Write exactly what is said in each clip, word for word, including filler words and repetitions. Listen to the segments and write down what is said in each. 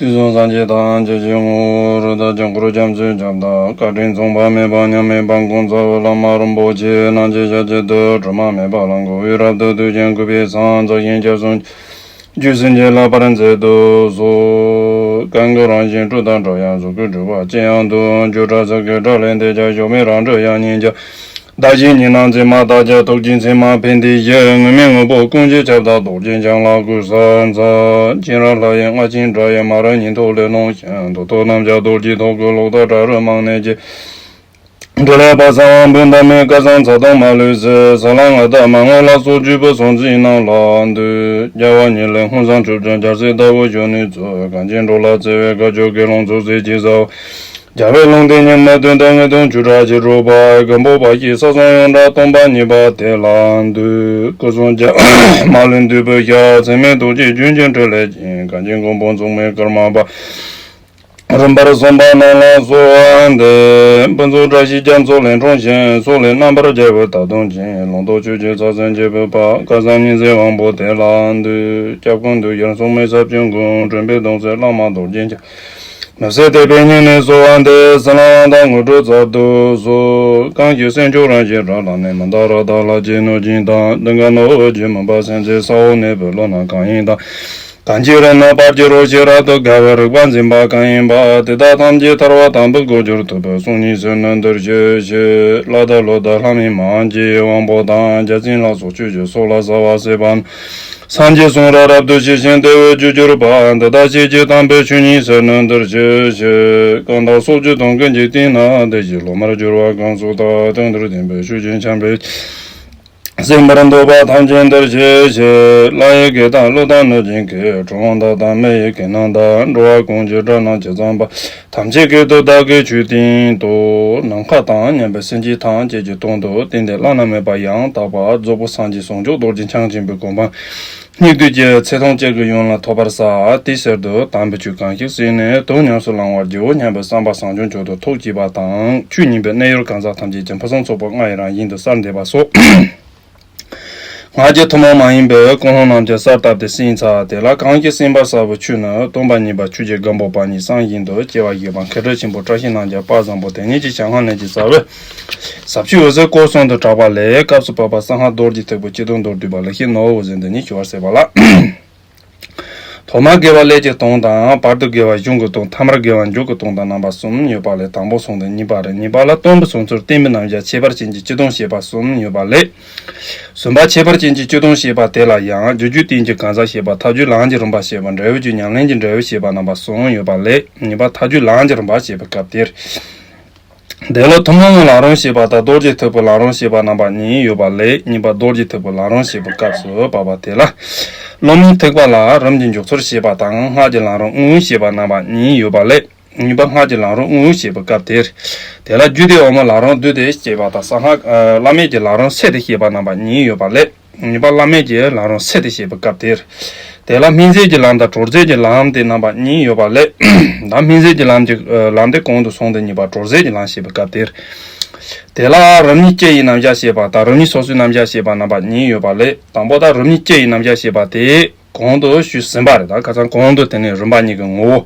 དུས་གསུམ་སངས་རྒྱས་ཐམས་ཅད་ཀྱི་ངོ་བོ་རིགས་དང་དཀྱིལ་འཁོར་རྒྱ་མཚོའི་ཁྱབ་བདག་བཀའ་དྲིན་མཚུངས་པ་མེད་པ་མཉམ་མེད་པ་ཀུན་རྫོབ་བླ་མ་རིན་པོ་ཆེ་རྣམས་ཀྱི་ཞབས་ཀྱི་རྡུལ་དྲི་མ་མེད་པ་ལ་མགོ་བོས་རབ་ཏུ་བཏུད་ཅིང་གུས་པས་སངས་རྒྱས་ཀྱི་སྐྱབས་སུ་མཆི། རྒྱུད་བྱིན་གྱིས་བརླབ་པར་མཛད་དུ་གསོལ། གང་གི་རང་བཞིན་སྤྲོས་དང་བྲལ་ཡང་གཟུགས་སྐུའི་སྤྲོས་པ་ཅི་ཡང་དུ་བརྗོད་བྲལ་ཚིག་གི་སྒྲ་ལས་འདས་ཀྱང་གཞོམ་མེད་རང་གྲོལ་དབྱངས་སྙན་རྒྱ། བདག་གཞན་གཉིས་སྣང་མཚན་མ་དག་ཀྱང་ཐུགས་རྗེའི་མཚན་མ་ཕན་བདེའི་གཞི། དངོས་མེད་དངོས་པོ་ཀུན་གྱི་ཁྱབ་བདག་རྡོ་རྗེ་འཆང་ལ་གུས་ཕྱག་འཚལ། སྤྱན་རས་ལྷ་ཡི་རྔ་ཆེན་སྒྲ་ཡིས་མ་རིག་ཉན་ཐོས་ལས་ལོངས་ཤིག་འདོད་དོན་རྣམས་ཀྱང་རྡོ་རྗེ་ཐོབ་དགོས། ལོག་ལྟ་བྲལ་རུ་མང་ནས་ཀྱི། འབྲལ་བ་ཚ་བ་འབུམ་དང་མེད། སྐལ་བཟང་ཚ་གདུང་མ་ལུས་སྲིད། ས་ལ་ང་དང་མ་ངོ་ལ་སོགས་བཅུ་པོ་སོང་ཚིག་རྣམས་ལ་འདུད། རྒྱལ་བ་ཉིད་ལས་མངོན་སུམ་ཕྱོགས་བཅུར་རྒྱལ་སྲས་ལྟ་བུ་བཞུགས་ནས་གཙོས། གངས་ཅན་འགྲོ་ལ་བརྩེ་བའི་དགའ་སྐྱོ་དགེ་སློང་ཚོགས་བསགས་ཀྱི་ས། རྒྱལ་བའི་ལུང་བསྟན་ཉི་མ་བདུན་དང་དངོས་དོན་བཅུ་ཕྲག་བཞི་དྲུག་པ། སྒམ་པོ་པ་ཞིག་ས་གསུམ་ཡོངས་གྲགས་སྟོན་པ་ཉིད་པ་དེ་ལ་འདུད། སྐུ་གསུམ་རྒྱལ་མ་ལུས་འདུས་པའི་ཞལ། མཚན་མེད་རྡོ་རྗེ་ལྗོན་ཅན་ཕྲིན་ལས་ཅན། གངས་ཅན་མགོན་པོ་མཚུངས་མེད་ཀརྨ་པ། རིམ་པར་གསུངས་པ་རྣམས་ལ་གསོལ་བ་འདེབས། ཕུན་ཚོགས་བཀྲ་ཤིས་རྒྱ་མཚོ་ལས་འཁྲུངས་ཤིང་། སོག་ལེ་རྣམ་པར་རྒྱལ་བའི་དར་གདུང་ཅན། ལུང་རྟོགས་ཆོས་ཀྱི་རྩལ་ཟན་འབྱེད་པའི་དཔལ། སྐལ་བཟང་ཉི་ཟེར་དབང་པོ་དེ་ལ་འདུད། སྐྱབས་ཀུན་འདུས་ཤར་མཚུངས་མེད་ཟབ་ཆོས་མགོན། དྲན་པའི་གདུང་སྲས་བླ་མ་རྡོ་རྗེ་འཆང་། མི་ཟད་དད་པས་སྙིང་ནས་གསོལ་བ་འདེབས། སྲིད་ལ་དབང་དང་དངོས་གྲུབ་ཚབ་ཏུ་གསོལ། གང་ཞིག་སེམས་མཆོག་རང་བཞིན་རང་ལ་གནས། མི་འདའ་རབ་དང་ལྷར་བཅས་གནོད་སྦྱིན་དང་། གདོན་བགེགས་ནོར་བུ་རྒྱུ་མུན་པ་སེལ་མཛད། ས་འོག་གནས་པའི་ཀླུ་རྣམས་གང་ཡིན་དང་། གང་ཅི་རིག་ན་བར་གྱུར་རོ། ཤེས་རབ་ཏུ་དགའ་བའི་རིག་པ་འཛིན་པ་གང་ཡིན་པ། དེ་དག་ཐམས་ཅད་ཐར་པ་དམ་པའི་སྒོར་གྱུར་ཐུབ་པའི་གསུང་སྙིང་བསོད་ནམས་འདིར་ཞུ་ཞིག་བླ་དྭགས་ཀླུ་དང་ལྷ་མིན་མ་ཡིན་གྱི་དབང་པོ་དང་། བརྒྱ་བྱིན་ལ་སོགས་ཆོས་ཀྱི་སོགས་ལ་ཟབ་པ་གསལ་བ་རྣམས། སངས་རྒྱས་གསུང་རབ་རབ་ཏུ་ཞི་ཞིང་བདེ་བའི་རྒྱུར་གྱུར་པ། འདི་དག་ཤེས་བྱའི་དམ་པའི་ཆོས་ཉིད་ཟེར་ནི་འདིར་ཞུ་ཞིག་གང་དག་སྲོག་གཅོད་གཏོང་མཁན་གྱི་སྟེང་ན། དེ་བཞིན་སློབ་མར་གྱུར་པ་གང་སུ་དག་དོན་དེར་བརྟེན་པའི་ཆོས་ཀྱི་ཆར་འབེབས་ཀྱིས། གཟིགས་པར་འདོད་པ་ཐམས་ཅད་འདིར་ཞུ་ཞིག་ལྷ་ཡི་སྐད་དང་ཀླུ་དང་གནོད་སྦྱིན་སྐད། གྲུལ་བུམ་དག་དང་མི་ཡི་སྐད་རྣམས་དང་། འགྲོ་བ་ཀུན་གྱི་སྒྲ་རྣམས་ཇི་ཙམ་པ། ཐམས་ཅད་སྐད་དུ་བདག་གིས་ཆོས་བསྟན་ཏོ། ནམ་མཁའ་དང་མཉམ་པའི་སེམས་ཅན་ཐམས་ཅད་ཀྱི་དོན་དུ་བསྟན་ཏེ་བླ་ན་མེད་པ་ཡང་དག་པར་རྫོགས་པའི་སངས་རྒྱས་ཟུང་འཇུག་རྡོ་རྗེ་འཆང་ཆེན་པོའི་གོ་འཕང་སྙིགས་དུས་ཀྱི་ཚེ་ཐམས་ཅད་ཀྱི་ཡུན་ལ་ཐོབ་པར་ཤོག་དེའི་ཕྱིར་དུ་དམ་པའི་ཆོས་གང་ཞིག་གསན་ནས་དོན་ཉམས་སུ་བླང་བར་བགྱིའོ་སྙམ་པའི་བསམ་པ་བཟང་སྐྱོང་མཆོག་ཏུ་ཐུགས་བསྐྱེད་པ་དང་། ཆོས་ཉན་པའི་གནས་ཡུལ་གང་ཟག་ཐམས་ཅད་ཀྱི་ཕུན་སུམ་ཚོགས་པ་ལྔ་ཡི་རང་བཞིན་དུ་གསལ་འདེབས་པ་སོགས། སྔགས་ཀྱི་ཐུན་མོང་མ་ཡིན་པའི་ཀུན་སློང་རྣམས་ཀྱང་གསལ་བཏབ་སྟེ་གསན་ཚར། དེ་ལ་གང་ཞིག་གསན་པར་བྱ་བའི་ཆོས་ནི་སྟོན་པ་ཉིད་པ་ཆོས་ཀྱི་སྒམ་པོ་པ་ཉིད་བསམ་བཞིན་དུ་སྐྱེ་བ་བཞེས་པ་མཁས་གྲུབ་ཆེན་པོ་བཀྲ་ཤིས་རྣམ་རྒྱལ་དཔལ་བཟང་པོ་དེ་ཉིད་ཀྱི་ཞལ་སྔ་ནས་ཀྱི་རྩ་བའི་ཟབ་ཆོས་འོད་ཟེར་སྐོར་གསུམ་དུ་གྲགས་པ་ལས། སྐབས་སུ་བབ་པ་གསང་སྔགས་རྡོ་རྗེ་ཐེག་པའི་སྤྱི་དོན་མདོར་བསྡུས་པ་ལེགས་བཤད་ནོར་བུ་འོད་ཟེར་འདི་ཉིད་ཞུ་བར་ཟད་པ་ལགས། ཐོག་མར་དགེ་བ་ཀླད་ཀྱི་སྟོང་དང་། བར་དུ་དགེ་བ་གཞུང་གི་སྟོང་། ཐ་མར་དགེ་བ་མཇུག་གི་སྟོང་དང་རྣམ་པ་གསུམ་ཡོད་པ་ལས། དང་པོ་གསུངས་ཏེ་གཉིས་པ་རེད། གཉིས་པ་ལ་སྟོན་པའི་གསུང་ཚུལ་བསྟན་པའི་རྣམ་གཞག་ཁྱད་པར་ཅན་གྱི་སྤྱི་དོན་བཤད་པ་གསུམ་ཡོད་པ་ལས། གསུམ་པ་ཁྱད་པར་ཅན་གྱི་སྤྱི་དོན་བཤད་པ་དེ་ལ་ཡང་རྒྱུ་རྒྱུད་བསྟན་གྱི་གང་ཟག་བཤད་པ། ཐབས་བརྒྱུད་ལམ་གྱི་རིམ་པ་བཤད་པ། འབྲས་བུ་བརྒྱུད་ཉམས་ལེན་གྱི་འབྲས་བུ་བཤད་པ་རྣམ་པ་གསུམ་ཡོད་པ་ལས། གཉིས་པ་ཐབས་བརྒྱུད་ལམ་གྱི་རིམ་པ་བཤད་པའི་སྐབས་དེར། དེ་ལ་ཐུན་མོང་གི་ལམ་རིམ་བཤད་པ་དང་རྡོ་རྗེ་ཐེག་པའི་ལམ་རིམ་བཤད་པ་རྣམ་པ་གཉིས་ཡོད་པ་ལས། གཉིས་པ་རྡོ་རྗེ་ཐེག་པའི་ལམ་རིམ་བཤད་པའི་སྐབས་སུ་བབ་པ་དེ་ལ། སློབ་མའི་ཐེག་པ་ལ་རིམ་གྱིས་འཇུག་ཚུལ་བཤད་པ་དང་། སྔགས་ཀྱི་ལམ་རིམ་དངོས་བཤད་པ་རྣམ་པ་གཉིས་ཡོད་པ་ལས། གཉིས་པ་སྔགས་ཀྱི་ལམ་རིམ་དངོས་བཤད་པའི་སྐབས་དེར། དེ་ལ་རྒྱུད་སྡེ་འོག་མའི་ལམ་རིམ་བསྡུས་ཏེ་བཤད་པ་དང་། གསང་སྔགས་བླ་མེད་ཀྱི་ལམ་རིམ་བསྲེས་ཏེ་བཤད་པ་རྣམ་པ་གཉིས་ཡོད་པ་ལས། གཉིས་པ་བླ་མེད་ཀྱི་ལམ་རིམ་བསྲེས་ཏེ་བཤད་པའི་སྐབས་དེར། དེ་ལ་སྨིན་བྱེད་ཀྱི་ལམ་དང་གྲོལ་བྱེད་ཀྱི་ལམ་སྟེ་རྣམ་པ་གཉིས་ཡོད་པ་ལས། ད་སྨིན་བྱེད་ཀྱི་ལམ་གྱི་ལམ་དེ་གོང་དུ་སོང་སྟེ། གཉིས་པ་གྲོལ་བྱེད་ཀྱི་ལམ་བཤད་པའི་སྐབས་དེར། དེ་ལ་རིམ་གཉིས་སྐྱེ་ཡི་རྣམ་གཞག་བཤད་པ་དང་། རིམ་གཉིས་སོ་སོའི་རྣམ་གཞག་བཤད་པ་རྣམ་པ་གཉིས་ཡོད་པ་ལས། དང་པོ་ད་རིམ་གཉིས་སྐྱེ་ཡི་རྣམ་གཞག་བཤད་པ་དེ་གོང་དུ་ཞུས་ཟིན་པ་རེད། ད་ཁ་སང་གོང་དུ་དེ་ནས་རིམ་པ་གཉིས་ཀྱི་ངོ་བོ།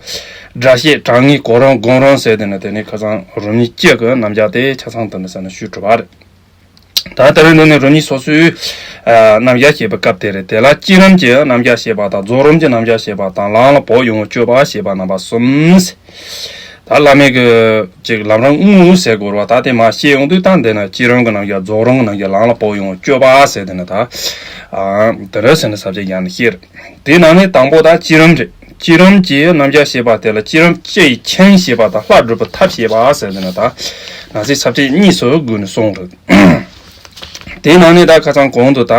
སྒྲ་བཤད་གྲངས་ངེས་གོ་རིམ་སྒོམ་རིམ་ཟེར། དེ་ནས་དེ་ནས་ཁ་སང་རིམ་གཉིས་སྐྱེ་གི་རྣམ་གཞག་དེ་ཆ་ཚང་དུ་ནས་ཟེར་ནས་ཞུས་གྲུབ་པ་རེད། ད་ལྟ་བའི་འདི་ནི་རིམ་གཉིས་སོ་སོའི་ཨ་རྣམ་གཞག་བཤད་པའི་སྐབས་དེ་རེད། དེ་ལ་བསྐྱེད་རིམ་གྱི་རྣམ་གཞག་བཤད་པ་དང་། རྫོགས་རིམ་གྱི་རྣམ་གཞག་བཤད་པ་དང་། ལམ་ལ་བབས་ཡོང་བའི་སྤྱོད་པ་བཤད་པ་རྣམ་པ་གསུམ། ད་བླ་མེད་ཀྱི་ཅིག་ལམ་རིམ་དངོས་ཟེར་དགོས་རེད་པ། ད་དེ་མར་བཤད་ཡོང་དུས་ད་འདི་ན་བསྐྱེད་རིམ་གྱི་རྣམ་གཞག་རྫོགས་རིམ་གྱི་རྣམ་གཞག་ལམ་ལ་བབས་ཡོང་བའི་སྤྱོད་པ་ཟེར། དེ་ནི་ད་ཨ་དེ་རེད་ཟེར་ནས་ས་བཅད་ཡང་ནས་བཤད་རེད། དེའི་ནང་ནས་དང་པོ་ད་བསྐྱེད་རིམ་རེད། བསྐྱེད་རིམ་གྱི་རྣམ་གཞག་བཤད་པ་དེ་ལ་བསྐྱེད་རིམ་སྤྱི་ཡི་ཆིངས་བཤད་པ་དང་། ལྷ་སྒྲུབ་པའི་ཐབས་བཤད་པ་ཟེར། དེ་ནི་ད་ང་ཚོས་ས་བཅད་གཉིས་སུ་བགོས་ནས་གསུངས་རེད། དེའི་ནང་ནས་ད་ཁ་སང་གོང་དུ་ད་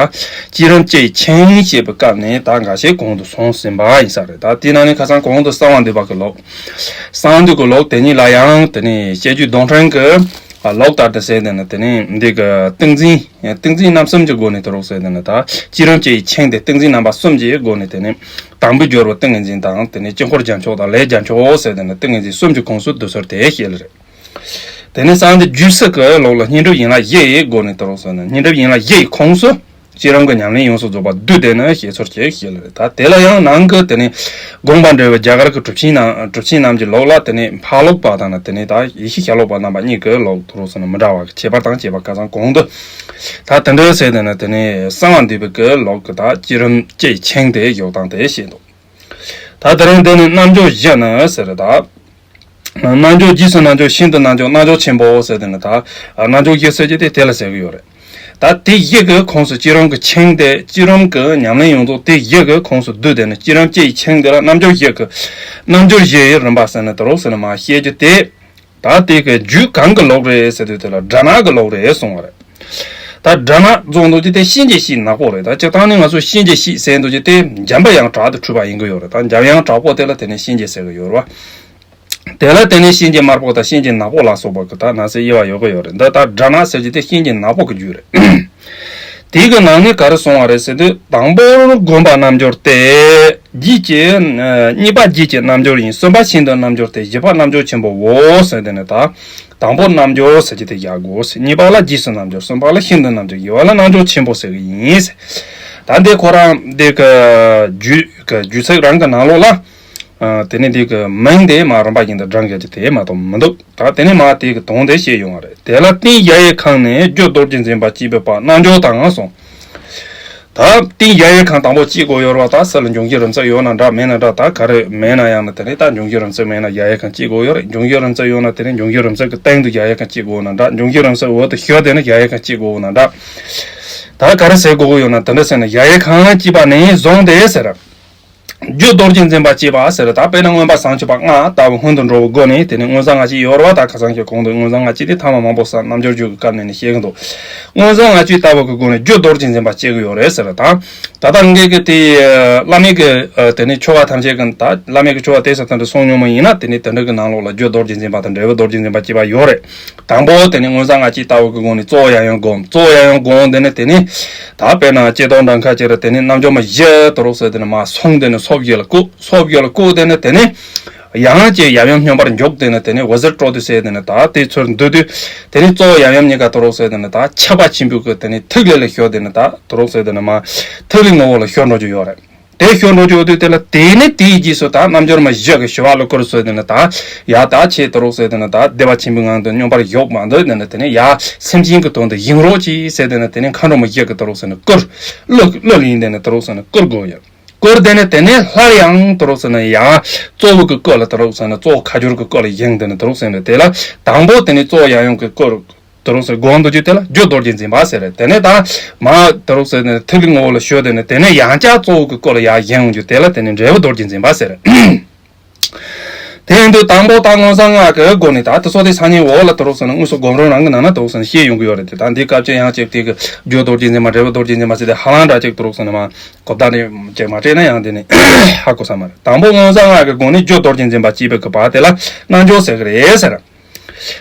བསྐྱེད་རིམ་སྤྱི་ཡི་ཆིངས་བཤད་པའི་སྐབས་ནས་ད་འགའ་ཤས་གོང་དུ་སོང་ཟིན་པ་ཡིན་ས་རེད། ད་དེའི་ནང་ནས་ཁ་སང་གོང་དུ་གསང་བ་འདུས་པ་གི་ལུགས། གསང་བ་འདུས་ཀྱི་ལུགས་དེ་ཉིད་ལ་ཡང་དེ་ནས་བཤད་རྒྱུད་གདུང་ཕྲན་གྱི་ལུགས་ལྟར་དུ་ཟེར། དེ་ནི་དེ་ནི་འདི་གི་ཏིང་འཛིན་ཏིང་འཛིན་རྣམ་གསུམ་གྱི་སྒོ་ནས་དེ་རོགས་ཟེར། དེ་ནི་ད་བསྐྱེད་རིམ་སྤྱི་ཡི་ཆིངས་དེ་ཏིང་འཛིན་རྣམ་པ་གསུམ་གྱི་སྒོ་ནས། དེ་ནི་དང་པོའི་སྦྱོར་བ་ཏིང་ངེ་འཛིན་དང་། དེ་ནས་དཀྱིལ་འཁོར་རྒྱན་མཆོག་དང་ལས་རྒྱན་མཆོག་ཟེར། དེ་ནི་ཏིང་ངེ་འཛིན་གསུམ་གྱི་ཁོངས་སུ་བསྡུ་ཚུལ་དེ་བཤད་ལེ་རེད། དེ་ནས་གསང་བ་འདུས་རྒྱུད་གསུམ་གྱི་ལུགས་ལ་བསྙེན་སྒྲུབ་ཡན་ལག་བཞི་ཡི་སྒོ་ནས་དེ་རོགས་ཟེར་ན། བསྙེན་སྒྲུབ་ཡན་ལག་བཞི་ཡི་ཁོངས་སུ་ སྤྱི་རང་གི་ཉམས་ལེན་ཡོངས་སུ་རྫོགས་པ་བསྡུས་ཏེ་ནི་བཤད་ཚུལ་གྱི་བཤད་ལུགས་རེད། ད་དེ་ལ་ཡང་ནང་གི་དེ་ནི་དགོངས་པ་འགྲེལ་བའི་རྒྱ་གར་གྱི་གྲུབ་ཆེན་རྣམས་གྲུབ་ཆེན་རྣམས་ཀྱི་ལུགས་ལ་དེ་ནི་ཕར་ལུགས་པ་དང་ནི་དེ་ནི་ད་ཡེ་ཤེས་ཤར་ལུགས་པ་རྣམ་པ་གཉིས་ཀྱི་ལུགས་དུ་རུ་སོང་ནི་མི་འདྲ་བ་གི་ཁྱད་པར་དང་བཅས་པ་ཁ་སང་གོང་དུ་ད་དེ་འདྲ་ཟེར་དེ་ནི་དེ་ནི་གསང་བ་འདུས་པའི་གི་ལུགས་ཀྱི་ད་བསྐྱེད་རིམ་བཅུའི་ཆིངས་དེ་བཞག་སྟངས་དེ་བཤད་འདུག་ད་དེ་རིང་འདི་ནི་རྣལ་འབྱོར་བཞི་ནི་ཟེར་ད། རྣལ་འབྱོར་རྗེས་སུ་རྣལ་འབྱོར་ཤིན་ཏུ་རྣལ་འབྱོར་རྣལ་འབྱོར་ཆེན་པོ་ཟེར་དེ་ནི་ད། རྣལ་འབྱོར་བཞི་ཟེར་གྱི་དེ་དེ་ལ་ཟེར་གྱི་ཡོད་རེད། ད་དེ་བཞི་གི་ཁོངས་སུ་བསྐྱེད་རིམ་གྱི་ཆིངས་དེ་བསྐྱེད་རིམ་གྱི་ཉམས་ལེན་ཡོངས་རྫོགས་དེ་བཞི་གི་ཁོངས་སུ་བསྡུས་ཏེ་ནི་བསྐྱེད་རིམ་བཅུའི་ཆིངས་དེ་ལ་རྣལ་འབྱོར་བཞི་གི་རྣལ་འབྱོར་བཞི་ཡི་རིམ་པ་ཟེར་ནི་དུ་རུ་ཟེར་ནི་མ་བཤད་རྒྱུ་དེ། ད་དེ་གི་རྒྱུད་གང་གི་ལུགས་རེད་ཟེར་དུས་དེ་ལ་དྲག་སྔགས་ཀྱི་ལུགས་རེད་གསུངས་པ་རེད། ད་དྲག་སྔགས་རྫོགས་འདུག་ཀྱི་དེ་གཤིན་རྗེ་གཤེད་ནག་པོ་རེད། ད་སྤྱིར་བཏང་ནི་ང་ཚོ་གཤིན་རྗེ་གཤེད་ཟེར་འདུག་ཀྱི་དེ་འཇམ་པའི་དབྱངས་དྲག་ཏུ་འཁྲུལ་པ་ཡིན་གྱི་ཡོད་རེད། ད་འཇམ་དབྱངས་དྲག་པོ་དེ་ལ་དེ་ནས་གཤིན་རྗེ་ཟེར་གྱི་ཡོད་རེད་བ། དེ་ལ་དེ་ནས་གཤིན་རྗེ་དམར་པོ་དང་གཤིན་རྗེ་ནག་པོ་ལ་སོགས་པ་གི་ད་ན་ཚ་དབྱེ་བ་ཡོད་ཀྱི་ཡོད་རེད། འདི་ད་དྲག་སྔགས་ཟེར་གྱི་དེ་གཤིན་རྗེ་ནག་པོ་གི་རྒྱུད་རེད། དེ་གི་ནང་ནས་ག་རེ་གསུངས་པ་རེད་ཟེར་དུས། དང་པོར་བསྒོམ་པ་རྣལ་འབྱོར་ཏེ། རྗེས་ཀྱི། གཉིས་པ་རྗེས་ཀྱི་རྣལ་འབྱོར་ཡིན། གསུམ་པ་ཤིན་ཏུ་རྣལ་འབྱོར་ཏེ། བཞི་པ་རྣལ་འབྱོར་ཆེན་པོའོ་ཟེར་དེ་ནི་ད། དང་པོ་རྣལ་འབྱོར་ཟེར་གྱི་དེ་བཞག་དགོས། གཉིས་པ་ལ་རྗེས་སུ་རྣལ་འབྱོར། གསུམ་པ་ལ་ཤིན་ཏུ་རྣལ་འབྱོར། བཞི་པ་ལ་རྣལ་འབྱོར་ཆེན་པོ་ཟེར་གྱི་ཡིན། ད་འདི་ཁོ་རང་འདི་གི་རྒྱུད་ཀྱི་རྒྱུད་ཚིག་རང་གི་ནང་ལོགས་ལ། དེ་ནི་འདི་གི་མིང་དེ་མ་རིམ་པ་བཞིན་དུ་བགྲང་རྒྱུ་དེ་མ་གཏོགས་མི་འདུག་ད་དེ་ནས་མ་དེ་གི་དོན་དེ་བཤད་ཡོང་བ་རེད། དེ་ལ་རྟེན་གཞལ་ཡས་ཁང་ནས་རྒྱུ་རྡོ་རྗེ་འཛིན་པ་སྐྱེས་པའི་བར་རྣལ་འབྱོར་དང་གསུངས། ད་རྟེན་གཞལ་ཡས་ཁང་དང་པོ་སྐྱེ་དགོས་ཡོད་རེད་བ། ད་ས་ལ་འབྱུང་བཞི་རིམ་བརྩེགས་ཡོད་ན་འདྲ། མེད་ན་འདྲ། ད་ག་རེ་མེད་ན་ཡང་ན་དེ་ནས་ད་འབྱུང་བཞི་རིམ་བརྩེགས་མེད་ན་གཞལ་ཡས་ཁང་སྐྱེ་དགོས་ཡོད་རེད། འབྱུང་བཞི་རིམ་བརྩེགས་ཡོད་ན་དེ་ནས་འབྱུང་བཞི་རིམ་བརྩེགས་ཀྱི་སྟེང་དུ་གཞལ་ཡས་ཁང་སྐྱེ་དགོས་ན་འདྲ། འབྱུང་བཞི་རིམ་བརྩེགས་འོག་ཏུ་ཞུགས་དེ་ནས་གཞལ་ཡས་ཁང་སྐྱེ་དགོས་ན་འདྲ། ད་ག་རེ་ཟེར་དགོས་ཀྱི་ཡོད་ན་དེ་འདྲ་ཟེར་ན། གཞལ་ཡས་ཁང་སྐྱེས་པ་ནས་བཟུང་སྟེ་ཟེར། རྒྱུ་རྡོ་རྗེ་འཛིན་པ་སྐྱེས་པ་ཟེར། ད་དཔེར་ན་མངོན་པ་བཟང་སྤྱོད་པ་ལྔ་ལྟ་བུ་སྔོན་དུ་འགྲོ་བའི་སྒོ་ནས་དེ་ནས་མངོན་བཟང་ལྔ་སྐྱེས་ཡོད་རེད་བ། ད་ཁ་སང་གི་གོང་དུ་མངོན་བཟང་ལྔ་སྐྱེས་དེ་ཐ་མ་མང་པོ་ས་རྣལ་འབྱོར་རྒྱུད་ཀྱི་སྐབས་ནས་ནི་བཤད་གི་འདུག་མངོན་བཟང་ལྔ་སྐྱེས་ལྟ་བུ་གི་སྒོ་ནས་རྒྱུ་རྡོ་རྗེ་འཛིན་པ་སྐྱེ་གི་ཡོད་རེད་ཟེར། ད་ད་ལྟ་ངེད་ཀྱི་དེ་བླ་མེད་ཀྱི་དེ་ནས་ཆོ་ག་ཐམས་ཅད་ཀྱི་ད་བླ་མེད་ཀྱི་ཆོ་ག་དེ་ཚོ་དེ་འདྲ་གསུང་མྱོང་མ་ཡིན་ན། དེ་ནས་དེ་འདྲ་གི་ནང་ལོགས་ལ་རྒྱུ་རྡོ་རྗེ་འཛིན་པ་དང་འབྲས་བུ་རྡོ་རྗེ་འཛིན་པ་སྐྱེས་པ་ཡོད་རེད། དང་པོ་དེ་ནི་མངོན་བཟང་ལྔ་སྐྱེས་ལྟ་བུ་གི་སྒོ་ནས་གཙོ་བོ་ཡང་ཡང་བསྒོམ། གཙོ་བོ་ཡང་ཡང་བསྒོམ་དེ་ནི་དེ་ནི་ད་དཔེར་ན་ལྕེ་སྟོང་འགྲམ་ཁ་ཅིག་ར་དེ་ནི་རྣལ་འབྱོར་མ་བཞི་དུ་རོགས་ཟེར་དེ་ནི་མ་སོང་དེ་ནི་སོ་བརྒྱད་ལ་བཀུག་སོ་བརྒྱད་ལ་བཀུག་དེ་ནི་དེ་ནི་ཡང་ཅིག་ཡབ་ཡུམ་སྙོམས་པར་འཇུག་དེ་ནི་དེ་ནི་འོད་ཟེར་སྤྲོ་བསྡུ་ཟེར་དེ་ནི་ད་དེ་ཚུར་འདུས་དུས་དེ་ནི་གཙོ་བོ་ཡབ་ཡུམ་གཉིས་ཀ་དུ་རོགས་ཟེར་དེ་ནི་ད་ཆགས་པ་ཆེན་པོའི་གི་དེ་ནི་ཐིག་ལེ་ལ་ཞུགས་དེ་ནི་ད་དུ་རོགས་ཟེར་དེ་ནི་མ་ཐིག་ལེ་ངོ་བོ་ལ་ཞུགས་འགྲོ་རྒྱུ་ཡོད་རེད། དེ་ཞུགས་འགྲོ་རྒྱུ་དུས་དེ་ལ་དེ་ནི་དེའི་རྗེས་སུ་ད་རྣལ་འབྱོར་མ་བཞི་གི་ཞི་བ་ལྷུན་གྲུབ་ཟེར་དེ་ནི་ད་ཡ་ད་ཆེས་དུ་རོགས་ཟེར་དེ་ནི་ད་བདེ་བ་ཆེན་པོའི་ངང་དུ་སྙོམས་པར་ཞུགས་མ་འདོད་དེ་ནི་དེ་ནི་ཡ་སེམས་ཅན་གྱི་དོན་དུ་ཡེངས་རོགས་གྱིས་ཟེར་དེ་ནི་དེ་ནི་མཁའ་འགྲོ་མ་བཞི་གི་དུ་རོགས་ཟེར་ནི་བཀུར། གླུ་གླུ་ལེན་དེ་ནི་དུ་རོགས་ཟེར་ནི་བཀུར་དགོས་ཡོད། བཀུར་དེ་ནི་དེ་ནི་སླར་ཡང་དུ་རོགས་ཟེར་ནི་ཡ་གཙོ་བོ་གི་སྐུ་ལ་དུ་རོགས་ཟེར་ནི་གཙོ་བོ་ཁ་སྦྱོར་གི་སྐུ་ལ་བཞེངས་དེ་ནི་དུ་རོགས་ཟེར་ནི་དེ་ལ་དང་པོ་དེ་ནི་གཙོ་བོ་ཡང་ཡང་གི་བཀུར། དུ་རོགས་ཟེར་སྒོམ་དུ་རྒྱུ་དེ་ལ་རྒྱུ་རྡོ་རྗེ་འཛིན་པ་ཟེར་རེད། དེ་ནས་ད་མ་དུ་རོགས་ཟེར་ནས་ཐིག་ལེ་ངོ་བོ་ལ་ཞུགས་དེ་ནས་དེ་ནས་ཡང་བསྐྱར་གཙོ་བོ་གི་སྐུ་ལ་ཡར་བཞེངས་ཡོང་རྒྱུ་དེ་ལ་དེ་ནས་འབྲས་བུ་རྡོ་རྗེ་འཛིན་པ་ཟེར་རེད། དེ་ཡིན་དུས་དང་པོ་ད་མངོན་བཟང་ལྔ་གི་སྒོ་ནས་ད་དེ་ཚོ་དེ་སང་ཉིན་འོག་ལ་དུ་རོགས་ཟེར་ནས་དངོས་སུ་སྒོམ་རིམ་རང་གི་ནང་ན་དུ་རོགས་ཟེར་ནས་བཤད་ཡོང་གི་ཡོད་རེད་དེ། ད་འདི་སྐབས་ཅིག་ཡང་ཅིག་དེ་གི་རྒྱུ་རྡོ་རྗེ་འཛིན་པ་འབྲས་བུ་རྡོ་རྗེ་འཛིན་པ་ཟེར་དེ་ཧ་ལམ་འདྲ་ཅིག་དུ་རོགས་ཟེར་ནས་མ་གོ་བརྡ་རེ་ཅིག་མ་སྤྲད་ན་ཡང་དེ་ནས་ཧ་གོ་ས་མ་རེད། དང་པོ་མངོན་བཟང་ལྔ་གི་སྒོ་ནས་རྒྱུ་རྡོ་རྗེ་འཛིན་པ་སྐྱེས་པའི་གི་བར་དེ་ལ་རྣལ་འབྱོར་ཟེར་གི་རེད་ཟེར།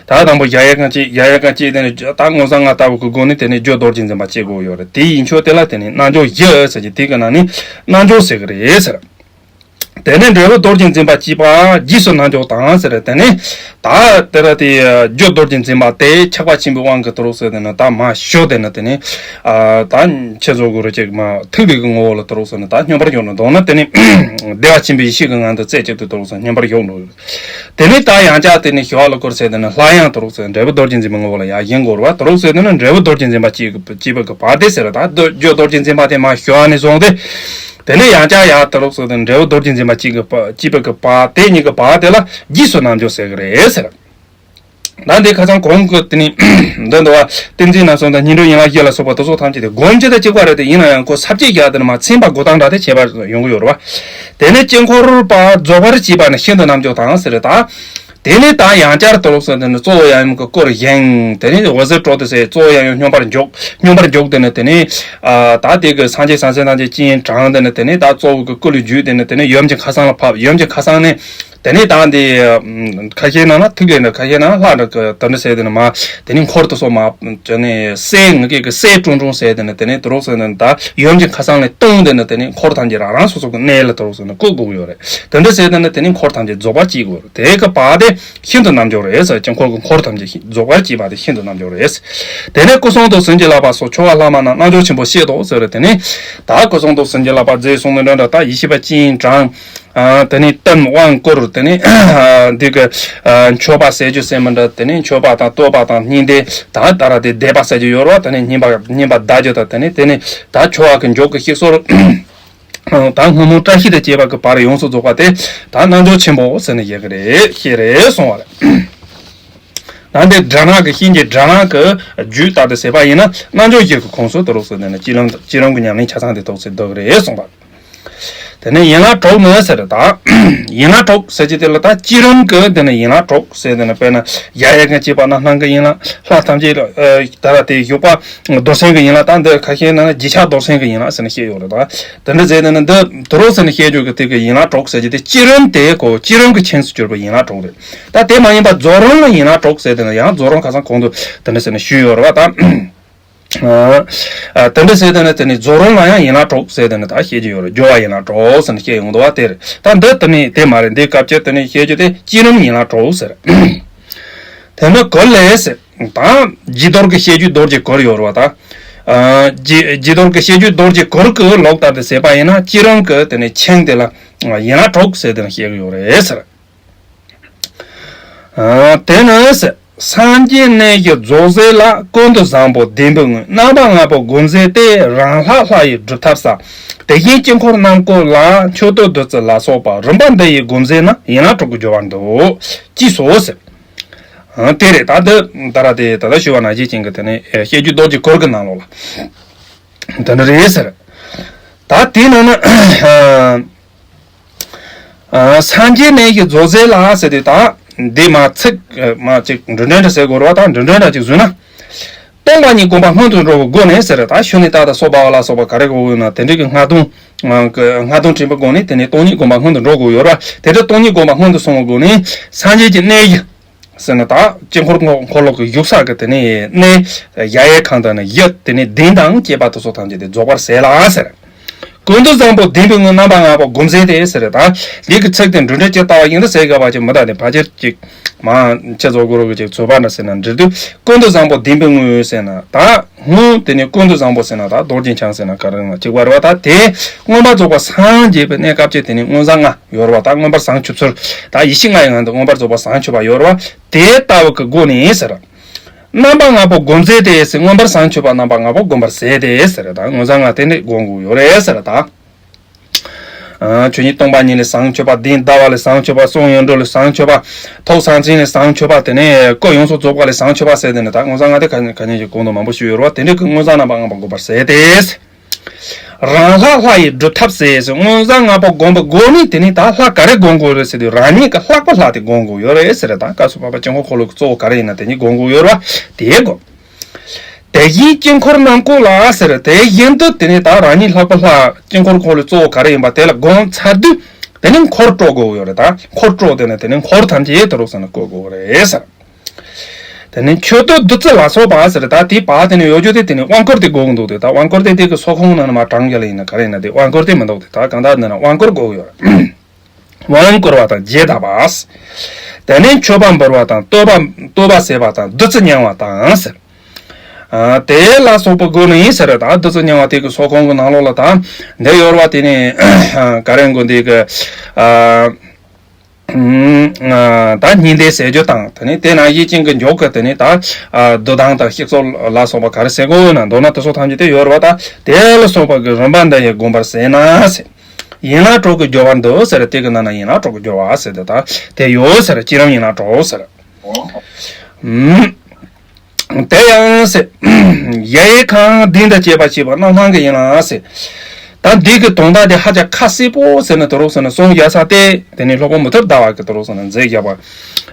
ད་དང་པོ་གཞལ་ཡས་ཁང་གཅིག་གཞལ་ཡས་ཁང་གཅིག་དེ་ནས་ད་མངོན་བཟང་ལྔ་ལྟ་བུ་གི་སྒོ་ནས་དེ་ནས་རྒྱུ་རྡོ་རྗེ་འཛིན་པ་སྐྱེ་དགོས་ཡོད་རེད། དེ་ཡིན་ཆོག་དེ་ལ་དེ་ནས་རྣལ་འབྱོར་བཞི་ཟེར་གྱི་དེ་གི་ནང་ནས་རྣལ་འབྱོར་ཟེར་གི་རེད་ཟེར། དེ་ནས་འབྲས་བུ་རྡོ་རྗེ་འཛིན་པ་སྐྱེས་པ་རྗེས་སུ་རྣལ་འབྱོར་དང་ཟེར། དེ་ནས་ད་དེ་ལ་དེ་རྒྱུ་རྡོ་རྗེ་འཛིན་པ་དེ་ཆགས་པ་ཆེན་པོའི་དབང་གིས་དུ་རོགས་ཟེར་དེ་ནས་ད་མ་ཞུགས་དེ་ནས་དེ་ནས་ད་ཁྱེད་ཚོ་གུ་རུ་ཅིག་མ་ཐིག་ལེ་གི་ངོ་བོ་ལ་དུ་རོགས་ཟེར་ནས་ད་སྙོམས་པར་འཇུག་ནས་མདོར་ན་དེ་ནས་བདེ་བ་ཆེན་པོའི་ཡེ་ཤེས་ཀྱི་ངང་དུ་རྩེ་གཅིག་ཏུ་དུ་རོགས་ཟེར་སྙོམས་པར་ཞུགས་འགྲོ། དེ་ནས་ད་ཡང་བསྐྱར་དེ་ནས་ཞི་བ་ལྷུན་གྲུབ་ཟེར་དེ་ནས་སླར་ཡང་དུ་རོགས་ཟེར་འབྲས་བུ་རྡོ་རྗེ་འཛིན་པའི་ངོ་བོ་ལ་ཡར་བཞེངས་དགོས་རེད་བ། དུ་རོགས་ཟེར་དེ་ནས་འབྲས་བུ་རྡོ་རྗེ་འཛིན་པ་སྐྱེས་སྐྱེས་པའི་གི་བར་དེ་ཟེར། ད་རྡོ་རྒྱུ་རྡོ་རྗེ་འཛིན་པ་དེ་མ་ཞི་བ་ནས་བཟུང་སྟེ། དེ་ནས་ཡང་བསྐྱར་ཡར་དུ་རོགས་ཟེར་དེ་ནས་འབྲས་བུ་རྡོ་རྗེ་འཛིན་པ་སྐྱེས་ཀྱི་བར་སྐྱེས་པའི་གི་བར་དེ་གཉིས་ཀྱི་བར་དེ་ལ་རྗེས་སུ་རྣལ་འབྱོར་ཟེར་གི་རེད་ཟེར། ད་འདི་ཁ་སང་གོང་གི་དེ་ནས་འདི་འདུག་བ། ཏིང་འཛིན་རྣམ་གསུམ་དང་སྙིང་རྗེ་ཡན་ལག་བཞི་ལ་སོགས་པ་དེ་ཚོ་ཐམས་ཅད་དེ་སྒོམ་རྒྱུ་དང་གཅིག་པ་རེད་དེ། ཡིན་ན་ཡང་ཁོ་ས་བཅད་བཞག་དེ་ནས་མ་ཚིམ་པ་འགོད་སྟངས་འདྲ་དེ་ཁྱད་པར་ཡོང་གི་ཡོད་རེད་བ། དེ་ནས་དཀྱིལ་འཁོར་པ་རྫོགས་པར་བྱེད་པ་ནི་ཤིན་ཏུ་རྣལ་འབྱོར་དང་ཟེར་རེད་ད། དེ་ནས་ད་ཡང་བསྐྱར་དུ་རོགས་ཟེར་དེ་ནས་གཙོ་བོ་ཡང་ཡུམ་གྱི་སྐུར་བཞེངས། དེ་ནས་འོད་ཟེར་སྤྲོ་སྟེ་ཟེར་གཙོ་བོ་ཡང་ཡུམ་སྙོམས་པར་འཇུག་སྙོམས་པར་འཇུག་དེ་ནས་དེ་ནས་ད་དེ་གི་སངས་རྒྱས་སངས་རྒྱས་ཐམས་ཅད་སྤྱན་དྲངས་དེ་ནས་དེ་ནས་ད་གཙོ་བོ་གི་སྐུ་ལུས་བརྒྱུད་དེ་ནས་དེ་ནས་ཡུམ་གྱི་མཁའ་གསང་ལ་ཕབ། ཡུམ་གྱི་མཁའ་གསང་ནས་ དེ་ནས་ད་འདི་ཁ་ཤས་ནང་ན་ཐིག་ལེ་འདྲ། ཁ་ཤས་ནང་ན་ལྷ་འདྲ་གི་དེ་འདྲ་ཟེར་དེ་ནི་མ། དེ་ནས་འཁོར་དུ་སོགས་མ་དེ་ནས་སྲས་ངི་གེ་གི་སྲས་ཀྲུང་ཀྲུང་ཟེར་དེ་ནི་དེ་ནས་དུ་རོགས་ཟེར་དེ་ནི་ད་ཡུམ་གྱི་ཁ་སང་ལས་སྟོང་དེ་ནི་དེ་ནས་འཁོར་ཐམས་ཅད་རང་རང་སོ་སོ་གི་གནས་ལ་དུ་རོགས་ཟེར་ནི་བཀོད་དགོས་ཀྱི་ཡོད་རེད། དེ་འདྲ་ཟེར་དེ་ནི་དེ་ནས་འཁོར་ཐམས་ཅད་རྫོགས་པར་བྱེད་དགོས་རེད། དེ་གི་བར་དེ་ཤིན་ཏུ་རྣལ་འབྱོར་རེད་ཟེར། དཀྱིལ་འཁོར་གྱི་འཁོར་ཐམས་ཅད་རྫོགས་པར་བྱེད་པ་དེ་ཤིན་ཏུ་རྣལ་འབྱོར་རེད། དེ་ནས་སྐུ་གསུང་ཐུགས་བྱིན་གྱིས་བརླབས་པ་སོགས་ཆོ་ག་ལྷག་མ་རྣམས་རྣལ་འབྱོར་ཆེན་པོ་བཤད་དོ་ཟེར་རེད། དེ་ནས་ད་སྐུ་གསུང་ཐུགས་བྱིན་གྱིས་བརླབས་པ་རྗེས་གསུངས་ནས་འདྲ་འདྲ། ད་ཡེ་ཤེས་པ་སྤྱན་དྲངས། ཨ། དེ་ནས་གཏུམ་དབང་བསྐུར། དེ་ནས་འདི་གི་མཆོད་པ་ཟེར་རྒྱུ་ཟེར་མི་འདྲ། དེ་ནས་མཆོད་པ་དང་བསྟོད་པ་དང་སྙིང་འདོན་དང་ད་ར་དེ་བཟླས་པ་ཟེར་རྒྱུ་ཡོད་རེད་བ། དེ་ནས་བསྙེན་པ་བསྙེན་པ་བཟླ་རྒྱུ་དང་། དེ་ནས་དེ་ནས་ད་ཆོ་ག་གི་མཇུག་གི་གཤེགས་གསོལ། ད་སྔོན་མོ་བཀྲ་ཤིས་དང་བཅས་པ་གི་བར་ཡོངས་སུ་རྫོགས་པ་དེ་ད་རྣལ་འབྱོར་ཆེན་པོ་ཟེར་ནས་བཤད་གི་རེད། བཤད་རེད་གསུངས་པ་རེད། ད་འདི་སྒྲ་སྔགས་ཀྱི་ཤིན་ཏུ་སྒྲ་སྔགས་ཀྱི་རྒྱུད་ལྟར་དུ་ཟེར་བ་ཡིན་ན་རྣལ་འབྱོར་རྒྱུད་ཀྱི་ཁོངས་སུ་དུ་རོགས་ཟེར་ནས་བསྐྱེད་རིམ་བསྐྱེད་རིམ་གྱི་ཉམས་ལེན་ཆ་ཚང་དེ་ཐོག་ཚེ་འདུག་གི་རེད་གསུངས་པ། དེ་ནས་ཡན་ལག་དྲུག་ནི་ཟེར། ད་ཡན་ལག་དྲུག་ཟེར་གྱི་དེ་ལ་ད་བསྐྱེད་རིམ་གྱི་དེ་ནས་ཡན་ལག་དྲུག་ཟེར། དེ་ནས་དཔེར་ན་ཡ་ཡ་གང་བསྐྱེད་པ་རྣམ་སྣང་གི་ཡན་ལག་ལྷ་ཐམས་ཅད་ལ་ད་ར་དེ་བཞུགས་པ་རྡོར་སེམས་ཀྱི་ཡན་ལག་ད་འདི་ཁ་ཤས་ནང་ན་རྗེས་ཆགས་རྡོར་སེམས་ཀྱི་ཡན་ལག་ཟེར་ནས་བཤད་ཡོད་རེད། ད་དེ་འདྲ་ཟེར་དེ་ནི་འདི་དུ་རོགས་ཟེར་ནས་བཤད་རྒྱུ་གི་དེ་གི་ཡན་ལག་དྲུག་ཟེར་གྱི་དེ་བསྐྱེད་རིམ་དེ་གོ། བསྐྱེད་རིམ་གྱི་ཆོས་སུ་གྱུར་པའི་ཡན་ལག་དྲུག་རེད། ད་དེ་མ་ཡིན་པ་རྫོགས་རིམ་ལ་ཡན་ལག་དྲུག་ཟེར་དེ་ནི་ཡང་རྫོགས་རིམ་ཁ་སང་གོང་དུ་དེ་འདྲ་ཟེར་ནས་ཞུས་ཡོད་རེད་བ་ད། ཨ། དེ་འདྲ་ཟེར་དེ་ནི་དེ་ནི་རྫོགས་རིམ་ལ་ཡང་ཡན་ལག་དྲུག་ཟེར་དེ་ནི་ད་བཤད་ཀྱི་ཡོད་རེད། སྦྱོར་བ་ཡན་ལག་དྲུག་ཟེར་ནས་བཤད་ཡོང་འདུག་བ། དེ་རེད། ད་འདི་དེ་ནི་དེ་མ་རེད། འདི་སྐབས་ཀྱི་དེ་ནི་བཤད་རྒྱུ་དེ་བསྐྱེད་རིམ་ཡན་ལག་དྲུག་ཟེར། དེ་ནི་གུར་ལས་ཟེར། ད་རྗེས་ཟློས་ཀྱི་བཤད་རྒྱུད་རྡོ་རྗེ་གུར་ཡོད་རེད་བ་ད། ཨ། རྗེས་རྗེས་ཟློས་ཀྱི་བཤད་རྒྱུད་རྡོ་རྗེ་གུར་གྱི་ལུགས་ལྟར་དུ་ཟེར་བ་ཡིན་ན་བསྐྱེད་རིམ་གྱི་དེ་ནས་ཆིངས་དེ་ལ་ཡན་ལག་དྲུག་ཟེར་དེ་ནས་བཤད་ཀྱི་ཡོད་རེད་ཟེར། ཨ། དེ་ནི་ཟེར། སངས་རྒྱས་གནས་ཀྱི་རྫོགས་ཟེར་ལ། ཀུན་ཏུ་བཟང་པོ་བདེན་པའི་དངོས། རྣམ་པ་ལྔ་པོ་སྒོམ་ཟེར་ཏེ། རང་ལྷ་ལྷ་ཡི་སྒྲུབ་ཐབས་ས། དེ་བཞིན་དཀྱིལ་འཁོར་རྣམ་བསྐོར་ལ། མཆོད་བསྟོད་བདུད་རྩི་ལ་སོགས་པ། རིམ་པ་འདི་ཡིས་སྒོམ་ཟེར་ན། ཡན་ལག་དྲུག་གི་སྦྱོར་བ་འདུག་ཅེས་སོ་ཟེར། ཨ། དེ་རེད། ད་འདི་ད་ར་དེ་ད་ལྟ་ཞུ་བ་ནང་བཞིན་ཅན་གྱི་དེ་ནས་བཤད་རྒྱུད་རྡོ་རྗེ་གུར་གྱི་ནང་ལོགས་ལ་དེ་འདྲ་རེད་ཟེར། ད་དེའི་ནང་ན་ཨ། སངས་རྒྱས་གནས་ཀྱི་རྫོགས་ཟེར་ལ་ཟེར་དུས་ད་འདི་མ་ཚིག་མ་ཅིག་འབྲུ་འགྲེལ་འདྲ་ཟེར་དགོས་རེད་བ། ད་འབྲུ་འགྲེལ་འདྲ་ཅིག་བཟོས་ན། སྟོང་པ་ཉིད་སྒོམ་པ་སྔོན་དུ་འགྲོ་བའི་སྒོ་ནས་ཟེར། ད་ཤུལ་ནས་ད་ལྟ་སོ་པ་བ་ལ་སོགས་པ་ག་རེ་གོ་དགོས་ན་དེ་འདྲ་གི་སྔ་ལྟུང་། ཨ། སྔ་ལྟུང་དྲན་པའི་སྒོ་ནས་དེ་ནས་སྟོང་ཉིད་སྒོམ་པ་སྔོན་དུ་འགྲོ་དགོས་ཡོད་ར། དེ་འདྲ་སྟོང་ཉིད་སྒོམ་པ་སྔོན་དུ་སོང་བའི་སྒོ་ནས་སངས་རྒྱས་ཀྱི་གནས་ཀྱི་ཟེར་ན་ད་དཀྱིལ་འཁོར་འཁོར་ལོ་གི་བཞུགས་ས་གི་དེ་ནས་གནས་གཡས་གཡས་ཁང་དང་ནི་ཡུལ་དེ་ནས་གདན་དང་བཅས་པ་དེ་ཚོ་ཐམས་ཅད་དེ་རྫོགས་པར་ཟེར་ལ་ཟེར། ཀུན་ཏུ་བཟང་པོ་བདེན་པའི་དངོས། རྣམ་པ་ལྔ་པོ་སྒོམ་ཟེར་ཏེ་ཟེར། ད་འདི་གི་ཚིག་དེ་འབྲུ་འགྲེལ་ཅིག་ལྟ་བ་ཡིན་ད་ཟེར་དགའ་བ་ཅིག་མི་ད་དེ་ཕལ་ཆེར་ཅིག་མ་ཁྱེད་ཚོ་གུ་རུ་གི་ཅིག་ཚོད་དཔག་འདྲ་ཟེར་ན་འབྲི་དུས་ཀུན་ཏུ་བཟང་པོ་བདེན་པའི་དངོས་ཟེར་ན་ད་དངོས་དེ་ནས་ཀུན་ཏུ་བཟང་པོ་ཟེར་ན་ད་རྡོ་རྗེ་འཆང་ཟེར་ན་ག་རེ་ན་ཅིག་བར་བ་ད་དེ་མངོན་པར་རྫོགས་པ་སངས་རྒྱས་པའི་གནས་སྐབས་ཅིག་དེ་ནས་མངོན་བཟང་ལྔ། ཡོད་རེད་བ། ད་མངོན་པར་བྱང་ཆུབ་ཚུལ། ད་ཡེ་ཤེས་ལྔ་ཡི་ངང་དུ་མངོན་པར་རྫོགས་པར་བྱང་ཆུབ་པ་ཡོད་རེད་བ། དེ་ལྟ་བུ་གི་སྒོ་ནས་ཟེར། རྣམ་པ་ལྔ་པོ་སྒོམ་ཟེར་ཏེ་ཟེར། མངོན་པར་བྱང་ཆུབ་པ་རྣམ་པ་ལྔ་པོ་སྒོམ་པར་ཟེར་ཏེ་ཟེར། ད་མངོན་བྱང་ལྔ་དེ་འདྲ་སྒོམ་དགོས་ཡོད་རེད་ཟེར། ད་ཆོས་ཉིད་སྟོང་པ་ཉིད་ལས་བྱང་ཆུབ་པ། གདན་ཟླ་བ་ལས་བྱང་ཆུབ་པ། གསུང་ཡོངས་གྲོལ་ལས་བྱང་ཆུབ་པ། ཐོབ་བྱང་ཆེན་ལས་བྱང་ཆུབ་པ། དེ་ནས་སྐུ་ཡོངས་སུ་རྫོགས་པ་ལས་བྱང་ཆུབ་པ་ཟེར། དེ་ནས་ད་མངོན་བྱང་ལྔ་དེ་ག་ག་ཉིད་ཀྱི་གོང་དུ་མང་པོ་ཞུས་ཡོད་རེད་བ། དེ་འདྲ་གི་མངོན་བྱང་རྣམ་པ་ལྔ་པོ་སྒོམ་པར་ཟེར་ཏེ། རང་ལྷ་ལྷ་ཡི་སྒྲུབ་ཐབས་ཟེར་ཟེར། མངོན་བྱང་ལྔ་པོ་སྒོམ་པའི་སྒོ་ནས་དེ་ནས་ད་ལྷ་ག་རེ་སྒོམ་དགོས་རེད་ཟེར་དུས་རང་ཉིད་ཀྱི་ལྷག་པའི་ལྷ་དེ་སྒོམ་དགོས་ཡོད་རེད་ཟེར། ད་སྐབས་སུ་བབ་པ་དཀྱིལ་འཁོར་འཁོར་ལོ་གི་གཙོ་བོ་ག་རེ་ཡིན་ན་དེ་ཉིད་སྒོམ་དགོས་ཡོད་རེད་བ། དེ་སྒོམ། དེ་བཞིན་དཀྱིལ་འཁོར་རྣམ་བསྐོར་ལ་ཟེར། དེ་བཞིན་དུ་དེ་ནས་ད་རང་ཉིད་ལྷག་པའི་ལྷ་དཀྱིལ་འཁོར་འཁོར་ལོའི་གཙོ་བོ་ག་རེ་ཡིན་པ་དེ་ལ་སྒོམ་ཚར་དུས་དེ་ནས་འཁོར་སྤྲོ་དགོས་ཡོད་རེད། ད་འཁོར་སྤྲོ་དེ་ནས་དེ་ནས་འཁོར་ཐམས་ཅད་དུ་རུ་ཟེར་ན་བསྐོར་དགོས་རེད་ཟེར། དེ་ནས་མཆོད་བསྟོད་བདུད་རྩི་ལ་སོགས་པ་ཟེར། ད་དེའི་བར་དེ་ནས་ཡོད་རྒྱུ་དེ་དེ་ནས་དབང་བསྐུར་དེ་དགོས་ཀྱི་འདུག་སྟེ། ད་དབང་བསྐུར་དེ་དེ་གི་སོགས་ཁོངས་ནང་ནས་མར་དྲངས་རྒྱུ་ལ་ཡིན་ན་ག་རེ་ཡིན་ན་དེ་དབང་བསྐུར་དེ་མི་འདུག་སྟེ། ད་གང་ལྟར་ན་དབང་བསྐུར་དགོས་ཀྱི་ཡོད་རེད། དབང་བསྐུར་བ་དང་རྒྱས་གདབ་པ། དེ་ནས་མཆོད་པ་འབུལ་བ་དང་བསྟོད་པ་བསྟོད་པ་ཟེར་བ་དང་བདུད་རྩི་མྱང་བ་དང་ཟེར། ཨ། དེ་ལ་སོགས་པའི་སྒོ་ནས་ཟེར། ད་བདུད་རྩི་མྱང་བ་དེ་གི་སོགས་ཁོངས་ཀྱི་ནང་ལོགས་ལ་ད་འདིར་ཡོད་རེད་བ། དེ་ནས་ག་རེ་འགོ་འདི་གི་ཨ། ཨ། ད་སྙིང་འདོན་ཟེར་རྒྱུ་དང་། དེ་ནས་དེ་ནང་བཞིན་ཅན་གྱི་མཇུག་གི་དེ་ནས་ད་ཨ། བསྡུ་ལྡང་དང་གཤེགས་གསོལ་ལ་སོགས་པ་ག་རེ་ཟེར་དགོས་ན་མདོར་ན་དེ་ཚོ་ཐམས་ཅད་དེ་ཡོད་རེད་བ། ད་དེ་ལ་སོགས་པ་གི་རིམ་པ་འདི་ཡི་སྒོམ་པར་ཟེར་ན་ཟེར། ཡན་ལག་དྲུག་གི་སྦྱོར་བ་འདི་ཟེར། དེ་གི་ནང་ན་ཡན་ལག་དྲུག་གི་སྦྱོར་བ་ཟེར་དེ་ད་དེ་ཡོད་ཟེར། བསྐྱེད་རིམ་ཡན་ལག་དྲུག་ཟེར། ཨུམ། དེ་ཡང་ཟེར། གཡས་གཡོན་གང་གདན་དང་བཅས་པ་བྱས་པ་རྣམ་སྣང་གི་ཡན་ལག་ཟེར། ད་འདི་གི་དོན་དག་དེ་ཧ་ཅང་ཁ་གསལ་པོ་ཟེར་ན་དུ་རུ་ཟེར་ན་གསུང་རྒྱག་ས་དེ་དེ་ནི་སློབ་དཔོན་མུ་སྟེགས་ཟླ་བ་གི་དུ་རུ་ཟེར་ན་མཛད་བཞག་པ།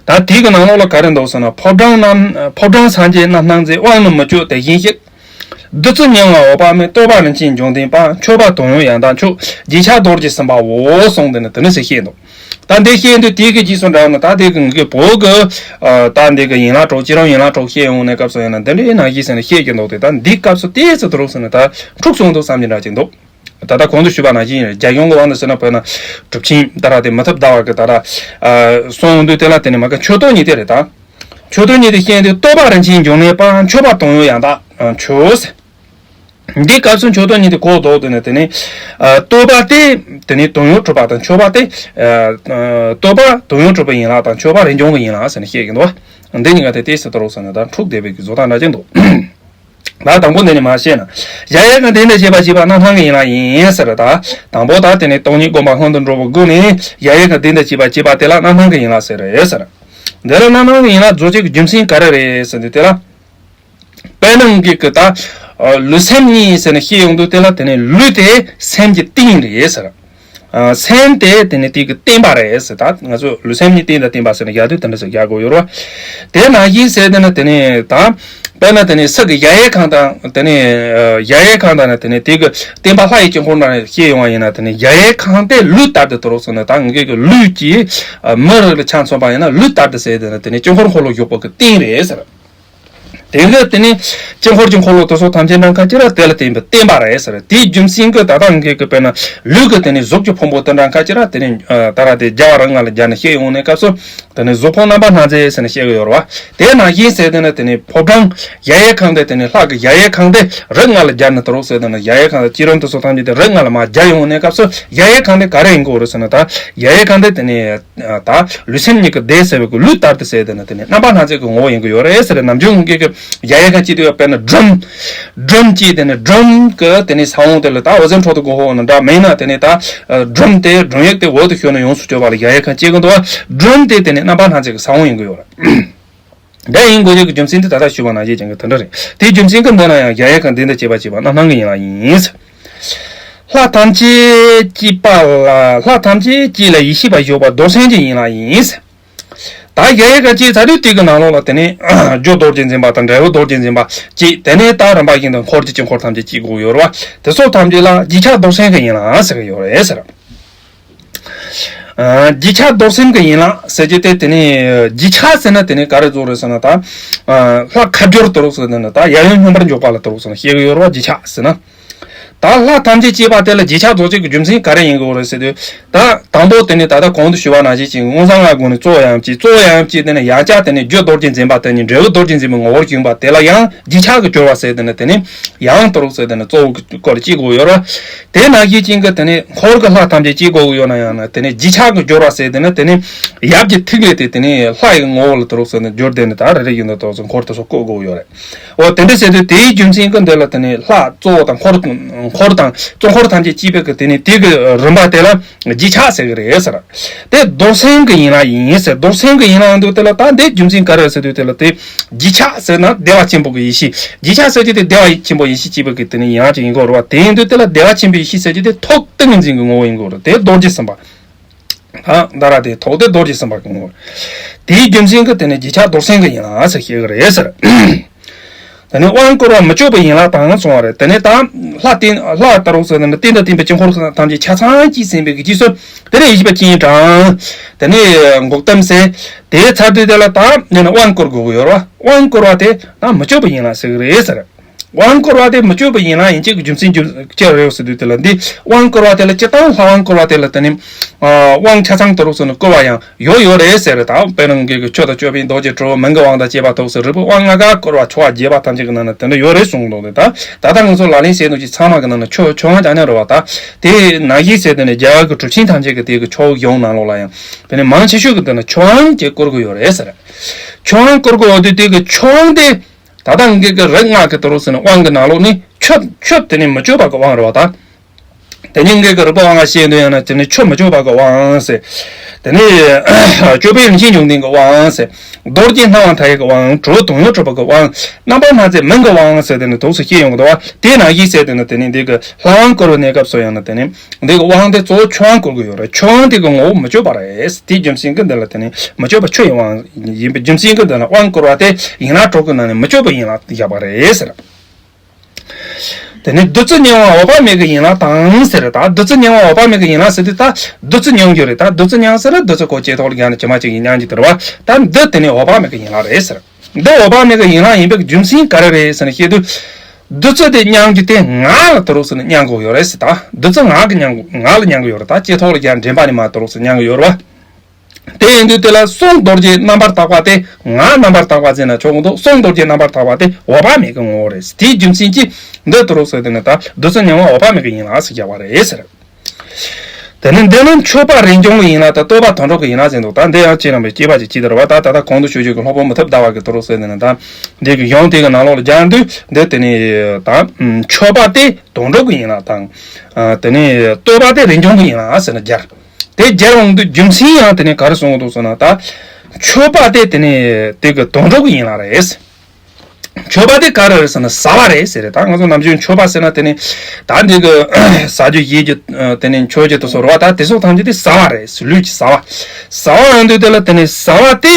ད་དེ་གི་ནང་ལོགས་ལ་ག་རེ་འདུག་ཟེར་ན། ཕོ་བྲང་རྣམས་ཕོ་བྲང་སངས་རྒྱས་རྣམ་སྣང་མཛད། དབང་ནི་མི་བསྐྱོད་དེ་བཞིན་གཤེགས། བདུད་རྩི་མྱང་བ་འོད་དཔག་མེད། སྟོད་པ་རིན་ཆེན་འབྱུང་ལྡན་པ། མཆོད་པ་དོན་ཡོད་ཡང་དག་མཆོག་རྗེས་ཆགས་རྡོ་རྗེ་སེམས་དཔའ་འོ་གསུངས་ཏེ་ནི་དེ་ནི་ཟེར་བཤད་འདུག་ད་འདི་བཤད་དུས་དེ་གི་རྗེས་སུ་འབྲངས་ནས་ད་དེ་གི་ངེད་ཀྱི་བོད་ཀྱི་ད་འདི་གི་ཡན་ལག་དྲུག་བྱེ་བྲག་ཡན་ལག་དྲུག་བཤད་ཡོང་ནས་སྐབས་སུ་ཡིན་ན་འདི་འདྲའི་ནང་བཞིན་ཟེར་ནས་བཤད་ཀྱི་འདུག་དེ་ད་འདི་སྐབས་སུ་ཏོག་ཙམ་དུ་རུག་ཟེར་ནས་ད་འཁྲུག་སོང་འདུག་བསམ་གྱི་འདྲ་ཅིག་འདུག་ད་ལྟ་གོང་དུ་ཞུས་པ་ནང་བཞིན་རྒྱ་གཞུང་གི་དབང་དུ་ཟེར་ན་བོད་ན་གྲུབ་ཆེན་ད་ར་དེ་མི་ཐུབ་ཟླ་བ་གི་ད་ར་གསུང་དུས་དེ་ལ་དེ་ནི་མ་ག་མཆོད་བསྟོད་གཉིས་དེ་རེད་ད། མཆོད་བསྟོད་གཉིས་དེ་བཤད་དུས་སྟོད་པ་རིན་ཆེན་འབྱུང་གནས་པ། མཆོད་པ་དོན་ཡོད་ཡང་དག་མཆོག་འདི་སྐབས་སུ་མཆོད་བསྟོད་གཉིས་དེ་གོ་ལྡོག་དེ་ནི་དེ་ནི་སྟོད་པ་དེ་དེ་ནི་དོན་ཡོད་གྲུབ་པ་དང་མཆོད་པ་དེ་སྟོད་པ་དོན་ཡོད་གྲུབ་པའི་ཡན་ལག་དང་མཆོད་པ་རིན་འབྱུང་གི་ཡན་ལག་ཟེར་ནས་བཤད་ཀྱི་འདུག་འདི་གཉིས་ཀ་དེ་ཏོག་ཙམ་དུ་རུག་ཟེར་ནས་ད་འཁྲུག་བསྡད་པའི་གི་བཟོ་ལྟ་འདྲ་ཅིག་འདུག་ད་དང་པོ་འདི་ནས་མར་བཤད་ན། གཞལ་ཡས་ཁང་ལྡན་དང་བཅས་པ་བཅས་པ་རྣམ་སྣང་གི་ཡན་ལག་ཡིན་ཟེར། ད་དང་པོ་ད་དེ་ནས་སྟོང་ཉིད་སྒོམ་པ་སྔོན་དུ་འགྲོ་བའི་སྒོ་ནས་གཞལ་ཡས་ཁང་ལྡན་དང་བཅས་པ་བཅས་པ་དེ་ལ་རྣམ་སྣང་གི་ཡན་ལག་ཟེར་རེད་ཟེར། འདི་ལ་རྣམ་སྣང་གི་ཡན་ལག་རྫོགས་བྱེད་ཀྱི་རྒྱུ་མཚན་ག་རེ་རེད་ཟེར་དུས་དེ་ལ། དཔེར་ན་ངེད་ཀྱི་ད་ལུས་སེམས་གཉིས་ཟེར་ནས་བཤད་ཡོང་དུས་དེ་ལ་དེ་ནས་ལུས་དེ་སེམས་ཀྱི་སྟེང་རེད་ཟེར། སེམས་དེ་དེ་ནི་དེ་གི་བརྟེན་པ་རེད་ཟེར། ད་ང་ཚོ་ལུས་སེམས་གཉིས་རྟེན་དང་བརྟེན་པ་ཟེར་ནས་ཡག་དུས་དེ་འདྲ་ཟེར་རྒྱག་དགོས་ཡོད་རེད་བ། དེ་ནང་བཞིན་ཟེར་དེ་ནི་དེ་ནི་ད་དཔེར་ན་དེ་ནི་ས་གི་གཞལ་ཡས་ཁང་དང་དེ་ནི་གཞལ་ཡས་ཁང་དང་ནི་དེ་ནི་དེ་གི་བརྟེན་པ་ལྷ་ཡི་དཀྱིལ་འཁོར་འདྲ་ནས་བཤད་ཡོང་བ་ཡིན་ན་དེ་ནི་གཞལ་ཡས་ཁང་དེ་ལུས་ལྟར་དུ་དུ་རོགས་ཟེར་ན་ད་ངེད་ཀྱི་ལུས་ཀྱི་མི་རིགས་ལ་ཆ་མཚོན་པ་ཡིན་ན་ལུས་ལྟར་དུ་ཟེར་དེ་ནི་དེ་ནི་དཀྱིལ་འཁོར་འཁོར་ལོ་བཞུགས་པ་གི་སྟེང་རེད་ཟེར། དེ་གི་དེ་ནི་དཀྱིལ་འཁོར་གྱི་འཁོར་ལོ་དེ་ཚོ་ཐམས་ཅད་འདྲ་ཁ་ཅི་ར་དེ་ལ་བརྟེན་པའི་བརྟེན་པ་རེད་ཟེར། དེའི་རྒྱུ་མཚན་གྱིས་ད་ལྟ་ངེད་ཀྱི་དཔེར་ན་ལུས་ཀྱི་དེ་ནི་གཟུགས་ཀྱི་ཕུང་པོ་དེ་འདྲ་ཁ་ཅི་ར་དེ་ནི་ད་ར་དེ་རྒྱལ་བ་རིགས་ལྔ་ལ་སྦྱར་ནས་བཤད་ཡོང་ནས་སྐབས་སུ་དེ་ནི་གཟུགས་ཕུང་རྣམ་པ་སྣ་མཛེས་ཟེར་ནས་བཤད་ཀྱི་ཡོད་རེད་བ། དེ་ནང་བཞིན་ཟེར་དེ་ནི་དེ་ནི་ཕོ་བྲང་གཞལ་ཡས་ཁང་དེ་དེ་ནི་ལྷ་གི་གཞལ་ཡས་ཁང་དེ་རིགས་ལྔ་ལ་སྦྱར་ནས་དུ་རོགས་ཟེར་དེ་ནི་གཞལ་ཡས་ཁང་དེ་བསྐྱེད་རིམ་དེ་ཚོ་ཐམས་ཅད་དེ་རིགས་ལྔ་ལ་མ་སྦྱར་ཡོང་ནས་སྐབས་སུ་གཞལ་ཡས་ཁང་དེ་ག་རེ་ཡིན་དགོས་རེད་ཟེར་ན་ད་གཞལ་ཡས་ཁང་དེ་དེ་ནི། ད་ལུས་སེམས་གཉིས་ཀྱི་བདེ་གསལ་བའི་གི་ལུས་ལྟར་དུ་ཟེར་དེ་ནི་དེ་ནི་རྣམ་པ་སྣ་མཛེས་ཀྱི་ངོ་བོ་ཡིན་གྱི་ཡོད་རེད་ཟེར། ནམ་རྒྱུན་ངེད་ཀྱི་གཞལ་ཡས་ཁང་སྐྱིད་དུས་དཔེར་ན་སྒྲོམ། སྒྲོམ་གྱིས་དེ་ནི་སྒྲོམ་གྱི་དེ་ནི་ས་བོན་དེ་ལ་ད་འོད་ཟེར་འཕྲོ་དུ་གོ་ཧོ་ན་འདྲ་མེད་ན་དེ་ནི་ད་སྒྲོམ་དེ་སྒྲོམ་ཡིག་དེ་འོད་དུ་ཤོར་ནས་ཡོངས་སུ་གྱུར་པ་ལ་གཞལ་ཡས་ཁང་སྐྱིད་གི་འདུག་སྒྲོམ་དེ་དེ་ནི་རྣམ་པ་སྣ་མཛེས་ཀྱི་ས་བོན་ཡིན་གྱི་ཡོད་རེད། འདྲ་ཡིན་དགོས་རྒྱུ་གི་རྒྱུ་མཚན་དེ་ད་ལྟ་ཞུས་པ་ནང་བཞིན་ཀྱང་གི་དེ་འདྲ་རེད། དེའི་རྒྱུ་མཚན་གྱིས་འདི་ན་ཡང་གཞལ་ཡས་ཁང་འདི་འདི་བྱེད་པ་བྱེད་པ་རྣམ་སྣང་གི་ཡན་ལག་ཡིན། ལྷ་ཐམས་ཅད་སྐྱེས་པ་ལ་ལྷ་ཐམས་ཅད་སྐྱེས་ལ་ཡེ་ཤེས་པ་བཞུགས་པ་རྡོར་སེམས་ཀྱི་ཡན་ལག་ཡིན། ད་གཞལ་ཡས་ཁང་སྐྱེས་ཚར་དུས་དེ་གི་ནང་ལོགས་ལ་དེ་ནས་རྒྱུ་རྡོ་རྗེ་འཛིན་པ་དང་འབྲས་བུ་རྡོ་རྗེ་འཛིན་པ་སྐྱེས་དེ་ནས་ད་རིམ་པ་བཞིན་དུ་འཁོར་གྱི་དཀྱིལ་འཁོར་ཐམས་ཅད་སྐྱེ་དགོས་ཡོད་རེད་བ། དེ་སོགས་ཐམས་ཅད་ལ་རྗེས་ཆགས་རྡོར་སེམས་ཀྱི་ཡན་ལག་ཟེར་གྱི་ཡོད་རེད་ཟེར། རྗེས་ཆགས་རྡོར་སེམས་ཀྱི་ཡན་ལག་ཟེར་རྒྱུ་དེ་དེ་ནི་རྗེས་ཆགས་ཟེར་ན་དེ་ནི་ག་རེ་རྫོགས་རེད་ཟེར་ན་ད། ལྷ་ཁ་སྦྱོར་དུ་རོགས་ཟེར་ན་ད་ཡབ་ཡུམ་སྙོམས་པར་འཇུག་པ་ལ་དུ་རོགས་ཟེར་ན་བཤད་གི་ཡོད་རེད་བ། རྗེས་ཆགས་ཟེར་ན། ད་ལྷ་ཐམས་ཅད་སྐྱེས་པ་དེ་ལ་རྗེས་ཆགས་རྫོགས་བྱེད་ཀྱི་རྒྱུ་མཚན་ག་རེ་ཡིན་དགོས་རེད་ཟེར་དུས། ད་དང་པོ་དེ་ནི་ད་ལྟ་གོང་དུ་ཞུས་པ་ནང་བཞིན་གྱི་མངོན་བྱང་ལྔ་སྒོ་ནས་གཙོ་བོ་ཡང་གཅིག་གཙོ་བོ་ཡང་གཅིག་དེ་ནི་ཡང་བསྐྱར་དེ་ནི་རྒྱུ་རྡོ་རྗེ་འཛིན་པ་དེ་ནི་འབྲས་བུ་རྡོ་རྗེ་འཛིན་པའི་ངོ་བོར་བཞེངས་པ་དེ་ལ་ཡང་རྗེས་ཆགས་ཀྱི་སྦྱོར་བ་ཟེར་དེ་ནི་དེ་ནི་ཡང་དུ་རོགས་ཟེར་དེ་ནི་གཙོ་བོ་གི་སྐོར་གཅིག་དགོས་ཡོད་རེད། དེ་ནང་བཞིན་ཅན་གྱི་དེ་ནས་འཁོར་གྱི་ལྷ་ཐམས་ཅད་སྐྱེ་དགོས་ཀྱི་ཡོད་ན་ཡང་ན་དེ་ནས་རྗེས་ཆགས་ཀྱི་སྦྱོར་བ་ཟེར་དེ་ནི་དེ་ནས་ཡབ་ཀྱི་ཐིག་ལེ་དེ་དེ་ནས་ལྷ་ཡི་ངོ་བོ་ལ་དུ་རོགས་ཟེར་ནས་སྦྱོར་དེ་ནི་ད་རེ་རེ་ཡིན་ན་དོགས་ཟེར་འཁོར་དེ་ཚོ་བཀོད་དགོས་ཀྱི་ཡོད་རེད། འོ་དེ་འདྲ་ཟེར་དུས་དེའི་རྒྱུ་མཚན་གྱི་འདི་ལ་དེ་ནས་ལྷ་གཙོ་བོ་དང་འཁོར་འཁོར་དང་གཙོ་འཁོར་ཐམས་ཅད་སྐྱེས་པའི་གི་དེ་ནས་དེ་གི་རིམ་པ་དེ་ལ་རྗེས་ཆགས་ཟེར་གི་རེད་ཟེར། དེ་རྡོར་སེམས་ཀྱི་ཡན་ལག་ཡིན་ཟེར། རྡོར་སེམས་ཀྱི་ཡན་ལག་ཡིན་དུས་དེ་ལ་ད་འདི་རྒྱུ་མཚན་ག་རེ་ཟེར་དུས་དེ་ལ་དེ་རྗེས་ཆགས་ཟེར་ན་བདེ་བ་ཆེན་པོ་གི་ཡེ་ཤེས། རྗེས་ཆགས་ཟེར་གྱི་དེ་བདེ་བ་ཆེན་པོ་ཡེ་ཤེས་སྐྱེས་པའི་གི་དེ་ནི་ཡན་ལག་ཅིག་ཡིན་དགོས་རེད་བ། དེ་ཡིན་དུས་དེ་ལ་བདེ་བ་ཆེན་པོའི་ཡེ་ཤེས་ཟེར་གྱི་དེ་ཐོག་ཏུ་ངོས་འཛིན་གྱི་ངོ་བོ་ཡིན་དགོས་རེད། དེ་རྡོ་རྗེ་སེམས་དཔའ། ད་ད་ར་དེ་ཐོག་དེ་རྡོ་རྗེ་སེམས་དཔའ་གི་ངོ་བོ། དེའི་རྒྱུ་མཚན་གྱིས་དེ་ནི་རྗེས་ཆགས་རྡོར་སེམས་ཀྱི་ཡན་ལག་ཟེར་བཤད་གི་རེད་ཟེར། དེ་ནས་དབང་བསྐུར་བ་མི་བསྐྱོད་པའི་ཡན་ལག་དང་གསུངས་པ་རེད། དེ་ནས་ད་ལྷ་རྟེན་ལྷ་ལྟ་རོགས་ཟེར་ནས་རྟེན་དང་བརྟེན་པའི་དཀྱིལ་འཁོར་ཐམས་ཅད་ཆ་ཚང་གཅིག་ཟིན་པའི་གི་རྗེས་སུ་དེ་ནས་ཡེ་ཤེས་པ་སྤྱན་དྲངས། དེ་ནས་འགུགས་གཏམ་ཟེར། དེའི་ཚར་དུས་དེ་ལ་ད་དེ་ནས་དབང་བསྐུར་དགོས་ཀྱི་ཡོད་རེད་བ། དབང་བསྐུར་བ་དེ་ད་མི་བསྐྱོད་པའི་ཡན་ལག་ཟེར་གི་རེད་ཟེར། དབང་བསྐུར་བ་དེ་མི་བསྐྱོད་པའི་ཡན་ལག་ཡིན་གཅིག་གི་རྒྱུ་མཚན་རྒྱུ་ཅི་རེད་ཟེར་དུས་དེ་ལ་འདི་དབང་བསྐུར་བ་དེ་ལ་སྤྱིར་བཏང་ལྷ་དབང་བསྐུར་བ་དེ་ལ་དེ་ནི་དབང་ཆ་ཚང་དུ་རུ་ཟེར་ནས་བསྐུར་བ་ཡང་ཡོད་ཡོད་རེད་ཟེར། ད་དཔེར་ན་ངེད་ཀྱི་ཆོས་དང་ཅོད་པན་རྡོ་རྗེ་དྲིལ་བུ་མིང་གི་དབང་དང་བཅས་པ་ཐོག་ཟེར་རིལ་བུ་དབང་ལྔ་ཀ་བསྐུར་བ་ཆོ་ག་རྒྱས་པ་ཐམས་ཅད་ཀྱི་ནང་ན་དེ་འདྲ་ཡོད་རེད་གསུངས་འདུག་སྟེ། ད་ད་ལྟ་ང་ཚོ་ལག་ལེན་བྱེད་དུས་ཀྱི་ཚང་མ་གི་ནང་ན་ཆོས་ཆོས་དབང་རྐྱང་རྐྱང་རེད་བ། ད་དེ་ནང་བཞིན་ཟེར་དེ་ནི་རྒྱ་གར་གྱི་གྲུབ་ཆེན་ཐམས་ཅད་ཀྱི་དེ་གི་ཆོས་གཞུང་ནང་ལོགས་ལ་ཡང་དེ་ནི་མང་ཆེ་ཤོས་ཀྱི་དེ་ནི་ཆོས་དབང་ཅེས་བསྐུར་གི་ཡོད་རེད་ཟེར། ཆོས་དབང་བསྐུར་གི་ཡོད་དུས་དེ་གི་ཆོས་དབང་དེ། ད་ལྟ་ངེད་ཀྱི་རིགས་ལྔ་གི་དུ་རུ་ཟེར་ནས་དབང་གི་ནང་ལོགས་ནི་ཆོས་ཆོས་དེ་ནི་མི་བསྐྱོད་པ་གི་དབང་རེད་བ་ད། དེ་ནི་ངེད་ཀྱི་རིག་པ་དབང་ལ་བཤད་འདོད་ཡང་ན་དེ་ནི་ཆོས་མི་བསྐྱོད་པ་གི་དབང་ཟེར། དེ་ནི་ཅོད་པན་རིན་ཆེན་འབྱུང་ལྡན་གྱི་དབང་ཟེར། རྡོ་རྗེ་སྣང་བ་མཐའ་ཡས་ཀྱི་དབང་། དྲིལ་བུ་དོན་ཡོད་གྲུབ་པ་གི་དབང་། རྣམ་པ་སྣ་མཛེས་མིང་གི་དབང་ཟེར་དེ་ནི་དུ་རུ་བཤད་ཡོང་གི་འདུག་བ། དེ་ནང་བཞིན་ཟེར་དེ་ནི་དེ་ནི་འདི་གི་ལྷ་དབང་བསྐུར་བའི་གནས་སྐབས་སུ་ཡང་ན་དེ་ནི། འདི་གི་དབང་དེ་གཙོ་བོ་ཆོས་དབང་བསྐུར་གི་ཡོད་རེད། ཆོས་དབང་དེ་གི་ངོ་བོ་མི་བསྐྱོད་པ་རེད། དེའི་རྒྱུ་མཚན་གྱིས་འདི་ལ་དེ་ནི་མི་བསྐྱོད་པ་ཆོས་ཡི་དབང་ཡིན་པའི་རྒྱུ་མཚན་གྱིས་འདི་ལ་དབང་བསྐུར་བ་དེ་ཡན་ལག་དྲུག་གི་ནང་ནས་མི་བསྐྱོད་པའི་ཡན་ལག་བཞག་པ་རེད་ཟེར། དེ་ནས་བདུད་རྩི་མྱང་བ་འོད་དཔག་མེད་ཀྱི་ཡན་ལག་དང་ཟེར། ད་བདུད་རྩི་མྱང་བ་འོད་དཔག་མེད་ཀྱི་ཡན་ལག་ཟེར་དུས་ད་བདུད་རྩི་མྱང་རྒྱུ་རེད། ད་བདུད་རྩི་མྱང་ཟེར་ན་བདུད་རྩི་ཁོ་ལྕེ་ཐོག་ལ་བརྒྱབ་ནས་ཇི་མ་ཅིག་གིས་མྱང་རྒྱུ་དེ་རེད་བ། ད་འདི་དེ་ནས་འོད་དཔག་མེད་ཀྱི་ཡན་ལག་རེད་ཟེར། འདི་འོད་དཔག་མེད་ཀྱི་ཡན་ལག་ཡིན་པའི་རྒྱུ་མཚན་ག་རེ་རེད་ཟེར་ན་བཤད་དུས། བདུད་རྩི་དེ་མྱང་རྒྱུ་དེ་ངག་ལ་དུ་རུ་ཟེར་ན་མྱང་དགོས་ཡོད་རེད་ཟེར། ད་བདུད་རྩི་ངག་གི་མྱང་དགོས། ངག་ལ་མྱང་གི་ཡོད་རེད། ད་ལྕེ་ཐོག་ལ་བརྒྱབ་མགྲིན་པ་ནས་མར་དུ་རུ་ཟེར་ན་མྱང་གི་ཡོད་རེད་བ། དེ་ཡིན་དུས་དེ་ལ་གསུང་རྡོ་རྗེ་རྣམ་པར་དག་པ་དེ་ངག་རྣམ་པར་དག་པ་ཟེར་ན་ཆོག་གི་འདུག་གསུང་རྡོ་རྗེ་རྣམ་པར་དག་པ་དེ་འོད་དཔག་མེད་ཀྱི་ངོ་བོ་རེད། དེའི་རྒྱུ་མཚན་གྱིས་འདི་དུ་རུ་ཟེར་དེ་ནི་ད་བདུད་རྩི་མྱང་བ་འོད་དཔག་མེད་ཀྱི་ཡན་ལག་ཟེར་བྱ་བ་རེད་ཟེར། དེ་ནི་འདི་ནི་མཆོད་པ་རིན་འབྱུང་གི་ཡན་ལག་དང་བསྟོད་པ་དོན་གྲུབ་ཀྱི་ཡན་ལག་ཟེར་འདུག་ད་འདི་ཡང་ཅི་རང་བའི་སྐྱེས་པ་ཅིག་ཅི་ལྟར་བ་ད་ད་ལྟ་གོང་དུ་ཞུ་རྒྱུ་གི་སློབ་དཔོན་མུ་ཐབ་ཟླ་བ་གི་དུ་རུ་ཟེར་དེ་ནི་ད་འདི་གི་ཡོན་ཏན་གྱི་ནང་ལོགས་ལ་སྦྱར་དུས་འདི་དེ་ནི་ད་མཆོད་པ་དེ་དོན་གྲུབ་ཀྱི་ཡན་ལག་དང་། དེ་ནས་བསྟོད་པ་དེ་རིན་འབྱུང་གི་ཡན་ལག་ཟེར་ནས་སྦྱར། དེ་སྦྱར་འོང་དུས་རྒྱུ་མཚན་ཡང་དེ་ནས་ག་རེ་གསུང་གི་འདུག་ཟེར་ན་ད། མཆོད་པ་དེ་དེ་ནས་དེ་གི་དོན་གྲུབ་ཀྱི་ཡན་ལག་རེད། མཆོད་པ་དེ་ག་རེ་རེད་ཟེར་ན་བཟའ་བ་རེད་ཟེར་རེད། ད་ང་ཚོ་ནམ་རྒྱུན་མཆོད་པ་ཟེར་ན་དེ་ནས་ད་འདི་གི་ཟ་རྒྱུ་ཡེད་རྒྱུ་དེ་ནས་མཆོད་རྒྱུ་དེ་ཚོ་རེད་བ། ད་དེ་ཚོ་ཐམས་ཅད་དེ་བཟའ་བ་རེད། ལུས་ཀྱི་བཟའ་བ། བཟའ་བ་ཡོང་དུས་དེ་ལ་དེ་ནས་བཟའ་བ་དེ།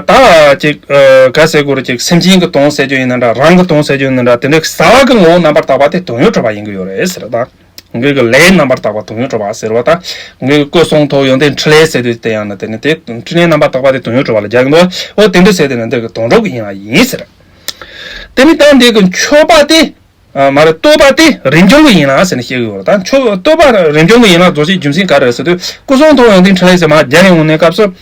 ད་ཅིག་ག་ཟེར་དགོས་རེད། ཅིག་སེམས་ཅན་གྱི་དོན་ཟེར་རྒྱུ་ཡིན་ན་འདྲ། རང་གི་དོན་ཟེར་རྒྱུ་ཡིན་ན་འདྲ། དེ་འདྲའི་བཟའ་བ་གི་ངོ་བོ་རྣམ་པར་དག་པ་དེ་དོན་ཡོད་གྲུབ་པ་ཡིན་གྱི་ཡོད་རེད་ཟེར། ད་ངེད་ཀྱི་ལས་རྣམ་པར་དག་པ་དོན་ཡོད་གྲུབ་པ་ཟེར་བ། ད་ངེད་ཀྱི་སྐུ་གསུང་ཐུགས་ཡོན་ཏན་ཕྲིན་ལས་ཟེར་དུས་དེ་ཡང་ན་དེ་ནི་དེ་ཕྲིན་ལས་རྣམ་པར་དག་པ་དེ་དོན་ཡོད་གྲུབ་པ་ལ་སྦྱར་གྱི་འདུག་འོ་དེ་འདྲ་ཟེར་དེ་ནི་འདི་གི་དོན་གྲུབ་ཀྱི་ཡན་ལག་ཡིན་ཟེར། དེ་ནི་ད་འདི་གི་མཆོད་པ་དེ། ཨ་མ་རེད། བསྟོད་པ་དེ་རིན་འབྱུང་གི་ཡན་ལག་ཟེར་ནས་བཤད་ཀྱི་ཡོད་རེད། ད་མཆོད་བསྟོད་པ་རིན་འབྱུང་གི་ཡན་ལག་རྫོགས་བྱེད་རྒྱུ་མཚན་ག་རེ་རེད་ཟེར་དུས་སྐུ་གསུང་ཐུགས་ཡོན་ཏན་ཕྲིན་ལས་ཟེར་མ་སྦྱར་ཡོང་ནས་སྐབས་སུ།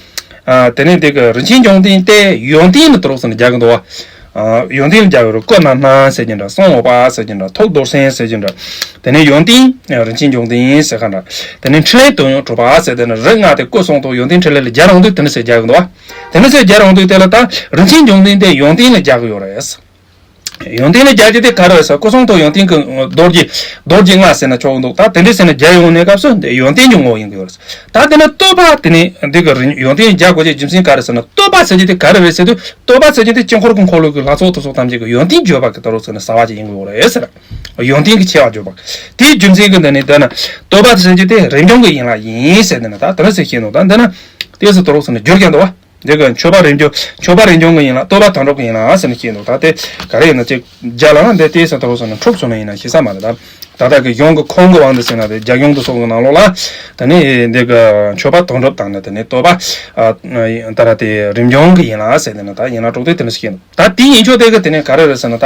ཨ་དེ་ནས་དེ་གི་རིན་ཆེན་འབྱུང་ལྡན་ཏེ་ཡོན་ཏན་ནི་དུ་རུ་ཟེར་ནས་སྦྱར་གྱི་འདུག་བ། ཨ་ཡོན་ཏན་ལ་སྦྱར་ཡོད་རེད། སྐུ་རྣམ་སྣང་ཟེར་གྱི་འདྲ། གསུང་འོད་དཔག་ཟེར་གྱི་འདྲ། ཐུགས་རྡོར་སེམས་ཟེར་གྱི་འདྲ། དེ་ནས་ཡོན་ཏན་རིན་ཆེན་འབྱུང་ལྡན་ཟེར་ག་འདྲ། དེ་ནས་ཕྲིན་ལས་དོན་ཡོད་གྲུབ་པ་ཟེར་དེ་ནི་རིགས་ལྔ་དེ་སྐུ་གསུང་ཐུགས་ཡོན་ཏན་ཕྲིན་ལས་ལ་སྦྱར་ཡོང་དུས་དེ་ནི་ཟེར་སྦྱར་གྱི་འདུག་བ། དེ་ནི་ཟེར་སྦྱར་ཡོང་དུས་དེ་ལ་ད་རིན་ཆེན་འབྱུང་ལྡན་དེ་ཡོན་ཏན་ལ་སྦྱར་གྱི་ཡོད་རེད། ཡོན་ཏན་ལ་སྦྱར་རྒྱུ་དེ་ག་རེ་རེད་ཟེར། སྐུ་གསུང་ཐུགས་ཡོན་ཏན་གྱི་རྡོ་རྗེ། རྡོ་རྗེ་ལྔ་ཟེར་ན་ཆོག་གི་འདུག་ད་དེ་འདྲ་ཟེར་ན་སྦྱར་ཡོང་ནས་སྐབས་སུ་འདི་ཡོན་ཏན་གྱི་ངོ་བོ་ཡིན་གྱི་ཡོད་རེད། ད་དེ་ནས་བསྟོད་པ་དེ་ནི་འདི་གི་རིན་ཡོན་ཏན་སྦྱར་དགོས་ཀྱི་རྒྱུ་མཚན་ག་རེ་ཟེར་ན། བསྟོད་པ་ཟེར་རྒྱུ་དེ་ག་རེ་རེད་ཟེར་དུས། བསྟོད་པ་ཟེར་རྒྱུ་དེ་དཀྱིལ་འཁོར་གྱི་འཁོར་ལོ་གི་ལྷ་ཚོགས་དེ་ཚོ་ཐམས་ཅད་ཀྱི་ཡོན་ཏན་བརྗོད་པ་གི་ད་རུང་ཟེར་ན་བྱ་བ་ཅིག་ཡིན་དགོས་རེད་ཟེར། ཡོན་ཏན་གྱི་ཆེ་བ་བརྗོད་པ། དེའི་རྒྱུ་མཚན་གྱིས་འདི་ནི་འདི་ན་བསྟོད་པ་ཟེར་རྒྱུ་དེ་རིན་འབྱུང་གི་ཡན་ལག་ཡིན་ཟེར། འདི་ན་ད་དེ་འདྲ་ཟེར་བཤད་ནོ། ད་འདི་ན་ཏོག་ཙམ་ད་རུང་ཟེར་ན་བསྒྱུར་ཀྱང་འདུག་བ། འདི་གི་མཆོད་པ་རིན་འབྱུང་། མཆོད་པ་རིན་འབྱུང་གི་ཡན་ལག། བསྟོད་པ་དོན་གྲུབ་ཀྱི་ཡན་ལག་ཟེར་ནས་བཤད་འདུག་ད་དེ་ག་རེ་ཡིན་ན་ཅིག་རྒྱ་ལ་ན་འདི་ཏོག་ཙམ་ད་རུང་ཟེར་ན་འཁྲུག་སོང་ན་ཡིན་ན་ཤེས་ས་མ་རེད། ད་ད་ལྟ་གི་གཞུང་གི་ཁུངས་ཀྱི་དབང་དུ་བྱས་ན་དེ་རྒྱ་གཞུང་དུ་སོགས་ཀྱི་ནང་ལོགས་ལ་དེ་ནས་འདི་གི་མཆོད་པ་དོན་གྲུབ་དང་ནི་དེ་ནས་བསྟོད་པ་ད་ར་དེ་རིན་འབྱུང་གི་ཡན་ལག་ཟེར། དེ་ནས་ད་ཡན་ལག་དྲུག་དེ་དེ་ནས་བཤད་འདུག་ད་དེ་ཡིན་ཆོག་དེ་གི་དེ་ནས་ག་རེ་རེད་ཟེར་ན། ད་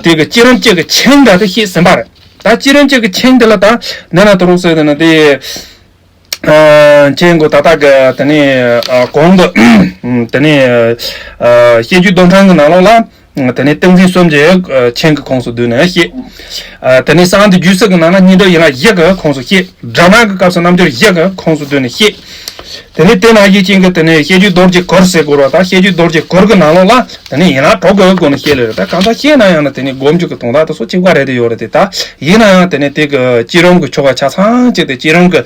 དེ་གི་བསྐྱེད་རིམ་གཅིག་གི་ཆིངས་འདྲ་དེ་བཤད་ཟིན་པ་རེད། ད་བསྐྱེད་རིམ་གཅིག་གི་ཆིངས་དེ་ལ་ད་འདི་ན་ད་རུང་ཟེར་དེ་ན་དེ། ཨ་ཆིངས་གོ་ད་ལྟ་གི་དེ་ནས་ཨ་གོང་དུ་དེ་ནས་ཨ་བཤད་རྒྱུད་རྡོར་འཕྲེང་གི་ནང་ལོགས་ལ་དེ་ནས་ཏིང་འཛིན་སུམ་བརྒྱའི་ཨ་ཆིངས་ཀྱི་ཁོངས་སུ་བསྡུས་ནས་བཤད། ཨ་དེ་ནས་གསང་འདུས་རྒྱུད་གསལ་གྱི་ནང་ལ་བསྙེན་སྒྲུབ་ཡན་ལག་བཞི་གི་ཁོངས་སུ་བཤད། དགྲ་སྨན་གྱི་སྐབས་སུ་རྣལ་འབྱོར་བཞི་གི་ཁོངས་སུ་བསྡུས་ནས་བཤད། དེ་ནས་དེ་ནང་བཞིན་ཅན་གྱི་དེ་ནས་བཤད་རྒྱུད་རྡོ་རྗེ་གུར་ཟེར་དགོས་ར། ད་བཤད་རྒྱུད་རྡོ་རྗེ་གུར་གྱི་ནང་ལོགས་ལ་དེ་ནས་ཡན་ལག་དྲུག་གི་སྒོ་ནས་བཤད་ལེ་རེད། ད་གང་ལྟར་བཤད་ན་ཡང་ན་དེ་ནས་སྒོམ་རྒྱུ་གི་དོན་དག་དེ་ཚོ་གཅིག་པ་རེད་དེ་ཡོད་རེད་དེ། ད་ཡིན་ན་ཡང་དེ་ནས་དེ་གི་བསྐྱེད་རིམ་གྱི་ཆོ་ག་ཆ་ཚང་གཅིག་དེ་བསྐྱེད་རིམ་གྱི་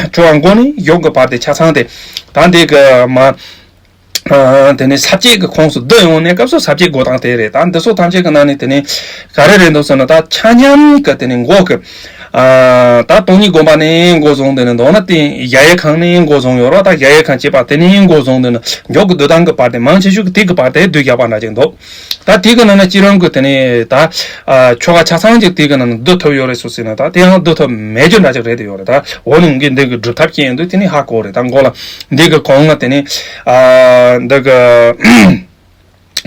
ཆོ་ག་འགོ་ནས་མཇུག་གི་བར་དེ་ཆ་ཚང་དེ་ད་འདི་གི་མ། ཨ་དེ་ནས་ས་བཅད་ཀྱི་ཁོངས་སུ་བསྡུ་ཡོང་ནས་སྐབས་སུ་ས་བཅད་འགོད་སྟངས་དེ་རེད། ད་འདི་ཚོ་ཐམས་ཅད་ཀྱི་ནང་ནས་དེ་ནས་ག་རེ་རེད་འདུག་ཟེར་ན། ད་ཆ་མཉམ་གྱི་དེ་ནས་འགོ་གི་ཨ་ད་སྟོང་ཉིད་སྒོམ་པ་ནས་འགོ་བཟུང་། དེ་ནས་མདོར་ན་དེ་གཞལ་ཡས་ཁང་ནས་འགོ་བཟུང་ཡོད་རེད། ད་གཞལ་ཡས་ཁང་བསྐྱེད་པ་དེ་ནས་འགོ་བཟུང་། དེ་ནས་མཇུག་གི་བསྡུ་ལྡང་གི་བར་དེ་མང་ཆེ་ཤོས་ཀྱི་དེ་གི་བར་དེ་བསྡུས་བཞག་པ་འདྲ་ཅིག་འདུག་ད་དེ་གི་ནང་ན་བསྐྱེད་རིམ་གྱི་དེ་ནས་ད་ཨ་ཆོ་ག་ཆ་ཚང་ཅིག་དེ་གི་ནང་ན་བསྡུ་ཐུབ་ཡོད་རེད་ཟེར་ན། ད་དེ་ཡང་བསྡུ་ཐུབ་མེད་རྒྱུ་འདྲ་ཅིག་རེད་དེ་ཡོད་རེད། ད་འོ་ནི་ངས་འདི་གི་སྒྲུབ་ཐབས་བཤད་ཡོང་དུས་དེ་ནས་ཧ་གོ་རེད། ད་འགོ་ལ་འདི་གི་གོང་ལ་དེ་ནས་ཨ་འདི་གི་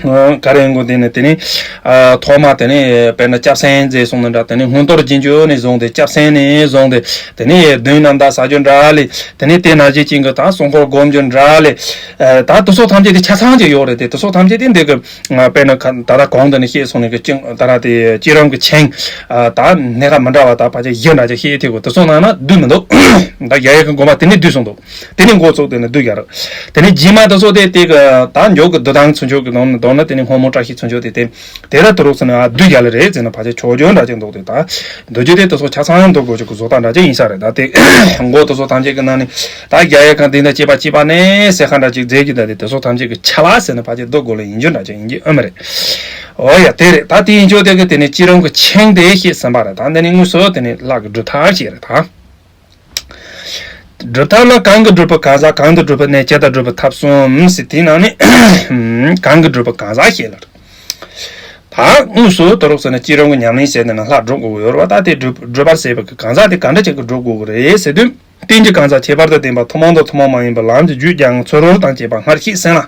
ག་རེ་འགོ་དེ་ནས་དེ་ནས་ཨ་ཐོག་མ་དེ་ནས་དཔེར་ན་སྐྱབས་སེམས་མཛད་སོང་ན་འདྲ། དེ་ནས་སྔོན་དུ་སྦྱིན་རྒྱུ་ནས་བཟུང་སྟེ་སྐྱབས་སེམས་ནས་བཟུང་སྟེ་དེ་ནས་མདུན་ན་ད་ཟ་རྒྱུ་འདྲ་ལས། དེ་ནས་དེ་ནང་བཞིན་ཅན་གྱི་ད་སྲུང་འཁོར་སྒོམ་རྒྱུ་འདྲ་ལས། ཨ་ད་དེ་ཚོ་ཐམས་ཅད་དེ་ཆ་ཚང་ཅིག་ཡོད་རེད་དེ། དེ་ཚོ་ཐམས་ཅད་དེ་འདི་གི་ང་དཔེར་ན་ཁ་ད་ལྟ་གོང་དུ་ནས་བཤད་སོང་ནས་ཀྱི་ཅིང་ད་ལྟ་དེ་བསྐྱེད་རིམ་གྱི་ཆིངས་ཨ་ད་སྣ་ཁ་མི་འདྲ་བ་ད་ཕལ་ཆེར་བཞི་འདྲ་ཅིག་བཤད་ཐུབ་གོ། དེ་ཚོ་ནང་ན་བསྡུས་མི་འདུག་ད་གཞལ་ཡས་ཁང་སྒོམ་པ་དེ་ནས་བསྡུས་སོང་འདུག་དེ་ནས་འགོ་བཙུགས་དེ་ནས་བསྡུས་རྒྱག་རེད། དེ་ནས་རྗེས་མ་དེ་ཚོ་དེ་དེ་གི་ད་མཇུག་གི་བསྡུ་ལྡང་ཚུན་ཆོད་ཀྱི་དོན་དོན་ན་དེ་ནས་སྔོན་མོ་བཀྲ་ཤིས་ཚུན་ཆོད་དེ་དེ་དེ་ལ་དུ་རུག་ཟེར་ན་ཨ་བསྡུས་རྒྱག་ལེ་རེད་ཟེར་ན་ཕལ་ཆེར་ཆོག་རྒྱུ་འདྲ་ཅིག་འདུག་དེ་ད་བསྡུ་རྒྱུ་དེ་དེ་ཚོ་ཆ་ཚང་བསྡུ་དགོས་ཀྱི་བཟོ་ལྟ་འདྲ་ཅིག་ཡིན་ས་རེད། ད་དེ་མགོ་དེ་ཚོ་ཐམས་ཅད་ཀྱི་ནང་ནས་ད་གཞལ་ཡས་ཁང་དེ་འདྲ་བསྐྱེད་པ་བསྐྱེད་པ་ནས་ཟེར་ཁ་འདྲ་ཅིག་མཛད་ཀྱི་ད་དེ་དེ་ཚོ་ཐམས་ཅད་ཀྱི་ཆ་ལ་ཟེར་ན་ཕལ་ཆེར་བསྡུ་དགོས་ལེ་ཡིན་རྒྱུ་འདྲ་ཅིག་ཡིན་གྱི་ཨ་མ་རེད། ཨོ་ཡ་དེ་རེད། ད་དེ་ཡིན་ཆོག་དེ་གི་དེ་ནས་བསྐྱེད་རིམ་གྱི་ཆིངས་དེ་བཤད་ཟིན་པ་རེད། ད་འདི་ནས་དངོས་སུ་དེ་ནས་ལྷག་གི་སྒྲུབ་ཐབས་བཤད་རེད། ད་སྒྲུབ་ཐབས་ལ་གང་གིས་སྒྲུབ་པའི་གང་ཟག་གང་དུ་སྒྲུབ་པའི་གནས་ཇི་ལྟར་སྒྲུབ་པའི་ཐབས་གསུམ་ཟེར། དེའི་ནང་ནས་གང་གིས་སྒྲུབ་པའི་གང་ཟག་བཤད་ལ། ད་དངོས་སུ་དུ་རོགས་ཟེར་ན་སྐྱེ་རུང་གི་ཉམས་ལེན་བྱས་ནས་ན་ལྷག་སྒྲུབ་དགོས་ཀྱི་ཡོད་རེད་བ། ད་དེ་སྒྲུབ་སྒྲུབ་པར་བྱེད་པའི་གི་གང་ཟག་དེ་ག་འདྲ་ཅིག་གི་སྒྲུབ་དགོས་ཀྱི་རེད་ཟེར་དུས། རྟེན་གྱི་གང་ཟག་ཁྱད་པར་དུ་ལྡན་པ་ཐུན་མོང་དང་ཐུན་མོང་མ་ཡིན་པའི་ལམ་གྱི་རྒྱུད་སྦྱང་ཚུ་རོལ་དང་བཅས་པ་སྔར་བཤད་ཟིན་ལ།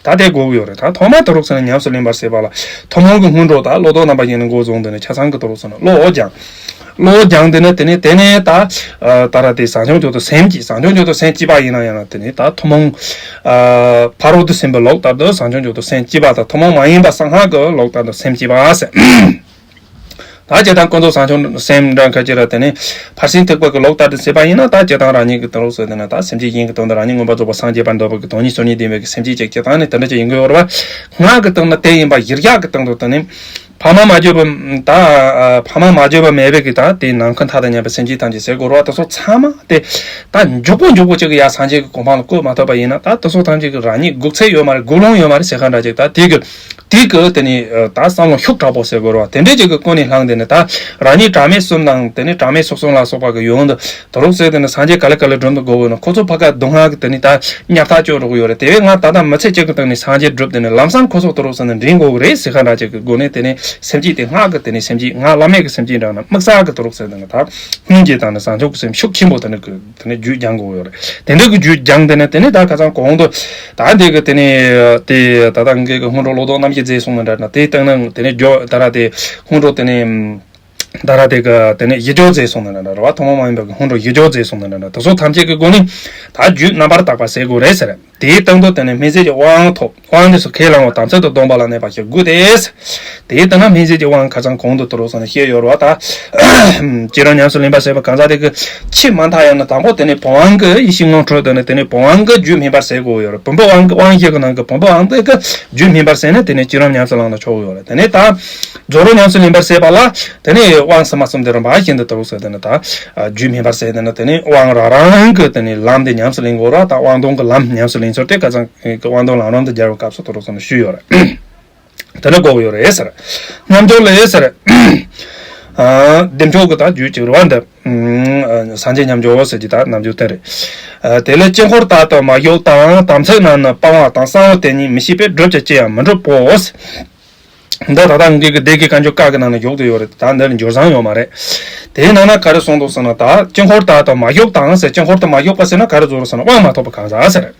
ད་དེ་དགོས་ཀྱི་ཡོད་རེད། ད་ཐོག་མར་དུ་རོགས་ཟེར་ན་ཉམས་སུ་ལེན་པར་བྱེད་པ་ལ་ཐུན་མོང་གི་སྔོན་འགྲོ་དང་བློ་ལྡོག་རྣམ་པ་བཞི་ནས་འགོ་བཟུང་དེ་ནས་ཆ་ཚང་གི་དུ་རོགས་ཟེར་ན་བློ་སྦྱང་། བློ་སྦྱང་དེ་ནས་དེ་ནས་དེ་ནས་ད་ད་ར་དེ་བྱང་ཆུབ་མཆོག་ཏུ་སེམས་བསྐྱེད། བྱང་ཆུབ་མཆོག་ཏུ་སེམས་བསྐྱེད་པ་ཡིན་ན་ཡང་ན་དེ་ནས་ད་ཐུན་མོང་ཕ་རོལ་ཏུ་ཕྱིན་པའི་ལུགས་ལྟར་དུ་བྱང་ཆུབ་མཆོག་ཏུ་སེམས་བསྐྱེད་པ་དང་ཐུན་མོང་མ་ཡིན་པ་གསང་སྔགས་ཀྱི་ལུགས་ལྟར་དུ་སེམས་བསྐྱེད་པ་ཟེར། ད་སྤྱིར་བཏང་ཀུན་རྫོབ་བྱང་ཆུབ་སེམས་འདྲ་ཁ་ཅིག་ར་དེ་ནས་ཕར་ཕྱིན་ཐེག་པ་གི་ལུགས་ལྟར་དུ་བྱས་པ་ཡིན་ན། ད་སྤྱིར་བཏང་རང་ཉིད་ཀྱི་དོན་ལུགས་ཟེར་དེ་ན་ད་སེམས་བསྐྱེད་གཞན་གྱི་དོན་དུ་རང་ཉིད་མངོན་པར་རྫོགས་པར་སངས་རྒྱས་པར་འདོད་པའི་གི་དོན་གཉིས་སོ་གཉིས་ལྡན་པའི་གི་སེམས་བསྐྱེད་ཅིག་སྤྱིར་བཏང་ནས་དེ་འདྲ་ཅིག་ཡིན་དགོས་པ་རེད་བ། སྔགས་ཀྱི་སྟེང་ན་དེ་ཡིན་པ་གཞིར་བཞག་གི་སྟེང་དུ་དེ་ནས་ཕ་མ་མ་བརྗོད་པ་ད་ཕ་མ་མ་བརྗོད་པ་མེད་པའི་གི་ད་དེ་ནམ་མཁའ་མཐའ་དང་མཉམ་པའི་སེམས་བསྐྱེད་ཐམས་ཅད་ཟེར་དགོས་རེད་བ། དེ་ཚོ་ཚང་མ་དེ་ད་མགྱོགས་པོ་མགྱོགས་པོ་ཅིག་གི་ཡར་སངས་རྒྱས་ཀྱི་གོ་འཕང་ལ་བཀོད་མ་ཐུབ་པ་ཡིན་ན། ད་དེ་ཚོ་ཐམས་ཅད་ཀྱི་རང་ཉིད་སྒུག་ཚད་ཡོད་མ་རེད། སྒུག་ལོང་ཡོད་མ་རེད་ཟེར་ག་འདྲ་ཅིག་ད་དེ་གི་དེ་གི་དེ་ནི་ད་བསམ་བློ་ཤུགས་དྲག་པོ་ཟེར་དགོས་རེད་བ། དེ་འདྲས་ཅིག་གི་ཀུན་ནས་བསླངས་དེ་ནི་ད་རང་ཉིད་གྲངས་མེད་གསུམ་དང་དེ་ནི་གྲངས་མེད་སོགས་གསུམ་ལ་སོགས་པ་གི་ཡོན་དུ་རོགས་ཟེར་དེ་ནི་སངས་རྒྱས་ག་ལེ་ག་ལེ་སྒྲུབ་ཏུ་དགོས་ཀྱི་ན། ཁོ་ཚོ་ཕ་ག་སྡུག་བསྔལ་གི་དེ་ནི་ད་ཉར་ཐག་གཅོད་འགྲོ་གི་ཡོད་རེད། དེ་བས་ང་ད་ལྟ་མི་ཚེ་གཅིག་གི་སྟེང་ནས་སངས་རྒྱས་སྒྲུབ་དེ་ནི་ལམ་སང་ཁོ་ཚོ་དུ་རོགས་ཟེར་ནི་འདྲེན་དགོས་ཀྱི་རེད་ཟེར་ག་འདྲ་ཅིག་གི་སྒོ་ནས་དེ་ནི་སེམས་བསྐྱེད་དེ་སྔགས་ཀྱི་དེ་ནི་སེམས་བསྐྱེད་སྔགས་བླ་མེད་ཀྱི་སེམས་བསྐྱེད་འདྲ་ན་དམིགས་བསལ་གྱི་དུ་རོགས་ཟེར་དེ་ནི་ད་སྔོན་གྱི་དང་ནི་བྱང་ཆུབ་ཀྱི་སེམས་ཤུགས་ཆེན་པོ་དེ་ནི་གི་དེ་ནས་རྒྱུད་སྦྱང་དགོས་ཡོད་རེད། དེ་འདྲ་གི་རྒྱུད་སྦྱང་དེ་ནས་དེ་ནས་ད་ཁ་སང་གོང་དུ་ད་འདི་གི་དེ་ནས་དེ་ད་ལྟ་འགའ་གི་སྔོན་འགྲོ་བློ་ལྡོག་རྣམ་བཞི་མཛད་སོང་ནི་འདྲ་ན། དེའི་སྟེང་ན་དེ་ནས་སྦྱོར་ད་ར་དེ་སྔོན་འགྲོ་དེ་ནས་ད་ར་དེ་གི་དེ་ནས་བཞི་སྦྱོར་མཛད་སོང་ནི་འདྲ་ར་བ། ཐུན་མོང་མ་ཡིན་པ་གི་སྔོན་འགྲོ་བཞི་སྦྱོར་མཛད་སོང་ནི་འདྲ་ན། དེ་ཚོ་ཐམས་ཅད་ཀྱི་སྒོ་ནས་ད་རྒྱུད་རྣམ་པར་དག་པ་ཟེར་དགོས་རེད་ཟེར། དེའི་སྟེང་དུ་དེ་ནས་སྨིན་བྱེད་ཀྱི་དབང་ཐོབ། དབང་དེ་ཚུ་ཁས་བླང་བ་དམ་ཚིག་ཏུ་བསྡོམས་པ་ལ་གནས་པ་ཞིག་དགོས་ཏེ། དེའི་ལྟར་ན་སྨིན་བྱེད་ཀྱི་དབང་ཁ་སང་གོང་དུ་དུ་རུ་སོང་ནས་བཤད་ཡོད་རེད་བ། ད་སྤྱིར་ཉམས་སུ་ལེན་པ་ཟེར་བ་གང་ཟག་དེ་གི་ཆེས་མ་མཐའ་ཡང་ན་དང་པོ་དེ་ནས་བུམ་དབང་གི་ཡེ་ཤེས་ངོ་འཕྲོད་དེ་ནས་དེ་ནས་བུམ་དབང་གི་རྒྱུད་སྨིན་པར་ཟེར་དགོས་ཡོད་རེད། བུམ་པ་དབང་གི་དབང་བཞི་གི་ནང་གི་བུམ་པ་དབང་དེ་གི་རྒྱུད་སྨིན་པར་ཟེར་ནས་དེ་ནས་སྤྱིར་ཉམས་སུ་བླངས་ན་ཆོག་གི་ཡོད་རེད། དེ་ནས་ད་རྫོགས་རིམ་ཉམས་སུ་ལེན་པར་ཟེར་བ་ལ་དེ་ནས་དབང་ཕྱི་མ་གསུམ་དེ་རིམ་པ་བཞིན་དུ་དུ་རུ་ཟེར་དེ་ནས་ད་རྒྱུད་སྨིན་པར་ཟེར་དེ་ནས་དེ་ནས་དབང་རང་རང་གི་དེ་ནས་ལམ་དེ་ཉམས་སུ་ལེན་དགོས་རེད། ད་དབང་དོན་གི་ལམ་ཉམས་སུ་ལེན་ཚུལ་དེ་ཁ་སང་དབང་དོན་ལམ་རིམ་དུ་སྦྱར་བའི་སྐབས་སུ་དུ་རུ་སོང་ནས་ཞུས་ཡོད་རེད། དེ་འདྲ་དགོས་ཀྱི་ཡོད་རེད་ཟེར། རྣལ་འབྱོར་ལས་ཟེར། ཨ། བདེ་མཆོག་གི་ད་རྒྱུད་ཅིག་རེད་བ་འདི། ཨ། སངས་རྒྱས་མཉམ་སྦྱོར་ཟེར་གྱི་ད་རྣལ་འབྱོར་དེ་རེད། ཨ། དེ་ལས་དཀྱིལ་འཁོར་དག་ཏུ་མ་ཞུགས་དང་། དམ་ཚིག་རྣམས་ནི་སྤང་བ་དང་། གསང་བ་དེ་ཉིད་མི་ཤེས་པས། བསྒྲུབ་ཀྱང་ཅི་ཡང་མི་འགྲུབ་བོ། འདི་ད་ལྟ་འགའ་གི་སྡེ་དགེ་བཀའ་འགྱུར་ཀ་གི་ནང་ན་བཞུགས་ཏེ་ཡོད་རེད། ད་འདིར་འགྱུར་བཟང་ཡོད་མ་རེད། དེའི་ནང་ན་ག་རེ་གསུངས་འདུག་ཟེར་ན། ད་དཀྱིལ་འཁོར་དག་ཏུ་མ་ཞུགས་དང་ཟེར། དཀྱིལ་འཁོར་དུ་མ་ཞུགས་པ་ཟེར་ན་ག་རེ་ཟེར་ཟེར་ན་དབང་མ་ཐོབ་པ་གང་ཟག་ཟེར།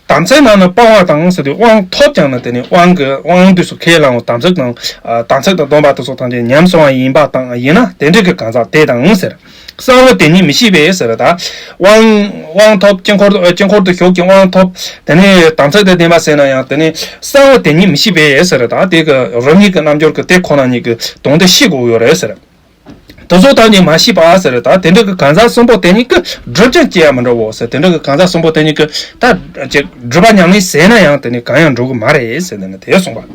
དམ་ཚིག་རྣམས་ནི་སྤང་བ་དང་ཟེར་དུས་དབང་ཐོབ་ཀྱང་ན་དེ་ནི་དབང་གི་དབང་དུས་སུ་ཁས་བླངས་པ་དམ་ཚིག་དང་། ཨ། དམ་ཚིག་དང་སྡོམ་པ་དེ་ཚོ་ཐམས་ཅད་ཉམས་སོང་བ་ཡིན་པ་དང་ཡིན་ན་དེ་འདྲ་གི་གང་ཟག་དེ་དང་ཟེར། གསང་བ་དེ་ཉིད་མི་ཤེས་པས་ཟེར། ད་དབང་དབང་ཐོབ། དཀྱིལ་འཁོར་དུ་དཀྱིལ་འཁོར་དུ་ཞུགས་ཀྱི་དབང་ཐོབ། དེ་ནས་དམ་ཚིག་དང་ལྡན་པ་ཟེར་ན་ཡང་དེ་ནི་གསང་བ་དེ་ཉིད་མི་ཤེས་པས་ཟེར། ད་དེ་གི་རང་ཉིད་ཀྱི་རྣལ་འབྱོར་གྱི་དེ་ཁོ་ན་ཉིད་ཀྱི་དོན་དེ་ཤེས་དགོས་ཡོད་རེད་ཟེར། དེ་ཚོ་ཐམས་ཅད་མ་ཤེས་པ་ཟེར། ད་དེ་འདྲ་གི་གང་ཟག་གསུམ་པོ་དེ་ཉིད་ཀྱིས་བསྒྲུབ་ཀྱང་ཅི་ཡང་མི་འགྲུབ་བོ་ཟེར། དེ་འདྲ་གི་གང་ཟག་གསུམ་པོ་དེ་ཉིད་ཀྱིས་ད་ཅིག་སྒྲུབ་པ་ཉམས་ལེན་བྱས་ན་ཡང་དེ་ནི་གང་ཡང་འགྲུབ་ཀྱི་མ་རེད་ཟེར། དེ་ནི་དེ་གསུངས་པ།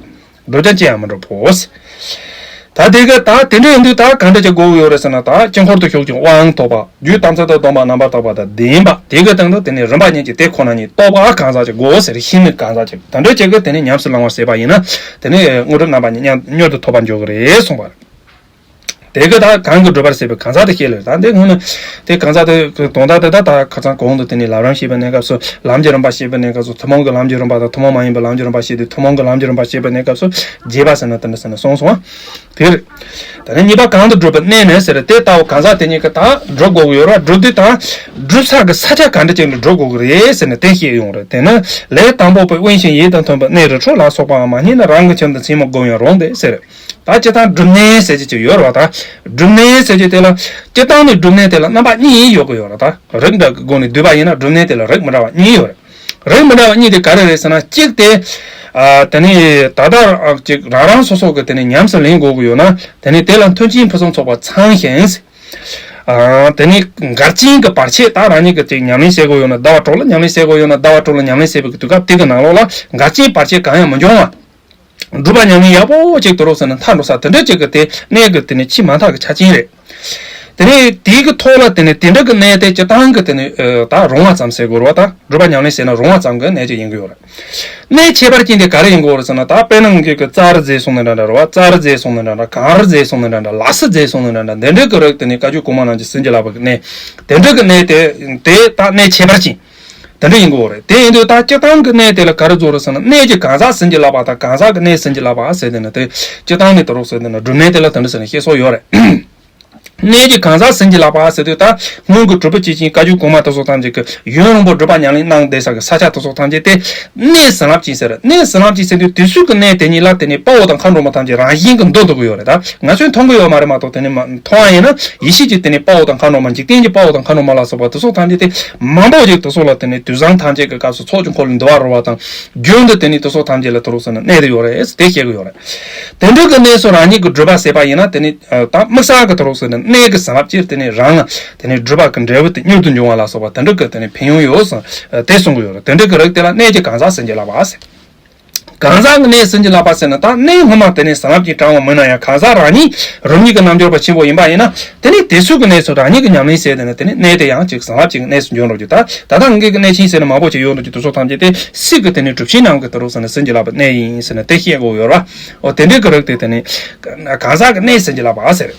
བསྒྲུབ་ཀྱང་ཅི་ཡང་མི་འགྲུབ་བོ་ཟེར། ད་དེ་གི་ད་དེ་འདྲ་ཡིན་དུས་ད་གང་འདྲ་ཅིག་དགོས་ཀྱི་ཡོད་རེད་ཟེར་ན། ད་དཀྱིལ་འཁོར་དུ་ཞུགས་ཀྱི་དབང་ཐོབ་པ། རྒྱུད་དམ་ཚིག་དང་སྡོམ་པ་རྣམ་པར་དག་པ་དང་ལྡན་པ། དེ་གི་སྟེང་དུ་དེ་ནི་རིམ་པ་གཉིས་ཀྱི་དེ་ཁོ་ན་ཉིད་རྟོགས་པ་གང་ཟག་ཅིག་དགོས་ཟེར། ཤེས་ནི་གང་ཟག་ཅིག་དེ་འདྲ་ཅིག་གིས་དེ་ནི་ཉམས་སུ་བླང་བར་བྱས་པ་ཡིན་ན་དེ་ནི་དངོས་གྲུབ་རྣམ་པ་གཉིས་མཉམ་མྱུར་དུ་ཐོབ་པར་འགྱུར་གྱི་རེད་གསུངས་པ་རེད། དེ་གི་ད་གང་གིས་སྒྲུབ་པར་བྱེད་པའི་གང་ཟག་དེ་ཤེས་ལེ། ད་འདི་སྔོན་ནས་དེ་གང་ཟག་དེ་དོན་དག་དེ་ད་ད་ཁ་སང་གོང་དུ་དེ་ནས་ལམ་རིམ་བཤད་པའི་གནས་སྐབས་སུ། ལམ་གྱི་རིམ་པ་བཤད་པའི་གནས་སྐབས་སུ་ཐུན་མོང་གི་ལམ་གྱི་རིམ་པ་དང་ཐུན་མོང་མ་ཡིན་པའི་ལམ་གྱི་རིམ་པ་བཤད་དུས་ཐུན་མོང་གི་ལམ་གྱི་རིམ་པ་བཤད་པའི་གནས་སྐབས་སུ་རྒྱས་པ་ཟེར་ན་དེ་འདྲ་ཟེར་ནས་གསུངས་སོང་བ། དེ་རེད། དེ་ནས་གཉིས་པ་གང་དུ་སྒྲུབ་པའི་གནས་ནས་ཟེར། དེ་ལྟ་བུ་གང་ཟག་དེ་ཉིད་ཀྱིས་ད་སྒྲུབ་དགོས་ཀྱི་ཡོད་རེད། སྒྲུབ་དུས་ད་སྒྲུབ་ས་གི་ས་ཆ་ག་འདྲ་ཅིག་ལ་སྒྲུབ་དགོས་ཀྱི་རེད་ཟེར་ནས་དེ་བཤད་ཡོང་རེད། དེ་ནི་ལས་དང་པོ་པའི་དབེན་ཞིང་ཡིད་དང་མཐུན་པའི་གནས་རི་ཁྲོད་ལ་སོགས་པའང་མ་རྙེད་ན་རང་གི་ཁྱིམ་དུ་མཆིལ་མ་བསྒོམ་ཡང་རུང་སྟེ་ཟེར། ད་སྤྱིར་བཏང་སྒྲུབ་གནས་ཟེར་གྱི་ཅིག་ཡོད་རེད་བ། ད་སྒྲུབ་གནས་ཟེར་གྱི་དེ་ལ་སྤྱིར་བཏང་ནས་སྒྲུབ་གནས་དེ་ལ་རྣམ་པ་གཉིས་ཡོད་ཀྱི་ཡོད་རེད། ད་རིགས་འདྲ་གི་སྒོ་ནས་བསྡུས་པ་ཡིན་ན་སྒྲུབ་གནས་དེ་ལ་རིགས་མི་འདྲ་བ་གཉིས་ཡོད་རེད། རིགས་མི་འདྲ་བ་གཉིས་དེ་ག་རེ་རེད་ཟེར་ན། གཅིག་དེ། ཨ། དེ་ནི་ད་ལྟ་ཅིག་རང་རང་སོ་སོ་གི་དེ་ནི་ཉམས་སུ་ལེན་དགོས་ཀྱི་ཡོད་ན། དེ་ནི་དེ་ལ་མཐུན་རྐྱེན་ཕུན་སུམ་ཚོགས་པ་ཚང་ཞིང་། ཨ། དེ་ནི་འགལ་རྐྱེན་གྱི་བར་ཆད། ད་རང་ཉིད་ཀྱིས་ཅིག་ཉམས་ལེན་བྱེད་དགོས་ཡོད་ན་ཟླ་བ་དྲུག་ལ་ཉམས་ལེན་བྱེད་དགོས་ཡོད་ན། ཟླ་བ་དྲུག་ལ་ཉམས་ལེན་བྱེད་པའི་དུས་སྐབས་དེ་གི་ནང་ལོགས་ལ་འགལ་རྐྱེན་བར་ཆད་གང་ཡང་མི་འབྱུང་བ། སྒྲུབ་པ་ཉམས་ལེན་ཡག་པོ་ཅིག་དུ་རོགས་ཟེར་ན་མཐའ་འགྲོ་ས་དེ་འདྲ་ཅིག་གི་དེ་གནས་ཀྱི་དེ་ནི་ཆེས་མ་མཐའ་གི་ཆ་རྐྱེན་རེད། དེ་ནས་དེའི་གི་ཐོག་ལ་དེ་ནས་དེ་འདྲ་གི་གནས་དེ་སྤྱིར་བཏང་གི་དེ་ནས་ཨ། ད་རུང་བ་ཙམ་ཟེར་དགོས་རེད་བ། ད་སྒྲུབ་པ་ཉམས་ལེན་བྱས་ན་རུང་བ་ཙམ་གི་གནས་ཅིག་ཡིན་གི་ཡོད་རེད། གནས་ཁྱད་པར་ཅན་དེ་ག་རེ་ཡིན་གི་ཡོད་རེད་ཟེར་ན། ད་དཔེར་ན་ངེད་ཀྱི་ཙཱ་རི་མཛད་སོང་ནི་འདྲ་འདྲ་རེད་བ། ཙཱ་རི་མཛད་སོང་ནི་འདྲ་འདྲ། གངས་རི་མཛད་སོང་ནི་འདྲ་འདྲ། ལ་སི་མཛད་སོང་ནི་འདྲ་འདྲ། འདི་འདྲ་གི་རིགས་དེ་ནས་བཀའ་བརྒྱུད་གོང་མ་རྣམས་ཀྱི་ཟིན་གྱི་ལགས་པ་གི་གནས། དེ་འདྲ་གི་གནས་དེ་དེ་ད་གནས་ཁྱད་པར་ཅན། དེ་འདྲ་ཡིན་དགོས་རེད། དེ་ཡིན་དུས་ད་སྤྱིར་བཏང་གི་གནས་དེ་ལ་ག་རེ་བཟོ་རེད་ཟེར་ན། གནས་ཀྱི་གང་ཟག་ཟིན་གྱིས་བརླབས་པ་དང་གང་ཟག་གི་གནས་ཟིན་གྱིས་བརླབས་པ་ཟེར་དེ་ནི་དེ་སྤྱིར་བཏང་ནས་དེ་རོགས་ཟེར་དེ་ནི་སྒྲུབ་གནས་དེ་ལ་དེ་འདྲ་ཟེར་ནས་བཤད་སྲོལ་ཡོད་རེད། གནས་ཀྱི་གང་ཟག་ཟིན་གྱིས་བརླབས་པ་ཟེར་དུས་ད་སྔོན་གྱི་གྲུབ་པ་སྐྱེས་ཆེན་བཀའ་བརྒྱུད་གོང་མ་དེ་ཚོ་ཐམས་ཅད་ཀྱིས་ཡུན་རིང་པོ་སྒྲུབ་པ་ཉམས་ལེན་གནང་བསྡད་ས་གི་ས་ཆ་དེ་ཚོ་ཐམས་ཅད་དེ་གནས་ཟིན་རླབས་ཅན་ཟེར། གནས་ཟིན་རླབས་ཅན་ཟེར་དུས་དེ་ཚོའི་གི་གནས་དེ་ཉིད་ལ་དེ་ནས་དཔའ་བོ་དང་མཁའ་འགྲོ་མ་ཐམས་ཅད་རང་བཞིན་གྱིས་འདུ་འདུ་གི་ཡོད་རེད། ད་ང་ཚོས་མཐོང་གི་ཡོད་མ་རེད་མ་གཏོགས། དེ་ནས་མ་མཐོང་བ་ཡིན་ན་ཡེ་ཤེས་ཀྱི་དེ་ནས་དཔའ་བོ་དང་མཁའ་འགྲོ་མ། འཇིག་རྟེན་གྱི་དཔའ་བོ་དང་མཁའ་འགྲོ་མ་ལ་སོགས་པ་དེ་ཚོ་ཐམས་ཅད་དེ་མང་པོ་ཅིག་དེ་ཚོ་ལ་དེ་ནས་དུས་བཟང་ཐམས་ཅད་ཀྱི་སྐབས་སུ་ཚོགས་ཀྱི་འཁོར་ལོས་འདུ་བར་རོལ་བ་དང་། རྒྱུན་དུ་དེ་ནས་དེ་ཚོ་ཐམས་ཅད་ལ་དེ་རོགས་ཟེར་ནས་གནས་དེ་ཡོད་རེད་ཟེར་དེ་བཤད་གི་ཡོད་རེད། དེ་འདྲ་གི་གནས་སུ་རང་ཉིད་ཀྱི་སྒྲུབ་པ་ཟེར་བ་ཡིན་ན་དེ་ནི་ད་དམིགས་བསལ་གྱི་དེ་རོགས་ཟེར་ནས་གནས་ཀྱི་ཟིན་རླབས་ཅན་དེ་ནི་རང་ལ་དེ་ནི་སྒྲུབ་པ་གི་འབྲས་བུ་དེ་མྱུར་དུ་འབྱུང་བ་ལ་སོགས་པ་དེ་འདྲ་གི་དེ་ནི་ཕན་ཡོན་ཡོད་ཟེར་དེ་གསུང་གི་ཡོད་རེད། དེ་འདྲ་གི་རིགས་དེ་ལ་གནས་ཀྱི་གང་ཟག་ཟིན་གྱིས་བརླབས་པ་ཟེར། གང་ཟག་གི་གནས་ཟིན་གྱིས་བརླབས་པ་ཟེར་ན། ད་གནས་སྔོན་མ་དེ་ནི་ཟིན་རླབས་ཅན་དྲངས་པ་མིན་ན་ཡང་། གང་ཟག་རང་ཉིད་རང་ཉིད་ཀྱི་རྣལ་འབྱོར་པ་ཆེན་པོ་ཡིན་པ་ཡིན་ན། དེ་ནི་དེ་ཚོའི་གི་གནས་སུ་རང་ཉིད་ཀྱི་ཉམས་ལེན་བྱས་དེ་ནི་དེ་ནི་གནས་དེ་ཡང་ཅིག་ཟིན་རླབས་ཅན་གྱི་གནས་སུ་འགྱུར་འགྲོ་རྒྱུ། ད་ད་ལྟ་ངེད་ཀྱི་གནས་ཆེན་ཟེར་ནས་མང་པོ་ཅིག་ཡོད་འགྲོ་རྒྱུ་དེ་ཚོ་ཐམས་ཅད་དེ་སྲིད་ཀྱི་དེ་ནི་གྲུབ་ཆེན་རྣམས་ཀྱི་དེ་རོགས་ཟེར་ནས་ཟིན་གྱིས་བརླབས་པའི་གནས་ཡིན་ཟེར་ནས་དེ་བཤད་དགོས་ཡོད་རེད་བ། འོ་དེ་འདྲའི་གི་རིགས་དེ་དེ་ནི་གང་ཟག་གི་གནས་ཟིན་གྱིས་བརླབས་པ་ཟེར།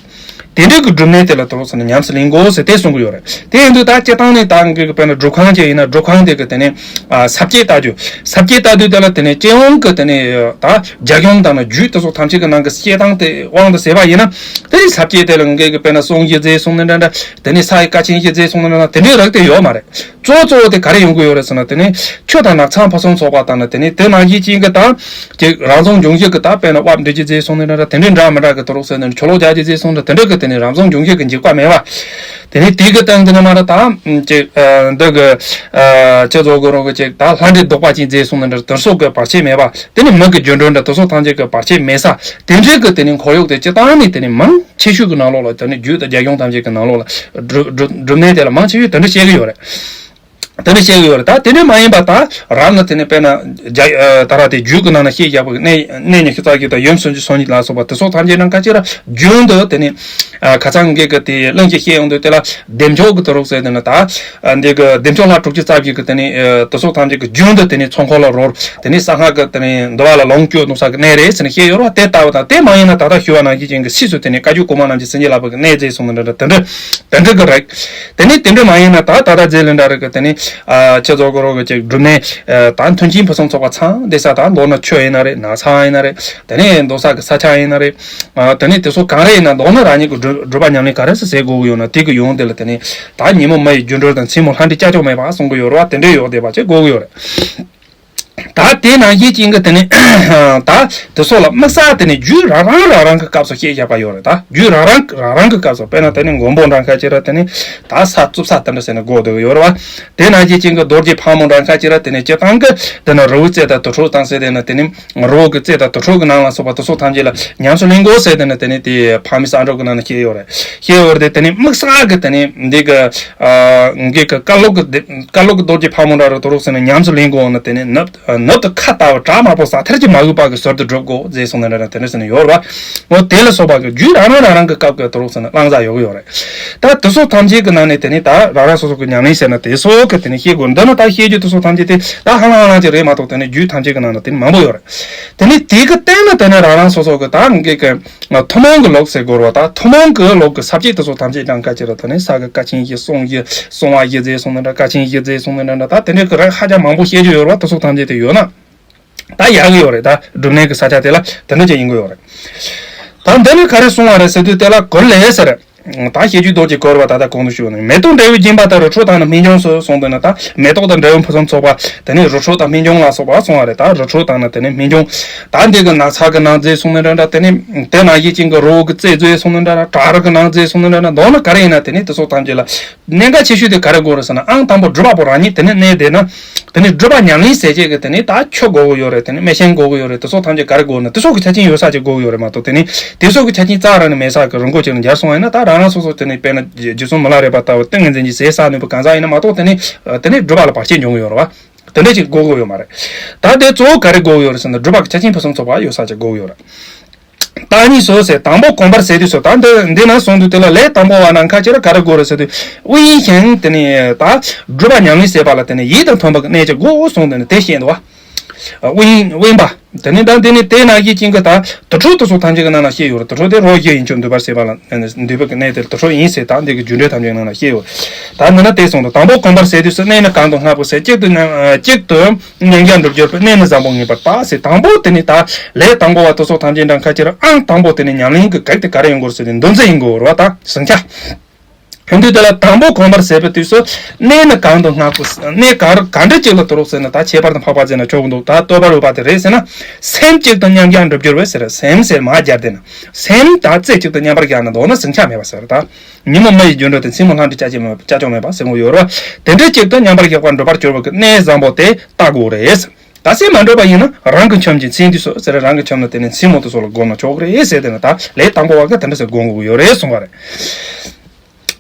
དེ་འདྲའི་གི་སྒྲུབ་གནས་དེ་ལ་དེ་རོགས་ཟེར་ནས་ཉམས་སུ་ལེན་དགོས་ཟེར་དེ་གསུང་གི་ཡོད་རེད། དེ་ཡིན་དུས་ད་སྤྱིར་བཏང་ནས་ད་ངེད་ཀྱི་དཔེར་ན་སྒྲུབ་ཁང་ཅིག་ཡིན་ན། སྒྲུབ་ཁང་དེ་གི་དེ་ནས་ཨ་ས་བཅད་ལྟ་རྒྱུ། ས་བཅད་ལྟ་དུས་དེ་ལ་དེ་ནས་སྤྱི་ཡོངས་ཀྱི་དེ་ནས་ད་རྒྱ་ཁྱོན་དང་ན་རྒྱུད་དེ་ཚོ་ཐམས་ཅད་ཀྱི་ནང་གི་བཤད་སྟངས་དེ་དབང་དུ་བྱས་པ་ཡིན་ན། དེ་ནས་ས་བཅད་དེ་ལ་ངེད་ཀྱི་དཔེར་ན་གསུང་བཞི་མཛད་གསུང་ནི་འདྲ་འདྲ། དེ་ནས་ས་ཡི་ཀ་ཆེན་བཞི་མཛད་གསུང་ནི་འདྲ་འདྲ། དེ་འདྲའི་རིགས་དེ་ཡོད་མ་རེད། གཙོ་གཙོ་བོ་དེ་ག་རེ་ཡོང་གི་ཡོད་རེད་ཟེར་ན། དེ་ནས་ཆུ་དང་ནགས་ཚལ་ཕུན་སུམ་ཚོགས་པ་དང་ནི། དེ་ནས་དེ་ནང་བཞིན་ཅན་གྱི་ད་ཅིག་རང་བྱུང་འབྱུང་བཞི་གི་ད་དཔེར་ན་དབལ་འབྲི་བཞི་མཛད་གསུང་ནི་འདྲ་འདྲ། དེ་འདྲའི་འདྲ་མི་འདྲ་གི་དེ་རོགས་ཟེར་ནས་ཆུ་ལོག་རྒྱག་བཞི་མཛད་གསུང་འདྲ། དེ་འདྲ་གི་དེ་ནས་རང་བྱུང་འབྱུང་བཞི་གི་འཇིགས་པ་མེད་པ། དེ་ནས་དེ་གི་སྟེང་དེ་ནས་མར་ད་ཅིག་འདི་གི་ཅི་ཚོ་གི་རོགས་གི་ཅིག་ད་ལྷ་འདྲེ་བཟློག་པ་ཅན་མཛད་གསུང་ནི་འདྲ། དེ་སོགས་ཀྱི་བར་ཆད་མེད་པ། དེ་ནས་མི་གི་རྒྱུ་འགྲུལ་འདྲ། དེ་སོགས་ཐམས་ཅད་ཀྱི་བར་ཆད་མེད་ས། དེ་འདྲའི་གི་དེ་ནས་ཁོར་ཡུག་དེ་སྤྱིར་བཏང་ནས་དེ་ནས་མང་ཆེ་ཤོས་ཀྱི་ནང་ལོགས་ལ། དེ་ནས་རྒྱུད་དང་རྒྱ་གཞུང་ཐམས་ཅད་ཀྱི་ནང་ལོགས་ལ་སྒྲུབ་སྒྲུབ་སྒྲུབ་གནས་དེ་ལ་མང་ཆེ་ཤོས་དེ་འདྲ་བཤད་ཀྱི་ཡོད་རེད། དེ་འདྲ་བཤད་ཀྱི་ཡོད་རེད། ད་དེ་འདྲ་མ་ཡིན་པ་ད་རང་ལ་དེ་ནས་དཔེར་ན་རྒྱ་ཨ་ད་ར་དེ་རྒྱུད་ཀྱི་ནང་ན་བཤད་བཞག་པའི་གནས་གནས་ཉི་ཤུ་རྩ་བརྒྱད་དང་ཡུམ་སུམ་ཅུ་སོ་གཉིས་ལ་སོགས་པ་དེ་སོགས་ཐམས་ཅད་ནང་ཁ་ཅིག་ར་རྒྱུན་དུ་དེ་ནས་ཨ་ཁ་སང་ངེད་ཀྱི་དེ་གླེང་གཞི་བཤད་ཡོང་དུས་དེ་ལ་བདེ་མཆོག་གི་དེ་རོགས་ཟེར་དེ་ནས་ད། ཨ་འདི་གི་བདེ་མཆོག་ལྷ་དྲུག་ཅུ་རྩ་བརྒྱད་ཀྱི་དེ་ནས་ཨ་དེ་སོགས་ཐམས་ཅད་ཀྱི་རྒྱུན་དུ་དེ་ནས་ཚོགས་འཁོར་ལ་རོལ། དེ་ནས་གསང་སྔགས་ཀྱི་དེ་ནས་འདུལ་བ་ལ་ལོངས་སྤྱོད་གནང་ས་གི་གནས་རེད་ཟེར་ནས་བཤད་ཡོད་རེད་བ། དེ་ལྟ་བུ་དང་། དེ་མ་ཡིན་ན་ད་ལྟ་ཞུ་བ་ནང་བཞིན་ཅན་གྱི་སྲིད་སུ་དེ་ནས་བཀའ་བརྒྱུད་གོང་མ་རྣམས་ཀྱི་ཟིན་གྱིས་བརླབས་པའི་གནས་མཛད་གསུང་ནི་འདྲ་འདྲ། དེ་འདྲ་དེ་འདྲ་གི་རིགས། དེ་ནས་དེ་འདྲ་མ་ཡིན་ན་ད་ད་ལྟ་མཛད་ལེ་འདྲ་རིགས་ཀྱི་དེ་ནས་ཨ་ཅི་ཚོ་གི་རོགས་གི་ཅིག་སྒྲུབ་གནས་ཨ་ད་མཐུན་རྐྱེན་ཕུན་སུམ་ཚོགས་པ་ཚང་བསྡད་ས། ད་མདོར་ན་ཆུ་ཡིན་ན་རེད། ནགས་ཚལ་ཡིན་ན་རེད། དེ་ནས་འདུག་ས་གི་ས་ཆ་ཡིན་ན་རེད། ཨ་དེ་ནས་དེ་ཚོ་གང་རེད་ཡིན་ན། མདོར་ན་རང་ཉིད་ཀྱི་སྒྲུབ་སྒྲུབ་པ་ཉམས་ལེན་ག་རེ་ཟེར་ཟེར་དགོས་ཀྱི་ཡོད་ན། དེ་གི་ཡོན་ཏན་ལ་དེ་ནས་ད་ཉིན་མོ་མི་ཡི་རྒྱུ་འགྲུལ་དང་མཚན་མོ་ལྷ་འདྲེ་ཀྱག་ཀྱོག་མེད་པ་གསུང་གི་ཡོད་རེད་བ། དེ་འདྲའི་ཡོད་བསྡད་པ་ཅིག་དགོས་ཀྱི་ཡོད་རེད། ད་དེ་ནང་བཞིན་ཅན་གྱི་དེ་ནས་ད་དེ་སོགས་ལ་དམིགས་བསལ་དེ་ནས་རྒྱུད་རང་རང་རང་རང་གི་སྐབས་སུ་བཤད་བཞག་པ་ཡོད་རེད། ད་རྒྱུད་རང་རང་རང་རང་གི་སྐབས་སུ། དཔེར་ན་དེ་ནས་མགོན་པོ་འདྲ་ཁ་ཅིག་ར་དེ་ནས་ད་ས་བཙུགས་ས་དེ་འདྲ་ཟེར་ནས་དགོས་བསྡད་ཀྱི་ཡོད་རེད་བ། དེ་ནང་བཞིན་ཅན་གྱི་རྡོ་རྗེ་ཕག་མོ་འདྲ་ཁ་ཅིག་ར་དེ་ནས་སྤྱིར་བཏང་གི་དེ་ནས་རི་བོའི་རྩེ་དང་དུར་ཁྲོད་དང་ཟེར། དེ་ནས་དེ་ནས་རི་བོ་གི་རྩེ་དང་དུར་ཁྲོད་ཀྱི་ནང་ལ་སོགས་པ་དེ་ཚོ་ཐམས་ཅད་ལ་ཉམས་སུ་ལེན་དགོས་ཟེར། དེ་ནས་དེ་ནས་དེ་ཕག་མོའི་ས་འབྲུག་གི་ནང་ན་བཤད་ཡོད་རེད། བཤད་ཡོད་རེད། དེ་ནས་དམིགས་བསལ་གྱི་དེ་ནས་འདི་གི་ཨ་འདི་གི་བཀའ་སློབ་ཀྱི་བཀའ་སློབ་ཀྱི་རྡོ་རྗེ་ཕག་མོ་འདྲ་རུ་དུ་རུ་ཟེར་ནས་ཉམས་སུ་ལེན་དགོས་ན། དེ་ནས་ནུབ་ནུབ་ཏུ་ཁ་ལྟ་བུ་བྲག་དམར་པོ་ཟ་ཐལ་གྱི་མ་གོས་པ་གི་ཟུར་དུ་སྒྲུབ་དགོས་ཟེར་གསུངས་ནས་འདྲ་དེ་འདྲ་ཟེར་ནས་ཡོད་རེད་བ། འོ་དེ་ལ་སོགས་པ་གི་རྒྱུད་རང་རང་རང་རང་གི་སྐབས་ཀྱི་དུ་རུ་ཟེར་ནས་བླང་བྱ་ཡོད་ཀྱི་ཡོད་རེད། ད་དེ་ཚོ་ཐམས་ཅད་ཀྱི་ནང་ནས་དེ་ནས་ད་རང་རང་སོ་སོ་གི་ཉམས་ལེན་བྱས་ན་དེ་སོགས་ཀྱི་དེ་ནས་ཤེས་དགོས། འདི་ནི་ད་ཤེས་རྒྱུ་དེ་ཚོ་ཐམས་ཅད་དེ་ད་ཧ་ལམ་ཧ་ལམ་ཅིག་རེད་མ་གཏོགས། དེ་ནས་རྒྱུད་ཐམས་ཅད་ཀྱི་ནང་ན་དེ་ནས་མང་པོ་ཡོད་རེད། དེ་ནས་དེ་གི་སྟེང་ན་དེ་ནས་རང་རང་སོ་སོ་གི་ད་ངེད་ཀྱི་ཐུན་མོང་གི་ལུགས་ཟེར་དགོས་རེད་བ། ད་ཐུན་མོང་གི་ལུགས་ཀྱི་ས་བཅད་དེ་ཚོ་ཐམས་ཅད་ཀྱང་ཁ་ཅིག་ལ་དེ་ནས་ས་གི་ཀ་ཆེན་བཞི་གསུང་བཞི་གསུང་བ་བཞི་མཛད་གསུང་ནི་འདྲ། ཀ་ཆེན་བཞི་མཛད་གསུང་ནི་འདྲ་འདྲ། ད་དེ་འདྲའི་གི་རིགས་ཧ་ཅང་མང་པོ་བཤད་རྒྱུ་ཡོད་རེད་བ། དེ་ཚོ་ཐམས་ཅད་དེ་ཡོད་ན་ད་ཡག་གི་ཡོད་རེད། ད་སྒྲུབ་གནས་ཀྱི་ས་ཆ་དེ་ལ་དེ་འདྲ་ཅིག་ཡིན་དགོས་ཡོད་རེད། ད་འདི་ནས་ག་རེ་གསུང་བ་རེད་ཟེར་དུས། དེ་ལ་གོ་ལས་ཟེར། ད་བཤད་རྒྱུད་རྡོ་རྗེ་གོ་བ་ད་ལྟ་གོང་དུ་ཞུས་ནས། མེ་ཏོག་འབྲས་བུས་བརྒྱན་པ་ལྟར། རི་ཁྲོད་དག་ནི་སྨན་ལྗོངས་སུ་གསུངས་འདུག་ན། ད་མེ་ཏོག་དང་འབྲས་བུ་ཕུན་སུམ་ཚོགས་པ། དེ་ནས་རི་ཁྲོད་དང་སྨན་ལྗོངས་ལ་སོགས་པ་གསུངས་པ་རེད། ད་རི་ཁྲོད་དང་ནི་དེ་ནས་སྨན་ལྗོངས། ད་འདི་གི་ནགས་ཚལ་གྱི་ནང་མཛད་གསུངས་ནི་འདྲ་འདྲ། དེ་ནས་དེ་ནང་བཞིན་ཅན་གྱི་རི་བོ་གི་རྩེ་མཛད་གསུངས་ནི་འདྲ་འདྲ། བྲག་རི་གི་ནང་མཛད་གསུངས་ནི་འདྲ་འདྲ། མདོར་ན་ག་རེ་ཡིན་ན་དེ་ནས་དེ་ཚོ་ཐམས་ཅད་ལ་གནད་འགག་ཆེ་ཤོས་དེ་ག་རེ་དགོས་རེད་ཟེར་ན། ཨང་དང་པོ་སྒྲུབ་པ་པོ་རང་ཉིད་དེ་ནས་གནས་བསྡད་ན། དེ་ནས་སྒྲུབ་པ་ཉམས་ལེན་ཟེར་བྱེད་ཀྱི་དེ་ནས་ད་ཆུ་དགོས་ཀྱི་ཡོད་རེད། དེ་ནས་སྨན་ཤིང་དགོས་ཀྱི་ཡོད་རེད། དེ་ཚོ་ཐམས་ཅད་ག་རེ་དགོས་ན་དེ་ཚོ་གི་ཆ་རྐྱེན་ཡོད་ས་ཅིག་དགོས་ཀྱི་ཡོད་རེད་མ་གཏོགས། དེ་ནས་དེ་ཚོ་གི་ཆ་རྐྱེན་རྩ་རང་ནས་མེད་ས་གི་རི་མགོ་ཅིག་ལ་འབྱར་སོང་བ་ཡིན་ན། ད་རང་རང་སོ་སོ་དེ་ནས་དཔེར་ན་རྗེ་བཙུན་མི་ལ་རས་པ་ལྟ་བུ་ཏིང་ངེ་འཛིན་གྱིས་ཟས་ཟ་ནུས་པ་གང་ཟག་ཡིན་ན་མ་གཏོགས། དེ་ནས་དེ་ནས་སྒྲུབ་པ་ལ་བར་ཆད་འབྱུང་གི་ཡོད་རེད་བ། དེ་འདྲ་ཅིག་དགོས་ཀྱི་ཡོད་མ་རེད། ད་དེ་གཙོ་བོ་ག་རེ་དགོས་ཀྱི་ཡོད་རེད་ཟེར་ན། སྒྲུབ་པ་གི་ཆ་རྐྱེན་ཕུན་སུམ་ཚོགས་པ་ཡོད་ས་ཅིག་དགོས་ཀྱི་ཡོད་རེད། བརྟག་གཉིས་སོ་ཟེར། དང་པོ་གོམས་པར་ཟད་དུས་སོ། ད་འདི་འདི་ན་གསུངས་དུས་དེ་ལ་ལས་དང་པོ་བ་ནང་ཁ་ཅིག་ལ་ག་རེ་དགོས་རེད་ཟེར་དུས། དབེན་ཞིང་དེ་ནས་ད་སྒྲུབ་པ་ཉམས་ལེན་བྱེད་པ་ལ་དེ་ནས་ཡིད་དང་མཐུན་པ་གི་གནས་ཅིག་དགོས་གསུངས། དེ་ནས་དེ་བཤད་འདུག་བ། དབེན་དབེན་པ། དེ་ནས་ད་འདི་ནས་དེ་ན་ཡིད་ཅན་གྱི་ད་དུར་ཁྲོད་དུ་སོགས་ཐམས་ཅད་ཀྱི་ནང་ན་བཤད་ཡོད་རེད། དུར་ཁྲོད་དེ་རོ་བཞི་ཡིན་ཕྱོགས་འདུས་པར་བྱེད་པ་ལ་འདུས་པའི་གནས་དེར་དུར་ཁྲོད་ཡིན་ཟེར་ད་འདི་གི་རྒྱུ་འགྲེལ་ཐམས་ཅད་ནང་ན་བཤད་ཡོད། ད་འདི་ན་དེ་གསུངས་འདུག་དང་པོ་གོམས་པར་ཟད་དུས་སུ་གནས་ནི་གང་དུ་བསྔགས་པའི་ཚེ། གཅིག་ཏུ་མཉམ་གཅིག་ཏུ་མཉམ་གཞག་འགྲུབ་གྱུར་པའི། གནས་ནི་བཟང་པོ་ངེས་པར་དག་ཟེར། དང་པོ་དེ་ནི་ད་ལས་དང་པོ་བ་དུ་སོགས་ཐམས་ཅད་འདྲ་ཁ་ཅིག་ར་ཨང་དང་པོ་དེ་ནི་ཉམས་ལེན་གྱི་གེགས་དེ་ག་རེ་ཡོང་དགོས་ཟེར་ཏེ་འདུ་འཛི་ཡིན་དགོས་རེད་བ། ད་ཟིང་ཆ། ཡིན་དུས་དེ་ལ་དང་པོ་གོམས་པར་ཟད་པའི་དུས་སུ་གནས་ནི་གང་དུ་བསྔགས་པའི། གནས་ག་རུ་ག་འདྲ་ཅིག་ལ་དུ་རུག་ཟེར་ན་ད་ཁྱད་པར་དུ་འཕགས་པ་ཟེར་ན་ཆོག་གི་འདུག་ད་བསྟོད་པ་རོལ་པ་དེ་རེད་ཟེར་ན། སེམས་གཅིག་ཏུ་མཉམ་གཞག་འགྲུབ་གྱུར་པའི་ཟེར། སེམས་ཟེར་མ་སྦྱར་དེ་ན། སེམས་ད་རྩེ་གཅིག་ཏུ་མཉམ་པར་བཞག་ན་འདུག་ན་ཟིང་ཆ་མེད་པ་ཟེར། ད་ཉིན་མོ་མི་ཡི་འགྱུར་འགྲོས་དེ་མཚན་མོ་ལྷ་འདྲེ་ཅ་ཅི་མེད་ཅ་ཅོ་མེད་པ་ཟེར་ངོ་ཡོད་རེད་བ། དེ་འདྲ་གཅིག་ཏུ་མཉམ་པར་བཞག་པ་འགྲུབ་པར་གྱུར་པ་གི་གནས་བཟང་པོ་དེ་བལྟ་དགོས་རེད། ད་སེམས་མ་འགྲུབ་པ་ཡིན་ན་རང་གི་ཁྱིམ་གྱི་མཚན་དུས་སུ་ཟེར། རང་གི་ཁྱིམ་ན་དེ་ནས་མཚན་མོ་དུ་སོགས་ལ་བསྒོམ་ན་ཆོག་གི་རེད་ཟེར། དེ་ན་ད་ལས་དང་པོ་བ་གི་དེ་འདྲ་ཟེར་སྒོམ་དགོས་ཀྱི་ཡོད་རེད་གསུངས་པ་རེད།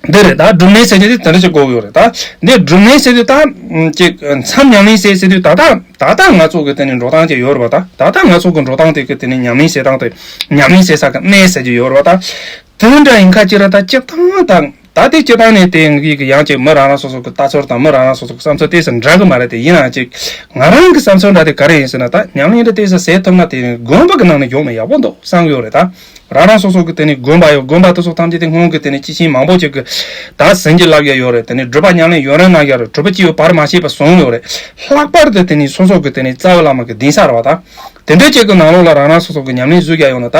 འདི་རེད། ད་སྒྲུབ་གནས་ཟེར་གྱི་དེ་དེ་འདྲ་ཞིག་དགོས་ཡོད་རེད། ད་འདི་སྒྲུབ་གནས་ཟེར་དུས་ད་ཅིག་མཚམས་ཉམས་ལེན་ཟེར་ཟེར་དུས་ད་ལྟ་ད་ལྟ་ང་ཚོ་གི་དེ་ནས་འགྲོ་སྟངས་ཅིག་ཡོད་རེད་བ། ད་ད་ལྟ་ང་ཚོ་གི་འགྲོ་སྟངས་དེ་གི་དེ་ནས་ཉམས་ལེན་བྱེད་སྟངས་དེ་ཉམས་ལེན་བྱེད་ས་གི་གནས་ཟེར་གྱི་ཡོད་རེད་བ། ད་དེ་འདྲ་ཡིན་ཁ་ཅིག་ར་ད་སྤྱིར་བཏང་ད་ད་དེ་སྤྱིར་བཏང་ནས་དེ་ངེད་ཀྱི་ཡང་ཅིག་མི་རང་རང་སོ་སོ་གི་ལྟ་ཚུལ་དང་མི་རང་རང་སོ་སོ་གི་བསམ་ཚུལ་དེ་ཚོ་འདྲ་གི་མ་རེད། དེ་ཡིན་ནའང་ཅིག་ང་རང་གི་བསམ་ཚུལ་འདྲ་དེ་ག་རེ་ཡིན་ཟེར་ན། ད་ཉམས་ལེན་འདྲ་དེ་ཚོ་བྱེད་ཐུབ་ན་དེ་དགོན་པ་གི་ནང་ནས་ཡོང་ན་ཡག་པོ་འདུག་བསམ་གི་ཡོད་རེད། ད། རང་རང་སོ་སོ་གི་དེ་ནས་དགོན་པ་ཡོད། དགོན་པ་དེ་ཚོ་ཐམས་ཅད་དེ་སྔོན་གི་དེ་ནས་སྐྱེས་ཆེན་མང་པོ་ཅིག་གི་ད་ཟིན་གྱིས་བརླབས་ཡ་ཡོད་རེད། དེ་ནས་སྒྲུབ་པ་ཉམས་ལེན་ཡུན་རིང་གནང་ཡ་རེད། གྲུབ་པ་སྐྱེ་བོ་བར་མ་ཆད་པ་བཟུང་ཡོད་རེད། ལྷག་པར་དུ་དེ་ནས་སོ་སོ་གི་དེ་ནས་རྩ་བའི་བླ་མ་གི་གདན་ས་རེད་བ། ད་དེ་འདྲ་ཅིག་གི་ནང་ལོགས་ལ་རང་རང་སོ་སོ་གི་ཉམས་ལེན་བཟོས་ཡ་ཡོད་ན་ད་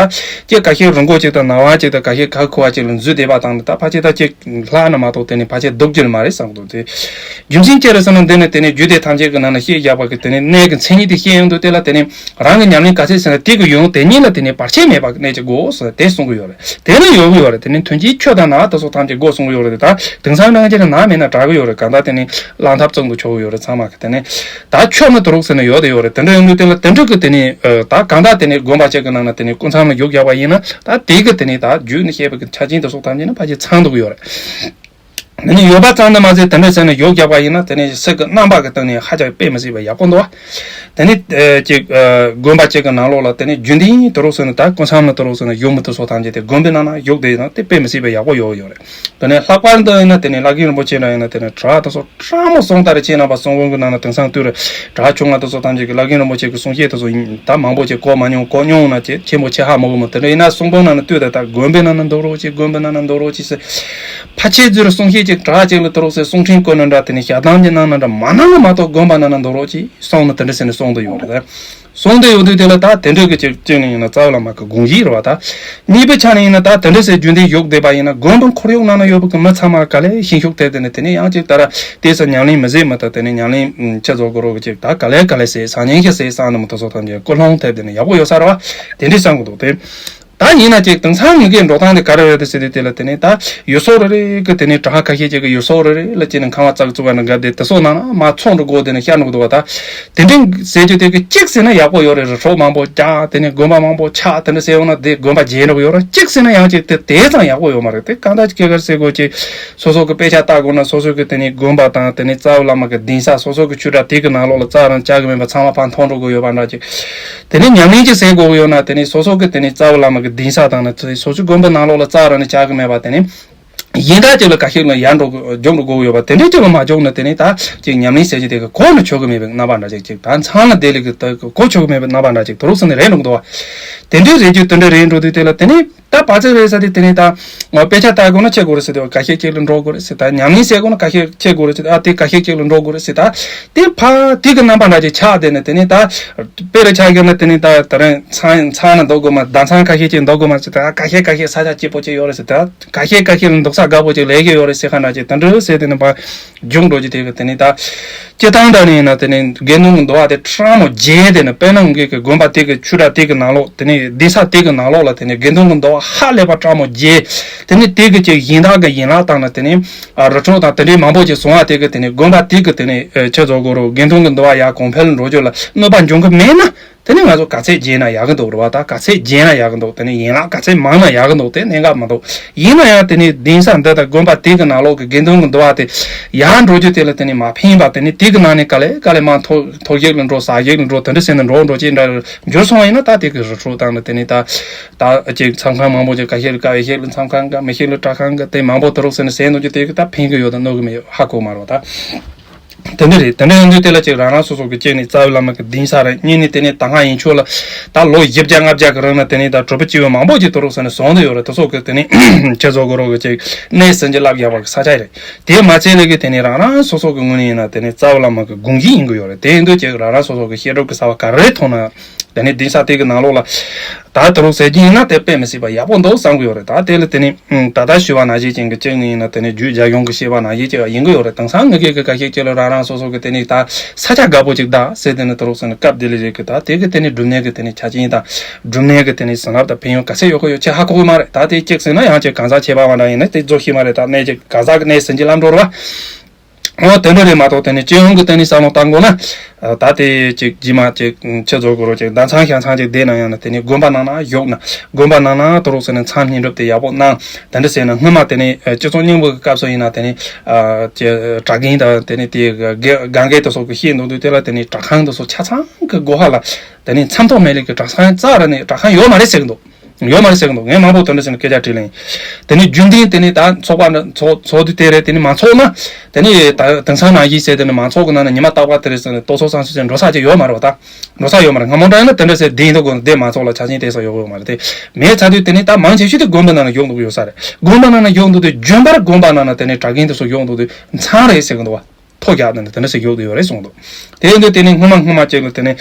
ཅིག་ཁ་ཤས་རི་མགོ་ཅིག་དང་ནགས་དབང་ཅིག་དང་ཁ་ཤས་ག་ཁུ་བ་ཅིག་ལ་འཛུལ་བསྡད་པ་དང་ད་ཕལ་ཆེར་ད་ཅིག་ལྷག་ན་མ་གཏོགས་དེ་ནས་ཕལ་ཆེར་སྡུག་རྒྱུ་མ་རེད་བསམ་གི་འདུག་དེ་རྒྱུ་མཚན་ཅི་རེད་ཟེར་ན། འདི་ནས་དེ་ནས་རྒྱུད་སྡེ་ཐམས་ཅད་ཀྱི་ནང་ན་བཤད་བཞག་པ་གི་དེ་ནས་གནས་ཀྱི་མཚན་ཉིད་དེ་བཤད་ཡོང་དུས་དེ་ལ་དེ་ནས། རང་གི་ཉམས་ལེན་ག་ཚད་ཟེར་ན་དེ་གི་ཡོན་དེ་ཉིད་ལ་དེ་ནས་བར་ཆད་མེད་པ་གནས་ཀྱི་དགོས་ཟེར་དེ་གསུང་གི་ཡོད་རེད། དེ་ནི་ཡོད་གི་ཡོད་རེད། དེ་ནི་ཐུན་གྱི་ཆོས་དང་ནགས་དེ་ཚོ་ཐམས་ཅད་དགོས་གསུང་གི་ཡོད་རེད། ད་དེང་སང་རང་རྒྱལ་ནགས་མེད་ན་དྲག་གི་ཡོད་རེད། གང་ལྟར་དེ་ནི་གླང་ཐབས་ཙམ་དུ་ཆོག་གི་ཡོད་རེད། ཚང་མ་གི་དེ་ནི་ད་ཆོས་ནི་དུ་རུག་ཟེར་ན་ཡོད་དེ་ཡོད་རེད། དེ་འདྲ་ཡོང་དུས་དེ་ལ་དེ་འདྲ་གི་དེ་ནི་ད་གང་ལྟར་དེ་ནི་དགོན་པ་གཅིག་གི་ནང་ན་དེ་ནི་སྐུ་མཚམས་ལ་བཞུགས་བཞག་པ་ཡིན་ན་ད་དེ་གི་དེ་ནི་ད་རྒྱུད་ནས་བཤད་པའི་གི་ཆ་རྐྱེན་དེ་ཚོ་ཐམས་ཅད་ནི་ཕལ་ཆེར་ཚང་འདུག་གི་ཡོད་རེད། ནི་ཡོད་པ་ཙམ་དུ་མ་ཟད་དེ་འདྲ་ཟེར་ནས་ཡོག་རྒྱག་པ་ཡིན་ན་དེ་ནི་སེམས་ཀྱི་རྣམ་པ་གི་སྟེང་ནས་ཧ་ཅང་དཔེ་མི་སྲིད་པ་ཡག་པོ་འདུག་བ། དེ་ནི་ཅིག་དགོན་པ་གཅིག་གི་ནང་ལོགས་ལ་དེ་ནི་རྒྱུན་ལྡན་དུ་རུག་ཟེར་ནས་ད་སྐུ་མཚམས་ནི་དུ་རུག་ཟེར་ནས་ཡོང་མི་དུ་སོགས་ཐམས་ཅད་དེ་དགོན་པའི་ནང་ན་ཡོག་དེ་ཡིན་ན་དེ་དཔེ་མི་སྲིད་པ་ཡག་པོ་ཡོག་ཡོད་རེད། དེ་ནས་ལྷག་པར་དུ་ཡིན་ན་དེ་ནི་བླ་རྒན་རིན་པོ་ཆེ་འདྲ་ཡིན་ན་དེ་ནི་གྲྭ་དུ་སོགས་ཁྲ་མོ་སོང་ལྟར་བྱས་ན་པ་སོང་དགོན་གྱི་ནང་ན་དེང་སང་དུས་རེད། གྲྭ་ཆུང་ང་དུ་སོགས་ཐམས་ཅད་ཀྱི་བླ་རྒན་རིན་པོ་ཆེ་གི་གསུང་བཤད་དུ་སོགས་ད་མང་པོ་ཅིག་གོ་མ་མྱོང་། གོ་མྱོང་ན་ཅིག་ཆེན་པོ་ཆེ་ཧ་མ་གོ་མོ། དེ་འདྲ་ཡིན་ན་གསུང་འབུམ་ནང་ན་ལྟོས་དང་ད་དགོན་པའི་ནང་ན་འདུག་རོགས་ཅིག་དགོན་པའི་ནང་ན་འདུག་རོགས་ཅིག་ཟེར། ཕལ་ཆེར་ཟུར་གསུང་བཤད་ཅིག་གྲྭ་ཅིག་ལ་དུ་རོགས་ཟེར་གསུང་འཕྲིན་བསྐུར་ན་འདྲ། དེ་ནས་ཞལ་གདམས་ཀྱི་གནང་ན་འདྲ། མ་གནང་ན་མ་གཏོགས་དགོན་པ་ནང་ན་འདུག་རོགས་ཅིག་གསུང་ན་དེ་འདྲ་ཟེར་ནས་གསུང་དུ་ཡོང་རེད། གསུང་དུ་ཡོང་དུས་དེ་ལ་ད་དེ་འདྲ་གི་ཅིག་ཅིག་ནས་ཡིན་ན་རྩ་བའི་བླ་མ་གི་དགོངས་གཞི་རེད་བ། ད་གཉིས་པའི་ཆ་ནས་ཡིན་ན་ད་དེ་འདྲ་ཟེར་རྒྱུན་ལྡན་ཡོག་བསྡད་པ་ཡིན་ན་དགོན་པ་ཁོར་ཡུག་ནང་ན་ཡོད་པ་གི་མི་ཚང་མ་ག་ལེ་ཤིང་ཤུགས་ཐེབས་དེ་ནས་དེ་ནས་ཡང་ཅིག་ད་ར་དེ་ས་ཉམས་ལེན་མི་བཟོད་མི་ད་དེ་ནས་ཉམས་ལེན་ཅི་བཟོ་དགོས་རོགས་གི་ཅིག་ད་ག་ལེ་ག་ལེ་ཟེར་སང་ཉིན་ཞིག་ཟེར་སང་ནི་མི་དུ་སོགས་ཐམས་ཅད་ཀུན་སློང་ཐེབས་དེ་ནས་ཡག་པོ་ཡོད་ས་རེད་བ། དེ་འདྲ་བསམ་གི་འདུག་དེ། ད་ཡིན་ན་ཅིག་དེང་སང་མི་གའི་འགྲོ་སྟངས་དེ་ག་རེ་རེད་དེ་ཟེར་དུས་དེ་ལ་དེ་ནས་ད་ཡུལ་སྲོལ་རེ་རེ་གི་དེ་ནས་གྲྭ་ཁ་ཤས་ཅིག་གི་ཡུལ་སྲོལ་རེ་རེ་ལ་ཅིག་ནས་ཁང་བ་ཙག་ཙུག་བ་ན་འགའ་དེ་དེ་སོགས་ནང་ན་མ་ཚོགས་འགྲོ་དགོས་དེ་ནས་ཤར་འགྲོ་གི་འདུག་བ། ད་དེ་འདྲ་ཟེར་རྒྱུ་དེ་གི་གཅིག་ཟེར་ན་ཡག་པོ་ཡོད་རེད། རི་ཁྲོད་མང་པོ་རྒྱག་དེ་ནས་དགོན་པ་མང་པོ་ཆགས་དེ་འདྲ་ཟེར་ཡོང་ན་དེ་དགོན་པ་བརྗེད་འགྲོ་གི་ཡོད་རེད། གཅིག་ཟེར་ན་ཡང་ཅིག་དེ་དེ་ཙམ་ཡག་པོ་ཡོད་མ་རེད། དེ་གང་ལྟར་ཅིག་སྐད་ཀར་ཟེར་དགོས་ཅིག་སོ་སོ་གི་དཔེ་ཆ་ལྟ་དགོས་ན་སོ་སོ་གི་དེ་ནས་དགོན་པ་དང་དེ་ནས་རྩ་བའི་བླ་མ་གི་གདན་ས་སོ་སོ་གི་ཆོས་གྲྭ་དེ་གི་ནང་ལོགས་ལ་རྩ་རང་བཅར་གི་མེད་པ་ཚང་མ་ཕར་མཐོང་འགྲོ་གི་ཡོད་པ་འདྲ་ཅིག་དེ་ནས་ཉམས་ལེན་ཅིག་ཟེར་དགོས་ཀྱི་ཡོད་ན་དེ་ནས་སོ་སོ་གི་དེ་ནས་རྩ་བའི་བླ་མ་གི་གདན་ས་དང་ནི་སོ་སོའི་དགོན་པའི་ནང་ལོགས་ལ་རྩ་རང་ནས་བཅར་གི་མེད་པ། དེ་ནས་གཞན་དག་ཅིག་ལ་ཁ་ཤས་ལ་ཡར་འགྲོ་དགོས་རྒྱུག་འགྲོ་དགོས་ཀྱི་ཡོད་པ། དེ་འདྲའི་ཅིག་ལ་མ་འཇོག་ན་དེ་ནས་ད་ཅིག་ཉམས་ལེན་ཟེར་གྱི་དེ་གི་གོ་ནི་ཆོག་གི་མེད་པའི་རྣམ་པ་འདྲ་ཅིག་ཅིག་ད་མཚང་ལ་དེ་ལས་གི་ད་གོ་ཆོག་གི་མེད་པའི་རྣམ་པ་འདྲ་ཅིག་དུ་རུག་ཟེར་ནས་རེད་འགྲོ་གི་འདུག་བ། དེ་འདྲའི་རེད་རྒྱུ་དེ་འདྲ་རེད་འགྲོ་དུས་དེ་ལ་དེ་ནས། ད་བར་ཚིགས་རེད་ཟེར་དུས་དེ་ནས་ད། དཔེ་ཆ་ལྟ་དགོས་ན་ཁྱེད་དགོས་རེད་ཟེར་དུས་ཁ་ཤས་ཁྱེད་ལ་འགྲོ་དགོས་རེད་ཟེར། ད་ཉམས་ལེན་བྱེད་དགོས་ན་ཁ་ཤས་ཁྱེད་དགོས་རེད་ཟེར། ཨ་དེ་ཁ་ཤས་ཁྱེད་ལ་འགྲོ་དགོས་རེད་ཟེར། ད་དེ་ཕ་དེ་གི་རྣམ་པ་འདྲ་ཅིག་ཆགས་བསྡད་ནས་དེ་ནས་ད། དཔེ་རུ་ཆགས་ཡོད་ན་དེ་ནས་ད་ད་རིང་ཚང་ཚང་ན་འདུག་དགོས་མ་ཟླ་ཚང་ཁ་ཤས་ཅིག་འདུག་དགོས་མ་ཟེར། ད་ཁ་ཤས་ཁ་ཤས་ས་ཆ་སྐྱིད་པོ་ཅིག་ཡོད་རེད་ཟེར། ད་ཁ་ཤས་ཁ་ཤས་ལ་འདུག་ས་དགའ་པོ་ཅིག་ལས་ཀྱི་ཡོད་རེད་ཟེར། ཁ་འདྲ་ཅིག་དེ་འདྲ་ཟེར་དེ་ནས་ཕ། རྒྱུག་འགྲོ་རྒྱུ་དེ་གི་དེ་ནས་ད། སྤྱིར་བཏང་འདྲ་ནས་ཡིན་ན་དེ་ནས་དགེ་འདུན་གྱི་འདུལ་བ་དེ་ཁྲ་མོ་རྒྱས་དེ་ནས་དཔེར་ན་ངེད་ཀྱི་དགོན་པ་དེ་གི་ཆོས་གྲྭ་དེ་གི་ནང་ལོགས་དེ་ནས་གདན་ས་དེ་གི་ནང་ལོགས་ལ་དེ་ནས་དགེ་འདུན་གྱི་འདུལ་བ་ཧ་ལས་པ་ཁྲ་མོ་རྒྱས། དེ་ནས་དེ་གི་ཅིག་གཞན་དག་གི་ཡན་ལག་དང་ནི་དེ་ནས་རི་ཁྲོད་དང་དེ་འདྲའི་མང་པོ་ཅིག་བཟུང་བ་དེ་གི་དེ་ནས་དགོན་པ་དེ་གི་དེ་ནས་ཆེད་བཟོ་དགོས་རུང་དགེ་འདུན་གྱི་འདུལ་བ་ཡར་གོང་འཕེལ་འགྲོ་རྒྱུ་ལ་གནོད་པ་འབྱུང་གི་མེད་ན། དེ་ནས་ང་ཚོ་ག་ཚད་རྒྱས་ན་ཡག་གི་འདུག་རེད་བ། ད་ག་ཚད་རྒྱས་ན་ཡག་གི་འདུག་དེ་ནས་ཡན་ལག་ག་ཚད་མང་ན་ཡག་གི་འདུག་དེ་གནད་འགག་མི་འདུག་ཡིན་ན་ཡང་དེ་ནས་གདན་ས་འདི་དང་དགོན་པ་དེ་གི་ནང་ལོགས་ཀྱི་དགེ་འདུན་གྱི་འདུལ་བ་དེ་ཡར་འགྲོ་རྒྱུ་དེ་ལ་དེ་ནས་མ་ཕན་པ། དེ་ནས་དེ་གི་ནང་ནས་ག་ལེ་ག་ལེ་མར་མཐོ་མཐོ་བཤད་ལ་འགྲོ། ཟ་བཤད་ལ་འགྲོ། དེ་འདྲ་ཟེར་ནས་འགྲོ་འགྲོ་ཅིག་འདྲ་འགྱུར་སོང་བ་ཡིན་ན། ད་དེ་གི་རི་ཁྲོད་དང་ནི་དེ་ནས་ད་ད་ཅིག་མཚམས་ཁང་མང་པོ་ཅིག་ག་ཤེད་ལ་དཀའ་བའི་ཤེད་ལ་མཚམས་ཁང་ག་མི་ཤེད་ལ་གྲྭ་ཁང་ག་དེ་མང་པོ་དུ་རུག་ཟེར་ནས་ཟེར་འདུག་རྒྱུ་དེ་གི་ད་ཕན་གི་ཡོད་དང་གནོད་གི་མི་ཡོད་ཧ་གོ་མ་རེད་བ། ད། དེ་འདྲ་རེད། དེ་འདྲ་ཡིན་དུས་དེ་ལ་ཅིག་རང་རང་སོ་སོ་གི་གཅིག་ནི་རྩ་བའི་བླ་མ་གི་གདན་ས་རེད། གཉིས་ནི་དེ་ནི་ད་སྔ་ཡིན་ཆོག་ལ་ད་ལོ་བཞི་བརྒྱ་ལྔ་བརྒྱ་གི་རིང་ལ་དེ་ནི་ད་གྲུབ་པ་སྐྱེ་བོ་མང་པོ་ཅིག་དུ་རུག་ཟེར་ནས་བཟུང་དུ་ཡོད་རེད། དེ་ཚོ་གི་དེ་ནི་ཁྱེད་ཚོ་གི་རོགས་གི་ཅིག་གནས་ཟིན་གྱི་བསླབ་ཡག་པ་གི་ས་ཆ་རེད། དེ་མ་ཚད་ལས་གི་དེ་ནི་རང་རང་སོ་སོ་གི་ངོས་ནས་ཡིན་ན་དེ་ནི་རྩ་བའི་བླ་མ་གི་དགོངས་གཞི་ཡིན་གི་ཡོད་རེད། དེ་ཡིན་དུས་ཅིག་རང་རང་སོ་སོ་གི་བཤད་སྒྲུབ་གི་ས་བ་ག་རེ་མཐོང་ན། དེ་ནས་གདན་ས་དེ་གི་ནང་ལོགས་ལ་ད་དུ་རུག་ཟེར་གྱི་ཡིན་ན་དེ་དཔེ་མི་སྲིད་པ་ཡག་པོ་འདུག་བསམ་གི་ཡོད་རེད། ད་དེ་ལ་དེ་ནས་ད་ལྟ་ཞུ་བ་ནང་བཞིན་ཅན་གྱི་གཅིག་ནི་ཡིན་ན་དེ་ནས་རྒྱུད་རྒྱ་གཞུང་གི་བཤད་པ་ནང་བཞིན་ཅིག་ཡིན་གི་ཡོད་རེད། དེང་སང་ངེད་ཀྱི་གི་ཁ་ཤས་ཅིག་ལ་རང་རང་སོ་སོ་གི་དེ་ནས་ད་ས་ཆ་དགའ་པོ་ཅིག་ད་ཟེར་དེ་ནས་དུ་རུག་ཟེར་ནས་སྐབས་དེ་ལ་རེད་གི། ད་དེ་གི་དེ་ནས་སྒྲུབ་གནས་གི་དེ་ནས་ཆ་རྐྱེན་དང་སྒྲུབ་གནས་གི་དེ་ནས་བྱིན་རླབས་དང་ཕན་ཡོན་ག་ཚད་ཡོད་གི་ཡོད་ཆེ་ཧ་གོ་གི་མ་རེད། ད་དེ་གཅིག་ཟེར་ན་ཡང་ཅིག་གང་ཟག་ཁྱད་པར་བ་འདྲ་ཡིན་ན་དེ་རྫོགས་ཤེས་མ་རེད། ད་གནས་ཅིག་གང་ཟག་གི་གནས་ཟིན་གྱི་ལམ་འགྲོ་རེད་བ། འོ་དེ་འདྲ་རེད་མ་གཏོགས་དེ་ནི་སྤྱི་ཡོངས་ཀྱི་དེ་ནི་བསམ་བློ་བཏང་དགོས་ན། ད་དེ་ཅིག་རྗེས་མ་ཅིག་ཁྱེད་ཚོ་གོ་རོ་ཅིག་ཟླ་མཚན་ཞག་མཚན་ཅིག་བསྡད་ན་ཡང་ན་དེ་ནི་དགོན་པ་ནང་ན་བཞུགས་ན་དགོན་པ་ནང་ན་དུ་རུག་ཟེར་ནས་མཚམས་བསྙེན་སྒྲུབ་དེ་ཡག་པོ་གནང་། དེ་འདྲ་ཟེར་ན་སྔོན་མ་དེ་ནི་སྤྱི་ཚོགས་རྙིང་པ་གི་སྐབས་སུ་ཡིན་ན་དེ་ནི་གྲྭ་རྒན་དང་དེ་ནི་དེ་དགེ་དགེ་རྒན་དེ་ཚོ་གི་བཤད་འདུག་དུས་དེ་ལ་དེ་ནི་གྲྭ་ཁང་དེ་ཚོ་ཆ་ཚང་གི་སྒོ་ཁ་ལ་དེ་ནི་མཚམས་ཐོག་མེད་ལེ་གི་གྲྭ་ཁང་རྩ་ར་ནས་གྲྭ་ཁང་ཡོད་མ་རེད་ཟེར་གི་འདུག་ཡོད་མ་རེད་ཟེར་གི་འདུག་ངས་མང་པོ་དོན་འདྲ་ཟེར་ནས་སྐད་ཆ་དྲིས་ལེ། དེ་ནི་རྒྱུན་ལྡན་དེ་ནི་ད་ཚོགས་པ་འདྲ་ཚོགས་ཚོགས་དུས་དེ་རེད། དེ་ནི་མ་ཚོགས་ན་དེ་ནི་ད་དེང་སང་ནང་བཞིན་ཟེར་དེ་ནི་མ་ཚོགས་གི་ནང་ན་ཉི་མ་རྟག་པ་དེ་རེད་ཟེར་ནས་ལྟོ་ཚོགས་སང་སོ་ཟེར་འགྲོ་ས་ཅིག་ཡོད་མ་རེད་བ། ད་འགྲོ་ས་ཡོད་མ་རེད། སྔ་མོ་འདྲ་ཡིན་ན་དེ་འདྲ་ཟེར་བསྡད་འདུག་གོ་ནི་བསྡད་མ་ཚོགས་ལ་ཆ་རྐྱེན་དེ་ས་ཡོད་གི་ཡོད་མ་རེད། དེ་མེད་ཚ་དུས་དེ་ནི་ད་མང་ཆེ་ཤོས་དེ་དགོན་པ་ནང་ན་ཡོང་འདུག་ཡོད་ས་རེད། དགོན་པ་ནང་ན་ཡོང་འདུག་དུས་རྒྱུན་པར་དགོན་པ་ནང་ན་དེ་ནི་གྲྭ་རྒན་དེ་ཚོ་ཡོང་འདུག་དུས་མཚམས་རེད་ཟེར་གི་འདུག་བ། ཐོ་རྒྱག་ནས་དེ་འདྲ་ཟེར་ཡོད་དུ་ཡོད་རེད་གསུངས་འདུག་དེ་ཡིན་དུས་དེ་ནི་སྔོན་མ་སྔོན་མ་ཅིག་ལ་དེ་ནི་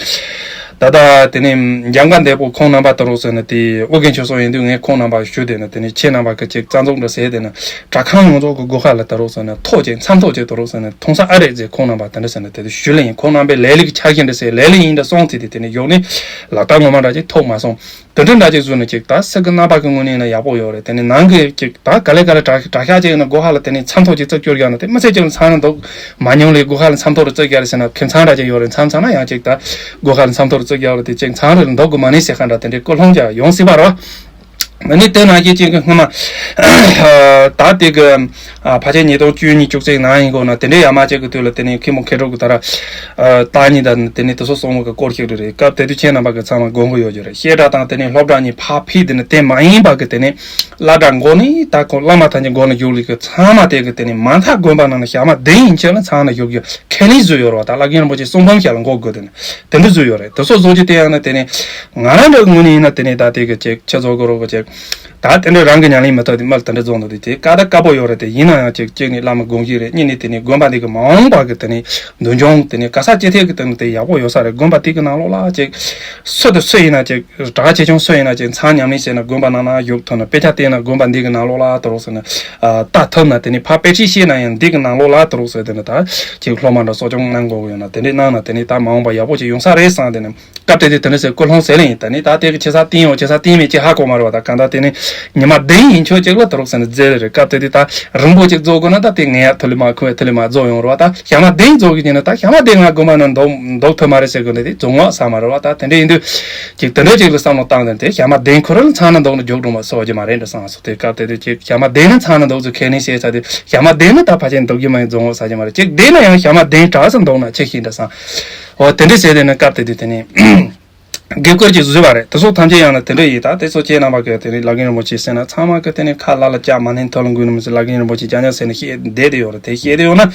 ད་ལྟ་དེ་ནི་འཇམ་དགའ་འདས་པོ་ཁོང་རྣམ་པ་དུ་རུག་ཟེར་ནས་དེ་ཨོ་རྒྱན་ཆོས་གསུམ་ཡིན་དུས་ངས་ཁོང་རྣམ་པ་ཞུ་དེ་ནི་དེ་ནི་ཁྱེད་རྣམ་པ་གི་ཅིག་རྩ་འཛུགས་འདྲ་ཟེར་དེ་ནི་གྲྭ་ཁང་ཡོངས་རྫོགས་ཀྱི་སྒོ་ཁ་ལ་དུ་རུག་ཟེར་ནས་ཐོ་ཅིག་མཚམས་ཐོ་ཅིག་དུ་རུག་ཟེར་ནས་མཐོང་ས་ཨ་རེད་ཟེར་ཁོང་རྣམ་པ་དེ་འདྲ་ཟེར་ནས་དེ་དུ་ཞུ་ལེ་ཡིན། ཁོང་རྣམ་པའི་ལས་ལུགས་ཀྱི་ཆ་ཤས་འདྲ་ཟེར་ལས་ལུགས་ཡིན་འདྲ་སོང་ཚེ་དེ་དེ་ནི་ཡོག་ནི་ལག་བསྟར་ངོ་མ་འདྲ་ཅིག་ཐོབ་མ་སོང་། དེ་འདྲ་འདྲ་ཅིག་བཟོས་ནས་ཅིག་ད་སེ་གི་རྣམ་པ་གི་ངོས་ནས་ཡིན་ན་ཡག་པོ་ཡོད་རེད། དེ་ནི་ནང་གི་ཅིག་ད་ག་ལེ་ག་ལེ་གྲྭ་གྲྭ་ཤག་ཅིག་ཡིན་ན་སྒོ་ཁ་ལ་དེ་ནི་མཚམས་ཐོག་ཅིག་བཙུགས་སྐྱོར་རྒྱག་ན་དེ་མི་ཚེ་ཅིག་ལ་ཚང་ན་འདུག་མ་མྱོང་ལས་སྒོ་ཁ་ལ་མཚམས་ཐོག་རུ་བཙུགས་རྒྱག་རེད་ཟེར་ན་ཁྱིམ་ཚང་འདྲ་ཅིག་ཡོད་རེད། མཚམས་ཚང་ན་ཡང་ཅིག་ད་སྒོ་ཁ་ལ་མཚམས་ཐོག་རུ་བཙུགས་རྒྱག་རེད། དེ་ཅིག་ཚང་རེ་ལ་འདུག་གི་མ་ནི་ཟེར་ཁ་འདྲ་དེ་འདྲའི་ཀུན་སློང་ཅིག་ཡོང་སྲིད་པ་རེད་བ། ཨ་ནི་དེ་ནང་བཞིན་ཅིག་གི་སྔོན་མ་ད་དེ་གི་ཕལ་ཆེར་ཉིས་སྟོང་བཅུ་གཉིས་བཅུ་གཅིག་ནང་ཡིན་དགོས་ན་དེ་འདྲའི་ཡ་མ་ཅིག་གི་དུས་ལ་དེ་ནི་མཁན་པོ་མཁས་གྲུབ་ཀྱི་ད་ར་བརྟག་གཉིས་དང་དེ་ནི་དེ་ཚོ་གསུངས་པ་གི་སྐོར་ཞིག་རེད། རེད་སྐབས་དེ་དུས་ཁྱེད་རྣམ་པ་གི་ཚང་མ་དགོངས་པ་ཡོད་རྒྱུ་རེད། བཤད་གྲྭ་དང་དེ་ནི་སློབ་གྲྭ་གཉིས་ཕར་ཕུད་དེ་ནི་དེ་མ་ཡིན་པ་གི་དེ་ནི་བླ་གྲྭ་མགོ་ནས་ད་ཁོ་བླ་མ་ཐམས་ཅད་མགོ་ནས་བཞུགས་ལས་གི་ཚང་མ་དེ་གི་དེ་ནི་མ་མཐའ་དགོན་པ་ནང་ན་ཞག་མ་བདུན་ཡིན་ཆོག་ལ་ཚང་ན་བཞུགས་རྒྱུ་ཁས་ལེན་བཟོས་ཡོད་རེད་བ། ད་བླ་རྒན་རིན་པོ་ཆེ་གསུང་འབུམ་ཞབས་ལ་མགོ་སྒུར་དེ་ནི་དེ་འདྲ་བཟོས་ཡོད་རེད། དེ་ཚོ་བཟོ་རྒྱུ་དེ་ཡང་ན་དེ་ནི་ང་རང་འདྲ་ངོས་ནས་ཡིན་ན་དེ་ནི་ད་དེ་གི་ཅིག་ཁྱེད་ཚོ་གི་རོགས་གི་ཅིག་ད་དེ་འདྲ་རང་གི་ཉམས་ལེན་མི་ཐུབ་དེ་མ་ལ་དེ་འདྲ་རྫོང་དུ་དེ་ཅིག་དཀའ་ད་དཀའ་པོ་ཡོད་རེད། དེ་ཡིན་ན་ཡང་ཅིག་གཅིག་ནི་བླ་མ་དགོངས་གཞི་རེད། གཉིས་ནི་དེ་ནི་དགོན་པ་འདི་གི་མ་འོངས་པ་གི་དེ་ནི་མདུན་ལྗོངས་དེ་ནི་ག་ས་ཅི་ཐད་གི་དེ་ནི་དེ་ཡག་པོ་ཡོད་ས་རེད། དགོན་པ་དེ་གི་ནང་ལོགས་ལ་ཅིག་སུ་དང་སུ་ཡིན་ན་ཅིག་གྲྭ་ཆེ་ཆུང་སུ་ཡིན་ན་ཅིག་མཚམས་ཉམས་ལེན་བྱས་ན་དགོན་པ་ནང་ན་བཞུགས་ཐུབ་ན། དཔེ་ཆ་བལྟས་ན་དགོན་པ་འདི་གི་ནང་ལོགས་ལ་དུ་རུག་ཟེར་ན་ལྟ་ཐུབ་ན། དེ་ནི་ཕར་དཔེ་ཁྲིད་བཤད་ན་ཡང་འདི་གི་ནང་ལོགས་ལ་དུ་རུག་ཟེར། དེ་ནི་ད་ཅིག་སློབ་མ་འདྲ་གསོ་སྐྱོང་གནང་དགོས་ཡོད་ན་དེ་འདྲ་གནང་ན་དེ་ནི་ད་མ་འོངས་པ་ཡག་པོ་ཅིག་ཡོང་ས་རེད་བསམ། དེ་ནི་སྐབས་དེ་དུས་དེ་འདྲ་ཟེར་ཀུན་སློང་ཟེར་ལེ་ཡིན། ད་ནི་ད་དེ་གི་ཆེ་ས་བསྟན་ཡོད་ཆེ་ས་བསྟན་མེད་ཅེས་ཧ་གོ་མ་རེད་བ། ད་གང་ལྟར་དེ་ནི་ཉི་མ་བདུན་ཡིན་ཆོག་ཅིག་ལ་དུ་རུག་ཟེར་ནས་རྫས་རེད། རེད་སྐབས་དེ་དུས་ད་རིང་པོ་ཅིག་རྫོགས་དགོས་ན་ད་དེ་ངས་ཡ་ཐུ་ལི་མ་ཁུ་ཐུ་ལི་མ་རྫོགས་ཡོང་རེད་བ། ད་ཞག་མ་བདུན་རྫོགས་གི་ཡིན་ན་ད་ཞག་མ་བདུན་ང་དགོན་པ་ནང་འདུག་འདུག་ཐུབ་མ་རེད་ཟེར་དགོས་ནི་དེ་རྫོགས་ངོགས་ས་མ་རེད་བ། ད་དེ་འདྲ་ཡིན་དུས་ཅིག་དེ་འདྲ་ཅིག་ལ་བསམ་བློ་བཏང་དེ་ཞག་མ་བདུན་ཁོ་རང་ཚང་ན་འདུག་ན་རྒྱུགས་འགྲོ་མ་སོགས་ཀྱི་མ་རེད་འདྲ་བསམ་སོང་། དེ་སྐབས་དེ་དུས་ཅིག་ཞག་མ་བདུན་ན་ཚང་ན་འདུག་ཚུལ་ཁས་ལེན་བྱས་ཚར་དུས་ཞག་མ་བདུན་ན་ད་ཕལ་ཆེར་འདུག་གི་མ་ཡིན་རྫོགས་ངོགས་ས་ཀྱི་མ་རེད། ཅིག་བདུན་ན་ཡང་ཞག་མ་བདུན་དྲག་ས་འདུག་ན་ཆེ་ཤིང་འདྲ་བསམ། འོ་དེ་འདྲ་ཟེར་དེ་ནི་སྐབས་དེ་དུས་དེ་ནི་དགེ་བསྐོས་ཀྱིས་བཟོས་པ་རེད། དེ་ཚོ་ཐམས་ཅད་ཡང་ན་དེ་འདྲ་ཡིན། ད་དེ་ཚོ་ཁྱེད་རྣམ་པ་གི་དེ་ནི་བླ་རྒན་རིན་པོ་ཆེ་ཟེར་ན་ཚང་མ་གི་དེ་ནི་ཁ་ལ་ལ་ལྕགས་མ་ནིང་ཐོ་ལ་འགུལ་ནི་མི་ཚེ་བླ་རྒན་རིན་པོ་ཆེ་ཅང་ཅང་ཟེར་ནས་བཤད་བསྡད་དེ་ཡོད་རེད། དེ་བཤད་དེ་ཡོད་ན་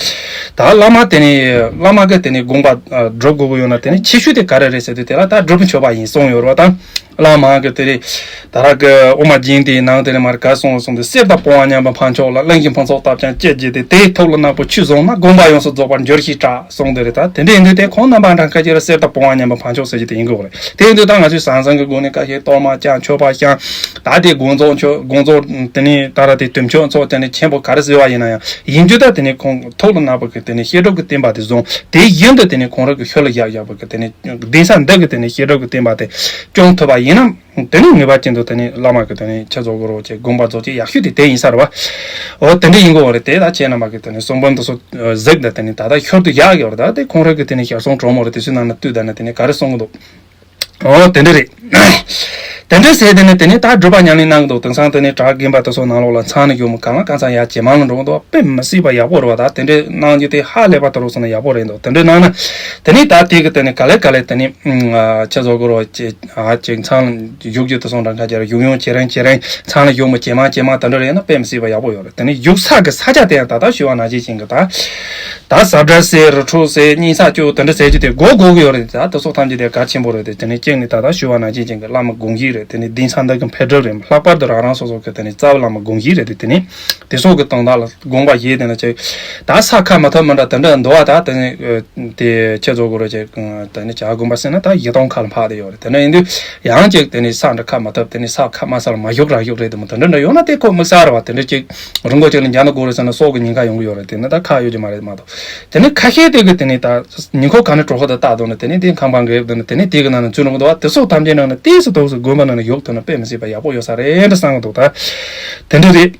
ད་བླ་མ་དེ་ནི་བླ་མ་གི་དེ་ནི་དགོངས་པ་སྒྲུབ་དགོས་ཀྱི་ཡོད་ན་དེ་ནི་ཆེ་ཤོས་དེ་ག་རེ་རེད་ཟེར་དུས་དེ་ལ་ད་སྒྲུབ་པའི་མཆོད་པ་ཡིན་གསུངས་ཡོད་རེད་བ། ད་བླ་མ་གི་དེ་རེད། ད་ར་གི་དབུ་མ་རྒྱན་དེའི་ནང་དེ་ནི་མར་ག་གསུངས་གསུངས་ཏེ་གསེར་དང་བུམ་པ་མཉམ་པའི་འཕགས་མཆོག་ལ། གླིང་བཞི་ཕུན་ཚོགས་བཏབ་ཀྱང་ཅི་བགྱིས་ཏེ། དེའི་ཐུགས་ལ་བརྣག་པའི་ཆོས་བཟུང་ན། དགོངས་པ་ཡོངས་སུ་རྫོགས་པར་འགྱུར་ཞེས་གྲགས་གསུངས་དེ་རེད། ད་དེ་འདྲ་ཡིན་དུས་དེ་ཁོང་རྣམ་པ་འདྲ་ཁ་ཅིག་ལ་གསེར་དང་བུམ་པ་མཉམ་པའི་འཕགས་མཆོག་ཟེར་གྱི་དེ་ཡིན་དགོས་རེད། དེ་ཡིན་དུས་ད་ང་ཚོས་ཟང་ཟིང་གི་སྒོ་ནས་ཁ་ཤས་གཏོར་མ་བཅག་མཆོད་པ་བཤམས། ད་དེ་དགོངས་རྫོགས་མཆོད་དགོངས་རྫོགས་དེ་ནི་ད་ར་དེ་དུས་མཆོད་ཚོགས་དེ་ནི་ཆེན་པོ་ག་རེ་ཟེར་བ་ཡིན་ན་ཡང་ཡིན་རྒྱུ་ད་དེ་ནི་ཁོང་ཐུགས་ལ་བརྣག་པ་གི་དེ་ནི་བཤད་སྒྲུབ་ཀྱི་བསྟན་པ་དེ་བཟུང་། དེ་བཞིན་དུ་དེ་ནི་ཁོང་རང་གི་ཤུལ་ལ་བཞག་བཞག་པ་གི་དེ་ནི་གདན་ས་འདི་གི་དེ་ནི་བཤད་སྒྲུབ་ཀྱི་བསྟན་པ་དེ་སྐྱོང་ཐུབ་པ་ཡིན་ན། དེ་ནི་ངེས་པར་ཅན་དུ་དེ་ནི་བླ་མ་གི་དེ་ནི་ཁྱེད་ཚོ་གི་རོགས་བྱེད་དགོངས་པ་རྫོགས་ཀྱི་ཡག་ཤོས་དེ་དེ་ཡིན་ས་རེད་བ། འོ་དེ་འདྲ་ཡིན་དགོས་བ་རེད། དེ་ད་ཁྱེད་རྣམ་པ་གི་དེ་ནི་གསུང་འབུམ་དེ་ཚོ་གཟིགས་ད་དེ་ནི་ད་ལྟ་ཤོར་དུ་ཡག་ཡོད་རེད། ད་དེ་ཁོང་རང་གི་དེ་ནི་ཞལ་གསུང་དྲོན་མོ་རེད། དེ་ཚོའི་ནང་ན་བལྟས་ད་ནི་དེ་ནི་ག་རེ་གསུང་གི་འདུག་འོ་དེ་འདྲ་རེད། དེ་འདྲ་ཟེར་དེ་ནས་དེ་ནས་ད་སྒྲུབ་པ་ཉམས་ལེན་གནང་གི་འདུག་དེང་སང་དེ་ནས་གྲྭ་རྒན་པ་དེ་ཚོ་ནང་ལོགས་ལ་མཚང་ནས་ཡོང་མི་གང་ལ་གང་འཚམ་ཡར་ཇེ་མང་ལ་འགྲོ་གི་འདུག་དཔེ་མི་སྲིད་པ་ཡག་པོ་རེད་བ། ད་དེ་འདྲ་གནང་རྒྱུ་དེ་ཧ་ལས་པ་དེ་རུ་སོང་ན་ཡག་པོ་རེད་འདུག་དེ་འདྲ་གནང་ན་དེ་ནས་ད་དེ་གི་དེ་ནས་ག་ལེ་ག་ལེ་དེ་ནས་ཨ་ཁྱེད་ཚོ་གོ་རོ་ཅེ་ཨ་ཅེ་མཚང་ལ་བཞུགས་རྒྱུ་དེ་སོང་འདྲ་ཁ་ཅེ་ར་བཞུགས་ཡོང་ཇེ་རིང་ཇེ་རིང་མཚང་ལ་ཡོང་མི་ཇེ་མང་ཇེ་མང་དེ་འདྲ་རེད་ན་དཔེ་མི་སྲིད་པ་ཡག་པོ་ཡོད་རེད། དེ་ནས་བཞུགས་ས་གི་ས་ཆ་དེ་ཡང་ད་ལྟ་ཞུ་བ་ནང་བཞིན་ཅན་གི་ད། ད་ཟབ་གྲྭ་ཟེར་རི་ཁྲོད་ཟེར་སྙིང་ས་སྐྱོ་དེ་འདྲ་ཟེར་རྒྱུ་དེ་དགོས་དགོས་ཀྱི་ཡོད་རེད། ད་དེ་ཚོ་ཐམས་ཅད་དེ་གལ་ཆེན་པོ་རེད་དེ། དེ་ནས་གཅིག་ནི་ད་ལྟ་ཞུ་བ་ནང་བཞིན་ཅན་གྱི་བླ་མ་དགོངས་གཞི་རེད། དེ་ནས་གདན་ས་འདི་གི་འཕེལ་འགྲིབ་རེད། ལྷག་པར་དུ་རང་རང་སོ་སོ་གི་དེ་ནས་རྩ་བའི་བླ་མ་དགོངས་གཞི་རེད་དེ། དེ་ནས་དེ་ཚོ་གི་དོན་དག་ལ་དགོངས་པ་བཞེས་དེ་ནས་ཅིག་ད་ས་ཁ་མ་ཐོབ་མི་འདྲ་དེ་འདྲ་འདུག་བ། ད་དེ་ནས་དེ་ཁྱེད་ཚོ་གོ་ར་ཅིག་དེ་ནས་བྱ་དགོན་པ་ཟེར་ན་ད་བཞི་སྟོང་ཁ་ལ་འཕགས་དེ་ཡོད་རེད། དེ་འདྲ་ཡིན་དུས་ཡང་ཅིག་དེ་ནས་ས་འདྲ་ཁ་མ་ཐོབ་དེ་ནས་ས་ཁ་མ་ས་ལ་མ་བཞུགས་ར་བཞུགས་རེད་དེ་མོ་དེ་འདྲ་འདྲ་ཡོད་ན་དེ་ཁོ་དམིགས་བསལ་རེད་བ། དེ་འདྲ་ཅིག་རི་མགོ་ཅིག་ལ་འཇའ་འདི་དགོས་རེད་ཟེར་ན་སྲོག་གི་ཉེན་ཁ་ཡོང་གི་ཡོད་རེད། དེ་ནི་ད་ཁག་ཡོད་ཀྱི་མ་རེད་མ་གཏོགས། དེ་ནི་ཁ་ཤས་དེ་གི་དེ་ནི་ད་ཉེ་འཁོར་ག་ནས་གྲོགས་ཁོ་ད་ལྟ་དོ་ནི་དེ་ནི་དེ་ཁང་པ་འགེབས་དོ་ནི་དེ་ནི་དེ་གི་ནང་ནས་ཚུར་འགྲོ་གི་འདུག་བ། དེ་སོགས་ཐམས་ཅད་ནང་ནས་ཏོག་ཙམ་ཏོག་ཙམ་དགོན་པ་ནང་ནས་ཡོག་དོ་ནི་དཔེ་མི་སྲིད་པ་ཡག་པོ་ཡོད་ས་རེད་འདྲ་བསམ་གི་འདུག་ད་དེ་འདྲ་རེད།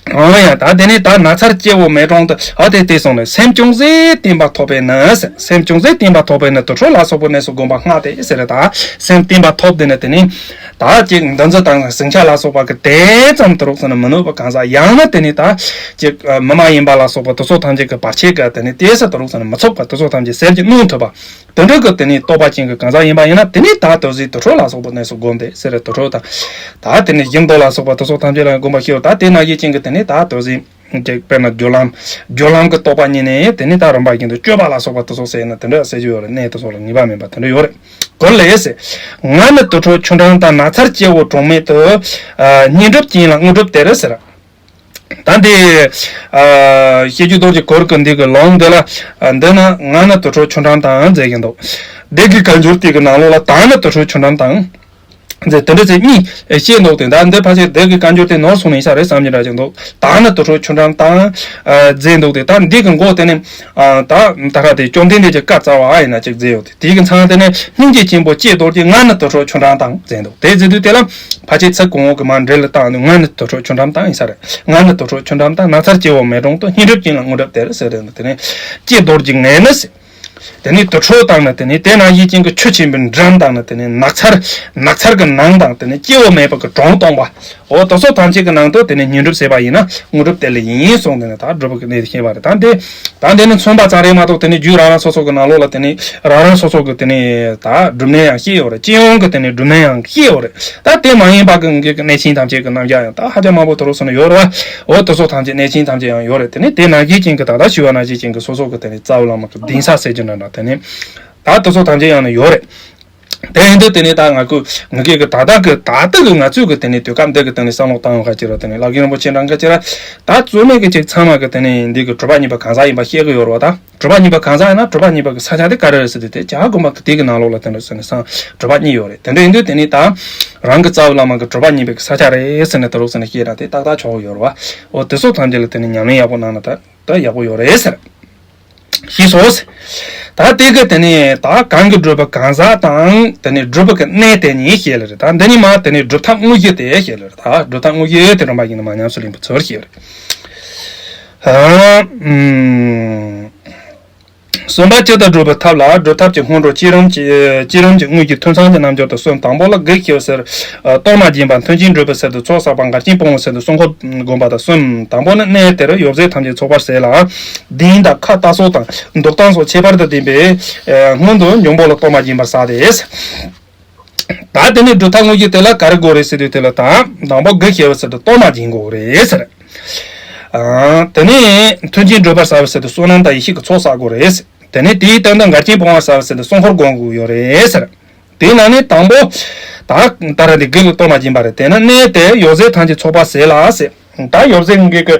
འོ་ཡ། ད་དེ་ནི་ད་ནགས་ཚལ་སྐྱེ་བོ་མེད་གྲོང་དུ་ཨ་དེ་དེ་སོང་ནས་སེམས་ཅུང་ཟད་བརྟན་པ་ཐོབ་པས་ནི་ཟེར། སེམས་ཅུང་ཟད་བརྟན་པ་ཐོབ་པས་ནི་དུར་ཁྲོད་ལ་སོགས་པའི་གནས་སུ་བསྒོམ་པ་སྔགས་ཏེ་ཟེར་རེད། ད་སེམས་བརྟན་པ་ཐོབ་དེ་ནི་དེ་ནི། ད་ཅིག་འདུ་འཛི་དང་ཟིང་ཆ་ལ་སོགས་པ་གི་དེ་ཙམ་དུ་རུག་ཟེར་ན་མི་གནོད་པ་གང་ཟག་ཡང་ན་དེ་ནི་ད་ཅིག་མི་མ་ཡིན་པ་ལ་སོགས་པ་དེ་ཚོ་ཐམས་ཅད་ཀྱི་བར་ཆད་ཀྱི་དེ་ནི་དེ་ས་དུ་རུག་ཟེར་ན་མི་ཚུགས་པ་དེ་ཚོ་ཐམས་ཅད་ཟེར་གྱི་གནོན་ཐུབ་པ་དེ་འདྲ་གི་དེ་ནི་རྟོགས་པ་ཅན་གྱི་གང་ཟག་ཡིན་པ་ཡིན་ན་དེ་ནི་ད་དུ་ཟིག་དུར་ཁྲོད་ལ་སོགས་པ་གནས་སུ་བསྒོམ་སྟེ་ཟེར་རེད། དུར་ཁྲོད་དང་ད་དེ་ནི་ཡིད་མདོ་ལ་སོགས་པ་དེ་ཚོ་ཐམས་ཅད་ལ་བསྒོམ་པ་ཤེས་པ་ད་དེ་ན་ཡིད་ཅན་གྱི་དེ་ནི་ད་དུ་ཟིག་ཅིག་དཔེར་ན་སྦྱོར་ལམ། སྦྱོར་ལམ་གྱི་རྟོགས་པ་གཉིས་ནས་དེ་ནི་ད་རིམ་པ་བཞིན་དུ་སྤྱོད་པ་ལ་སོགས་པ་དེ་ཚོ་ཟེར་ན་དེ་འདྲ་ཟེར་རྒྱུ་ཡོད་རེད། གནས་དེ་ཚོ་ལ་ངེས་པ་མེད་པ་དེ་འདྲ་ཡོད་རེད། གོ་ལེ་ཟེར། ང་ནི་དུར་ཁྲོད་ཆུ་འགྲམ་དང་། ནགས་ཚལ་སྐྱེ་བོ་གྲོང་མེད་དུ། བསྙེན་སྒྲུབ་ཅན་ལ་དངོས་གྲུབ་སྟེར་ཟེར། ད་འདི་བཤད་རྒྱུ་རྡོ་རྗེ་གུར་གྱི་འདི་གི་ལུང་འདི་ལ་འདི་ན་ང་ནི་དུར་ཁྲོད་ཆུ་འགྲམ་དང་ཟེར་གྱི་འདུག་སྡེ་དགེ་བཀའ་འགྱུར་དེ་གི་ནང་ལོགས་ལ་ད་ནི་དུར་ཁྲོད་ཆུ་འགྲམ་དང་། མཛད་དེ་འདྲ་ཚེ་གཉིས་བཤད་འདུག་སྟེ། ད་འདི་ཕལ་ཆེར་སྡེ་དགེ་བཀའ་འགྱུར་དེ་ནོར་སོང་ནས་ཤ་རེད་བསམ་གྱི་འདྲ་ཅིག་འདུག་ད་ནི་དུར་ཁྲོད་ཆུ་འགྲམ་དང་། མཛད་འདུག་སྟེ། ད་འདི་གི་མགོ་དེ་ནི། ད་ད་ཁ་དེ་བཅོམ་ལྡན་འདས་ཀྱི་བཀའ་སྩལ་བ་ཨ་ཡིན་ན་ཅིག་མཛད་ཡོད་དེ། དེ་གི་མཚམས་དེ་ནི་སྙིང་རྗེ་ཆེན་པོ་ཀྱེ་རྡོ་རྗེ་ང་ནི་དུར་ཁྲོད་ཆུ་འགྲམ་དང་མཛད་འདུག་དེ་མཛད་དུས་དེ་ལ་ཕལ་ཆེར་ཚིག་གོང་འོག་གི་མ་འབྲེལ་ལ་བཏང་ནས་ང་ནི་དུར་ཁྲོད་ཆུ་འགྲམ་དང་ཡིན་ས་རེད། ང་ནི་དུར་ཁྲོད་ཆུ་འགྲམ་དང་། ནགས་ཚལ་སྐྱེ་བོ་མེད་གྲོང་དུ། བསྙེན་སྒྲུབ་ཅན་ལ་དངོས་གྲུབ་སྟེར་ཟེར་རེད། དེ་ནི་ཀྱེ་རྡོ་རྗེ་ངས་ནི་ཟེར། དེ་ནས་དུར་ཁྲོད་དང་ནི་དེ་ནས་དེ་ན་ཡིད་ཅན་གྱི་ཆུ་ཆེན་པོའི་འགྲམ་དང་ནི་དེ་ནས་ནགས་ཚལ། ནགས་ཚལ་གྱི་ནང་དང་དེ་ནས་སྐྱེ་བོ་མེད་པ་གི་གྲོང་སྟོང་པ། འོ་དེ་ཚོ་ཐམས་ཅད་ཀྱི་ནང་དུ་དེ་ནས་བསྙེན་སྒྲུབ་བྱས་པ་ཡིན་ན་དངོས་གྲུབ་དེ་ལ་ཡིན་གསུངས། དེ་ནས་ད་སྒྲུབ་པ་གི་གནས་དེ་བཤད་པ་རེད། ད་འདི་ད་འདི་ནི་མཚོན་པ་ཙམ་རེད་མ་གཏོགས་དེ་ནས་རྒྱུད་རང་རང་སོ་སོ་གི་ནང་ལོགས་ལ་དེ་ནས་རང་རང་སོ་སོ་གི་དེ་ནས་ད་སྒྲུབ་གནས་ཡང་བཤད་ཡོད་རེད། སྤྱི་ཡོངས་ཀྱི་དེ་ནས་སྒྲུབ་གནས་ཡང་བཤད་ཡོད་རེད། ད་དེ་མ་ཡིན་པ་གི་གནས་ཆེན་ཐམས་ཅད་ཀྱི་རྣམ་གཞག་ཡང་ད་ཧ་ཅང་མང་པོ་དེ་རུ་སོང་ནས་ཡོད་རེད་བ། འོ་དེ་ཚོ་ཐམས་ཅད་གནས་ཆེན་ཐམས་ཅད་ཡང་ཡོད་རེད། དེ་ནས་དེ་ནང་བཞིན་ཅན་གྱི་ད་ལྟ་ཞུ་བ་ནང་བཞིན་ཅན་གྱི་སོ་སོ་གི་དེ་ནས་རྩ་བའི་བླ་མ་གི་གདན་ས་ཟེར་གྱི་འདྲ་འདྲ་དེ་ནས་ད་དེ་ཚོ་ཐམས་ཅད་ཡང་ནི་ཡོད་རེད། དེ་ཡིན་དུས་དེ་ནས་ད་ང་ཁུ་ང་གི་གི་ད་ལྟ་གི་ད་ལྟ་གི་ང་ཚོས་གི་དེ་ནས་དུས་སྐབས་འདི་གི་དེ་ནས་བསམ་བློ་བཏང་ཡོང་ཁ་ཅིག་ར། དེ་ནས་བླ་རྒན་རིན་པོ་ཆེ་འདྲ་ཁ་ཅིག་ར་ད་རྩོད་མེད་གི་ཅིག་ཚང་མ་གི་དེ་ནས་འདི་གི་གྲུབ་པ་བརྙེས་པ་གང་ཟག་ཡིན་པ་ཤེས་གི་ཡོད་རེད་བ། ད་གྲུབ་པ་བརྙེས་པ་གང་ཟག་ཡིན་ན་གྲུབ་པ་བརྙེས་པ་གི་ས་ཆ་དེ་ག་རེ་རེད་ཟེར་དུས་དེ་བྱ་དགོན་པ་གི་དེ་གི་ནང་ལོགས་ལ་དེ་འདྲ་ཟེར་ནས་སང་གྲུབ་པ་བརྙེས་ཡོད་རེད། དེ་འདྲ་ཡིན་དུས་དེ་ནས་ད་རང་གི་རྩ་བའི་བླ་མ་གི་གྲུབ་པ་བརྙེས་པའི་གི་ས་ཆ་རེད་ཟེར་ནས་དེ་རུ་ཟེར་ནས་ཤེས་ར་དེ་ཏག་ཏག་ཆོག་གི་ཡོད་རེད་བ། འོ་དེ་ཚོ་ཐམས་ཅད་ལ་དེ་ནས་ཉམས་ལེན་ཡག་པོ་གནང་ན་ད། ད་ཡག་པོ་ཡོད་རེད་ཟེར། ཞེས་སོ། ད་དེ་གི་དེ་ནས་ད་གང་གི་སྒྲུབ་པ་གང་ཟག་དང་དེ་ནས་སྒྲུབ་པ་གི་གནས་དེ་ཉིད་བཤད་ལེ་རེད། ད་འདི་ནི་མ་དེ་ནས་སྒྲུབ་ཐབས་དངོས་གཞི་དེ་བཤད་ལེ་རེད། ད་སྒྲུབ་ཐབས་དངོས་གཞི་དེ་རིམ་པ་ཡིན་ན་མ་ཉམས་སུ་ལེན་པའི་ཚུལ་བཤད་རེད། ཨ། ཨུམ། གསུམ་པ་ཇི་ལྟར་སྒྲུབ་པའི་ཐབས་ལ། སྒྲུབ་ཐབས་ཀྱི་སྔོན་འགྲོ་བསྐྱེད་རིམ་གྱི་བསྐྱེད་རིམ་གྱི་དངོས་ཀྱི་ཐུན་ཚང་གི་རྣལ་འབྱོར་དུ་གསུམ། དང་པོ་ལ་དགེ་བཤེས་པ་ཟེར། གཏོར་མ་སྦྱིན་པ། མཐུན་རྐྱེན་སྒྲུབ་པ་ཟེར་དུ་ཚོགས་བསགས་པ། འགལ་རྐྱེན་སྤོང་བ་ཟེར་དུ་སྲུང་འཁོར་བསྒོམ་པ་དང་གསུམ། དང་པོ་ནི་གནས་དེར་ཡོ་བྱད་ཐམས་ཅད་ཚོགས་པར་བྱས་ལ། གདན་དང་ཁ་ལྟ་སོགས་དང་འདུག་སྟངས་སོགས་ཁྱད་པར་དུ་ལྡན་པའི་སྔོན་དུ་འཇམ་པོ་ལ་གཏོར་མ་སྦྱིན་པར་བྱ་སྟེ། ད་དེ་ནས་སྒྲུབ་ཐབས་དངོས་གཞི་དེ་ལ་ག་རེ་དགོས་རེད་ཟེར་དུས་དེ་ལ་ད་དང་པོ་དགེ་བཤེས་པ་ཟེར་དུ་གཏོར་མ་སྦྱིན་དགོས་རེད་ཟེར། ཨ། དེ་ནས་མཐུན་རྐྱེན་སྒྲུབ་པར་བྱ་བ་ཟེར་དུ་བསོད་ནམས་དང་ཡེ་ཤེས་ཀྱི་ཚོགས་བསགས་དགོས་རེད། དེ་ནས་དེའི་སྟེང་དུ་འགལ་རྐྱེན་སྤོང་བར་བྱ་བ་ཟེར་དུ་སྲུང་འཁོར་བསྒོམ་དགོས་ཡོད་རེད་ཟེར། དེའི་ནང་ནས་དང་པོ། ད་ད་ར་འདི་དགེ་ལ་གཏོར་མ་སྦྱིན་པ་རེད། དེ་ན་གནས་དེར་ཡོ་བྱད་ཐམས་ཅད་ཚོགས་པར་བྱས་ལ་ཟེར། ད་ཡོ་བྱད་ངེད་ཀྱི་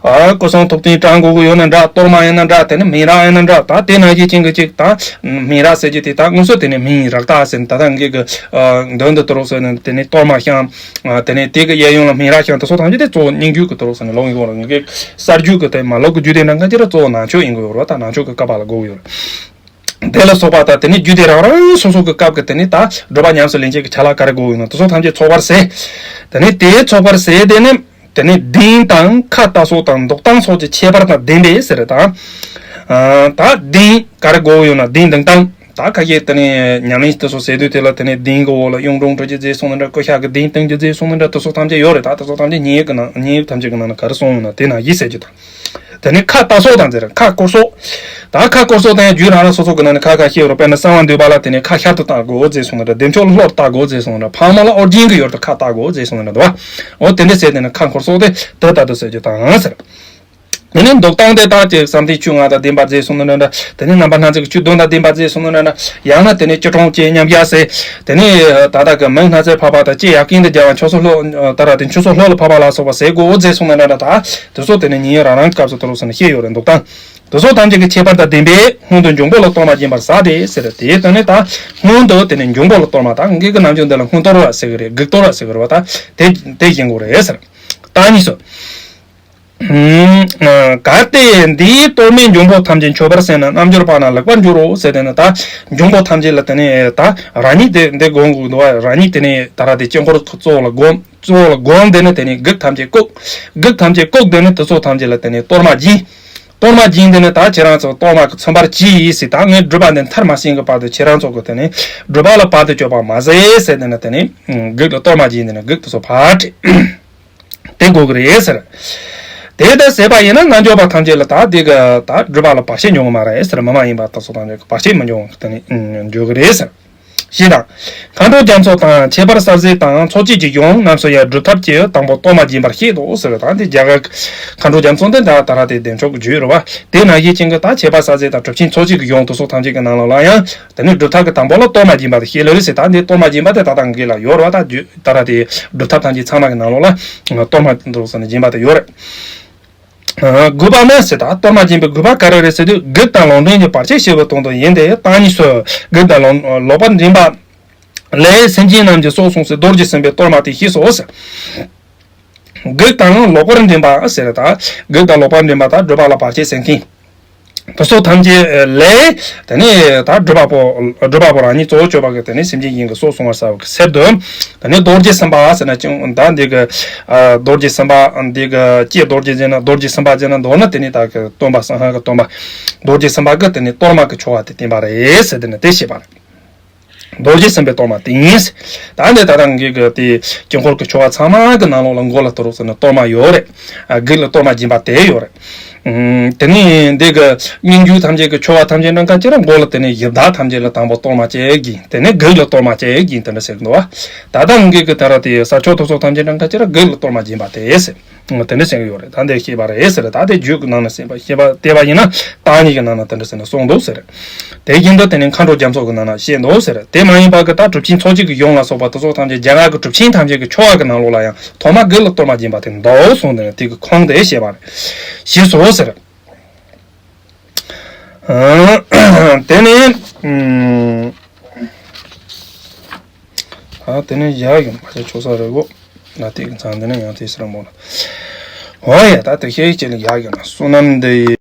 ཨ་སྐུ་གསུང་ཐུགས་རྟེན་བཀྲམ་དགོས་ཀྱི་ཡོད་ན་འདྲ། གཏོར་མ་ཡིན་ན་འདྲ། དེ་ནས་སྨན་རག་ཡིན་ན་འདྲ། ད་དེ་ནང་བཞིན་ཅན་གྱི་ཅིག་ད་སྨན་རག་ཟེར་རྒྱུ་དེ་ད་དངོས་སུ་དེ་ནས་སྨན་རག་ད་ཟེར། ད་ད་ངེད་ཀྱི་ཨ་མདུན་དུ་དུ་རོགས་ཟེར་ནས་དེ་ནས་གཏོར་མ་བཤམས། ཨ་དེ་ནས་དེ་གི་གཡས་གཡོན་ལ་སྨན་རག་བཤམས། དེ་ཚོ་ཐམས་ཅད་དེ་གཙོ་བོ་སྙན་བརྒྱུད་ཀྱི་དུ་རོགས་ཟེར་ནས་ལུང་ཡིན་གྱི་ཡོད་རེད། ངེད་ཀྱི་གསར་བརྗེ་གི་དེ་མ་ལུག་གི་རྒྱུད་སྡེ་ནང་ག་ཅི་ར་གཙོ་བོ་ནང་མཆོད་ཡིན་གྱི་ཡོད་རེད། ད་ནང་མཆོད་ཀྱི་བཀའ་པ་ལ་དགོས་ཀྱི་ཡོད་རེད། དེ་ལ་སོགས་པ་དང་དེ་ནས་རྒྱུད་སྡེ་རང་རང་སོ་སོ་གི་སྐབས་ཀྱི་དེ་ནས་ད་སྒྲུབ་པ་ཉམས་སུ་ལེན་བྱེད་ཀྱི་ཆ་ལག་ག་རེ་དགོས་ཡོད་ན་དེ་ཚོ་ཐམས་ཅད་ཚོགས་པར་བྱས། དེ་ནས་དེའི་ཚོགས་པར་བྱས་དེ་ནས་དེ་ནས་གདན་དང་ཁ་ལྟ་སོགས་དང་འདུག་སྟངས་སོགས་ཀྱི་ཁྱད་པར་དང་ལྡན་པས་ཟེར་དང་། ད་གདན་ག་རེ་དགོས་ཡོད་ན་གདན་འདུག་སྟངས། ད་ཁ་ཤས་དེ་ནས་ཉམས་ལེན་དེ་ཚོ་ཟེར་དུས་དེ་ལ་དེ་ནས་གདན་གྱི་འོག་ལ་གཡུང་དྲུང་གྲུ་བཞི་མཛེས་སོང་ནི་འདྲ། ཀུ་ཤ་གི་གདན་སྟོན་རྒྱུ་མཛེས་སོང་ནི་འདྲ། དེ་ཚོ་ཐམས་ཅད་ཡོད་རེད། ད་དེ་ཚོ་ཐམས་ཅད་སྙན་ཡིག་གི་ནང་། སྙན་ཡིག་ཐམས་ཅད་ཀྱི་ནང་ན་ག་རེ་གསུངས་ཡོད་ན་དེ་ནང་བཞིན་ཟེར་རྒྱུ་དང་། དེ་ནས་ཁ་ལྟ་སོགས་དང་ཟེར། ཁ་བསྐོར་སོགས། ད་ཁ་བསྐོར་སོགས་དང་ཡང་རྒྱུད་རང་རང་སོ་སོ་གི་ནང་ནས་ཁ་ཁ་ཤས་ཡོད་རེད། དཔེར་ན་གསང་བ་འདུས་པ་ལ་དེ་ནས་ཁ་ཤར་དུ་ལྟ་དགོས་མཛེས་སོང་ནི་འདྲ། བདེ་མཆོག་ལ་ལྷོར་ལྟ་དགོས་མཛེས་སོང་ནི་འདྲ། ཕག་མོ་ལ་ཨོ་རྒྱན་གྱི་ཡུལ་དུ་ཁ་ལྟ་དགོས་མཛེས་སོང་ནི་འདྲ། འོ་དེ་འདྲ་ཟེར། དེ་ནས་ཁ་འཁོར་སོགས་དེ་དེ་ལྟ་དུ་ཟེར་རྒྱུ་དང་ཟེར། དེ་ནས་འདུག་སྟངས་དེ་དག་ཅིག་བསམ་གཏན་བཅོ་ལྔ་དང་ལྡན་པ་མཛེས་སོང་ནི་འདྲ། དེ་ནས་རྣམ་པ་སྣ་ཚོགས་ཀྱི་བཅུ་བདུན་དང་ལྡན་པ་མཛེས་སོང་ནི་འདྲ། ཡང་ན་དེ་ནས་སྐྱིལ་ཀྲུང་བཅས་མཉམ་གཞག་ཟེར། དེ་ནས་ད་ལྟ་གི་མིང་སྣ་ཚོགས་ཕབ་པ་དང་། ལྕེ་ཡར་གྱེན་དུ་སྦྱར་བ། མཆུ་སོ་ལྷོ་ད་ར་དེ་མཆུ་སོ་ལྷོ་ལ་ཕབ་པ་ལ་སོགས་པ་ཟེར་དགོས་མཛེས་སོང་ནི་འདྲ། ད་དེ་ཚོ་དེ་ནས་ཉིན་ཡོད་རང་རང་གི་སྐབས་སུ་དུ་རུ་སོང་ནས་བཤད་ཡོད་རེད། འདུག་སྟངས་དེ་ཚོ་ཐམས་ཅད་ཀྱི་ཁྱད་པར་དང་ལྡན་པས་སྔོན་དུ་འབྱུང་པོ་ལ་གཏོར་མ་སྦྱིན་པར་ཟད་དེ་ཟེར། དེ་དེ་ནས་ད་སྔོན་དུ་དེ་ནས་འབྱུང་པོ་ལ་གཏོར་མ། ད་ངེད་ཀྱི་ནམ་རྒྱུན་འདི་ལ་སྔོན་གཏོར་བ་ཟེར་གི་རེད། དགུག་གཏོར་བ་ཟེར་གི་རེད་བ། ད་དེ་དེ་བཞིན་དགོས་རེད་ཟེར། ད་གཉིས་སུ། ཨ། གལ་ཏེ་འདིའི་གཏོར་མས་འབྱུང་པོ་ཐམས་ཅད་མཆོད་པར་བྱས་ན། རྣལ་འབྱོར་པ་རྣམས་ལེགས་པར་འགྱུར་རོ་ཟེར། དེ་ནི་ད་འབྱུང་པོ་ཐམས་ཅད་ལ་དེ་ནི་ད་རང་ཉིད་དེ་འདི་སྒོམ་དགོས་འདུག་བ། རང་ཉིད་དེ་ནི་ད་ར་དེ་དཀྱིལ་འཁོར་གཙོ་བོ་ལ་སྒོམ། གཙོ་བོ་ལ་སྒོམ། དེ་ནི་དེ་ནི་དགུག་ཐམས་ཅད་བཀུག། དགུག་ཐམས་ཅད་བཀུག། དེ་ནི་དེ་ཚོ་ཐམས་ཅད་ལ་དེ་ནི་གཏོར་མ་སྦྱིན། གཏོར་མ་སྦྱིན། དེ་ནི་ད་ཁྱེད་རང་ཚོ་གཏོར་མ་གི་ཚིམ་པར་གྱིས་ཟེར། ད་ངས་སྒྲུབ་པ་འདི་མཐར་མ་ཕྱིན་གྱི་བར་དུ་ཁྱེད་རང་ཚོ་གི་དེ་ནི་སྒྲུབ་པ་ལ་བར་དུ་གཅོད་པ་མ་ཟེར་ཟེར། དེ་ནི་དེ་ནི་དགུག་ལ་གཏོར་མ་སྦྱིན། དེ་ནི་དགུག་དེ་ཚོ་ཕར་བྲི། དེ་དགོས་ཀྱི་རེད་ཟེར། དེ་ལྟར་ཟད་པ་ཡིན་ན་རྣལ་འབྱོར་པ་ཐམས་ཅད་ལ་ད་དེ་གི་ད་སྒྲུབ་པ་ལ་བར་ཆད་འབྱུང་གི་མ་རེད་ཟེར། མི་མ་ཡིན་པ་དེ་ཚོ་ཐམས་ཅད་ཀྱི་བར་ཆད་མི་འབྱུང་བ་དེ་ནི་འགྱུར་གྱི་རེད་ཟེར། ཞེས་དང་། མཁའ་འགྲོ་རྒྱ་མཚོ་དང་ཁྱད་པར་གསལ་མཛད་དང་ཚོགས་བཅས་ཀྱི་གཞུང་རྣམས་སུ་ཡང་སྒྲུབ་ཐབས་ཀྱི་དང་པོ་གཏོར་མ་སྦྱིན་པར་བཤད་དོ་ཟེར། ད་འདི་རྒྱ་གར་མཁའ་འགྲོ་རྒྱ་མཚོ་འདི་ད་ད་ར་དེ་བདེ་མཆོག་གི་རྒྱུད་རེད་བ། དེ་ནང་བཞིན་ཅན་གྱི་ད་ཁྱད་པར་གསལ་མཛད་དང་གྲུབ་ཆེན་ཚོགས་བཅས་ཀྱི་གཞུང་དེ་ཚོ་ཐམས་ཅད་ཀྱི་ནང་ལོགས་ལ་ཡང་དེ་ནི་སྒྲུབ་ཐབས་ཀྱི་དང་པོ་ལ་གཏོར་མ་སྦྱིན་པ་དེ་བཤད་ལེ་རེད་ཟེར། ད་འདི་གཏོར་མ་སྦྱིན་པ་དེ་ད་ལྟ་ངེད་ལ་ཡོད་རེད་བ། ད་རྒྱུད་ད་ར་དེ་སྒྲུབ་ཐབས་ཐམས་ཅད་ཚང་མ་གི་ནང་ལོགས་ལ་གཏོར་མ་འདུག་ཟེར་ནས་སྦྱིན་པ་དེ་ཡོད་རེད། ཨ། དགོས་པ་ནི་ཟེར། ད་གཏོར་མ་སྦྱིན་པའི་དགོས་པ་ག་རེ་རེད་ཟེར་དུས། དགུག་དང་ལོག་འདྲེན་གྱི་བར་ཆད་ཞི་བའི་དོན་དུ་ཡིན་ཏེ། རྟགས་གཉིས་སུ་དགུག་དང་ལོག་ལོག་པར་འདྲེན་པ་ལས་སེམས་ཅན་རྣམས་ཀྱི་སྲོག་བསྲུང་ཟེར། རྡོ་རྗེ་སེམས་དཔའི་གཏོར་མ་དེ་ཞེས་སོ་ཟེར། དགུག་དང་ལོག་པར་འདྲེན་པ་ཟེར། ད་དགུག་དང་ལོག་པར་འདྲེན་པ་ད་སྒྲུབ་པ་ལ་བར་ཆད་སེལ་མཁན་དེ་ཚོ་ཐམས་ཅད་ལས། དེ་ནས་ད་སྒྲུབ་པ་པོ་སྒྲུབ་པ་པོ་རང་ཉིད་གཙོ་བོ་གཅོད་པ་གི་དེ་ནས་སེམས་ཅན་གཞན་གྱི་སྲོག་བསྲུང་བར་བྱ་བ་གི་ཕྱིར་དུ། དེ་ནས་རྡོ་རྗེ་སེམས་དཔའ་ཟེར་ན་ཅང་ད་འདི་གི་ཨ་རྡོ་རྗེ་སེམས་དཔའ་འདི་གི་ལྕེ་རྡོ་རྗེ་ཟེར་ན། རྡོ་རྗེ་སེམས་དཔའ་ཟེར་ན་མདོར་ན་དེ་ནས་ད་གི་སྟོན་པ་སང་ཧང་གི་སྟོན་པ་རྡོ་རྗེ་སེམས་དཔའ་གི་དེ་ནས་གཏོར་མ་གི་ཆོ་ག་དེ་བསྟན་པ་རེད་ཟེར། དེ་ནས་དེ་བཤད་པ་རེད། རྡོ་རྗེ་སེམས་དཔའི་གཏོར་མ་དེ་ཡིན། ད་འདི་ད་ལྟ་ངེད་ཀྱི་དེ་དཀྱིལ་འཁོར་གྱི་ཆོ་ག་ཚང་མ་གི་ནང་ལོགས་ལ་མགོ་ལ་དུ་རུ་ཟེར་ནས་གཏོར་མ་ཡོད་རེད། ཨ། དགུག་ལ་གཏོར་མ་སྦྱིན་པ་དེ་ཡོད་རེད། ཨུམ། དེ་ནས་འདི་གི་སྙན་བརྒྱུད་ཐམས་ཅད་ཀྱི་ཆོ་ག་ཐམས་ཅད་འདྲ་ག་ཅི་ར་མགོ་ལ་དེ་ནས་ཡི་དྭགས་ཐམས་ཅད་ལ་དང་པོ་གཏོར་མ་གཅིག་སྦྱིན། དེ་ནས་དགུག་ལ་གཏོར་མ་གཅིག་སྦྱིན། དེ་འདྲ་ཟེར་གི་འདུག་བ། ད་ལྟ་ངེད་ཀྱི་ད་ར་དེ་ས་ཆོག་ཐོག་སོགས་ཐམས་ཅད་འདྲ་ག་ཅི་ར་དགུག་ལ་གཏོར་མ་སྦྱིན་པ་དེ་ཟེར། དེ་འདྲ་ཟེར་གི་ཡོད་རེད། ད་འདི་ཤེས་པ་རེད་ཟེར། ད་དེ་རྒྱུད་ཀྱི་ནང་ན་ཟེར་བ་ཤེས་པ་བལྟས་པ་ཡིན་ན་རྟགས་གཉིས་ཀྱི་ནང་ན་དེ་འདྲ་ཟེར་ནས་གསུངས་འདུག་ཟེར། དེ་བཞིན་དུ་དེ་ནས་མཁའ་འགྲོ་རྒྱ་མཚོ་གི་ནང་ན་བཤད་འདུག་ཟེར། དེ་མ་ཡིན་པ་གི་ད་གྲུབ་ཆེན་ཚོགས་བཅས་ཀྱི་གཞུང་ལ་སོགས་པ་དེ་ཚོ་ཐམས་ཅད་རྒྱ་གར་གྱི་གྲུབ་ཆེན་ཐམས་ཅད་ཀྱི་ཆོ་ག་གི་ནང་ལོགས་ལ་ཡང་ཐོག་མར་དགུག་ལ་གཏོར་མ་སྦྱིན་པ་དེ་འདུག་གསུངས། དེ་ནས་དེ་གི་ཁུངས་དེ་བཤད་པ་རེད། ཞེས་སོ་ཟེར། དེ་ནས་ཨུམ། ད་དེ་ནས་ཡག་ཡོང་མ་བྱས་ཆོག་ས་རེད་གོ། ན་དེ་གི་མཚང་དེ་ནས་ཡང་དེ་སེར་མོ་ལ། འོ་ཡ། ད་དེ་ཤེས་ཅེས་ལ་ཡག་ཡོང་ན་བསོད་ནམས་འདི་ཡི།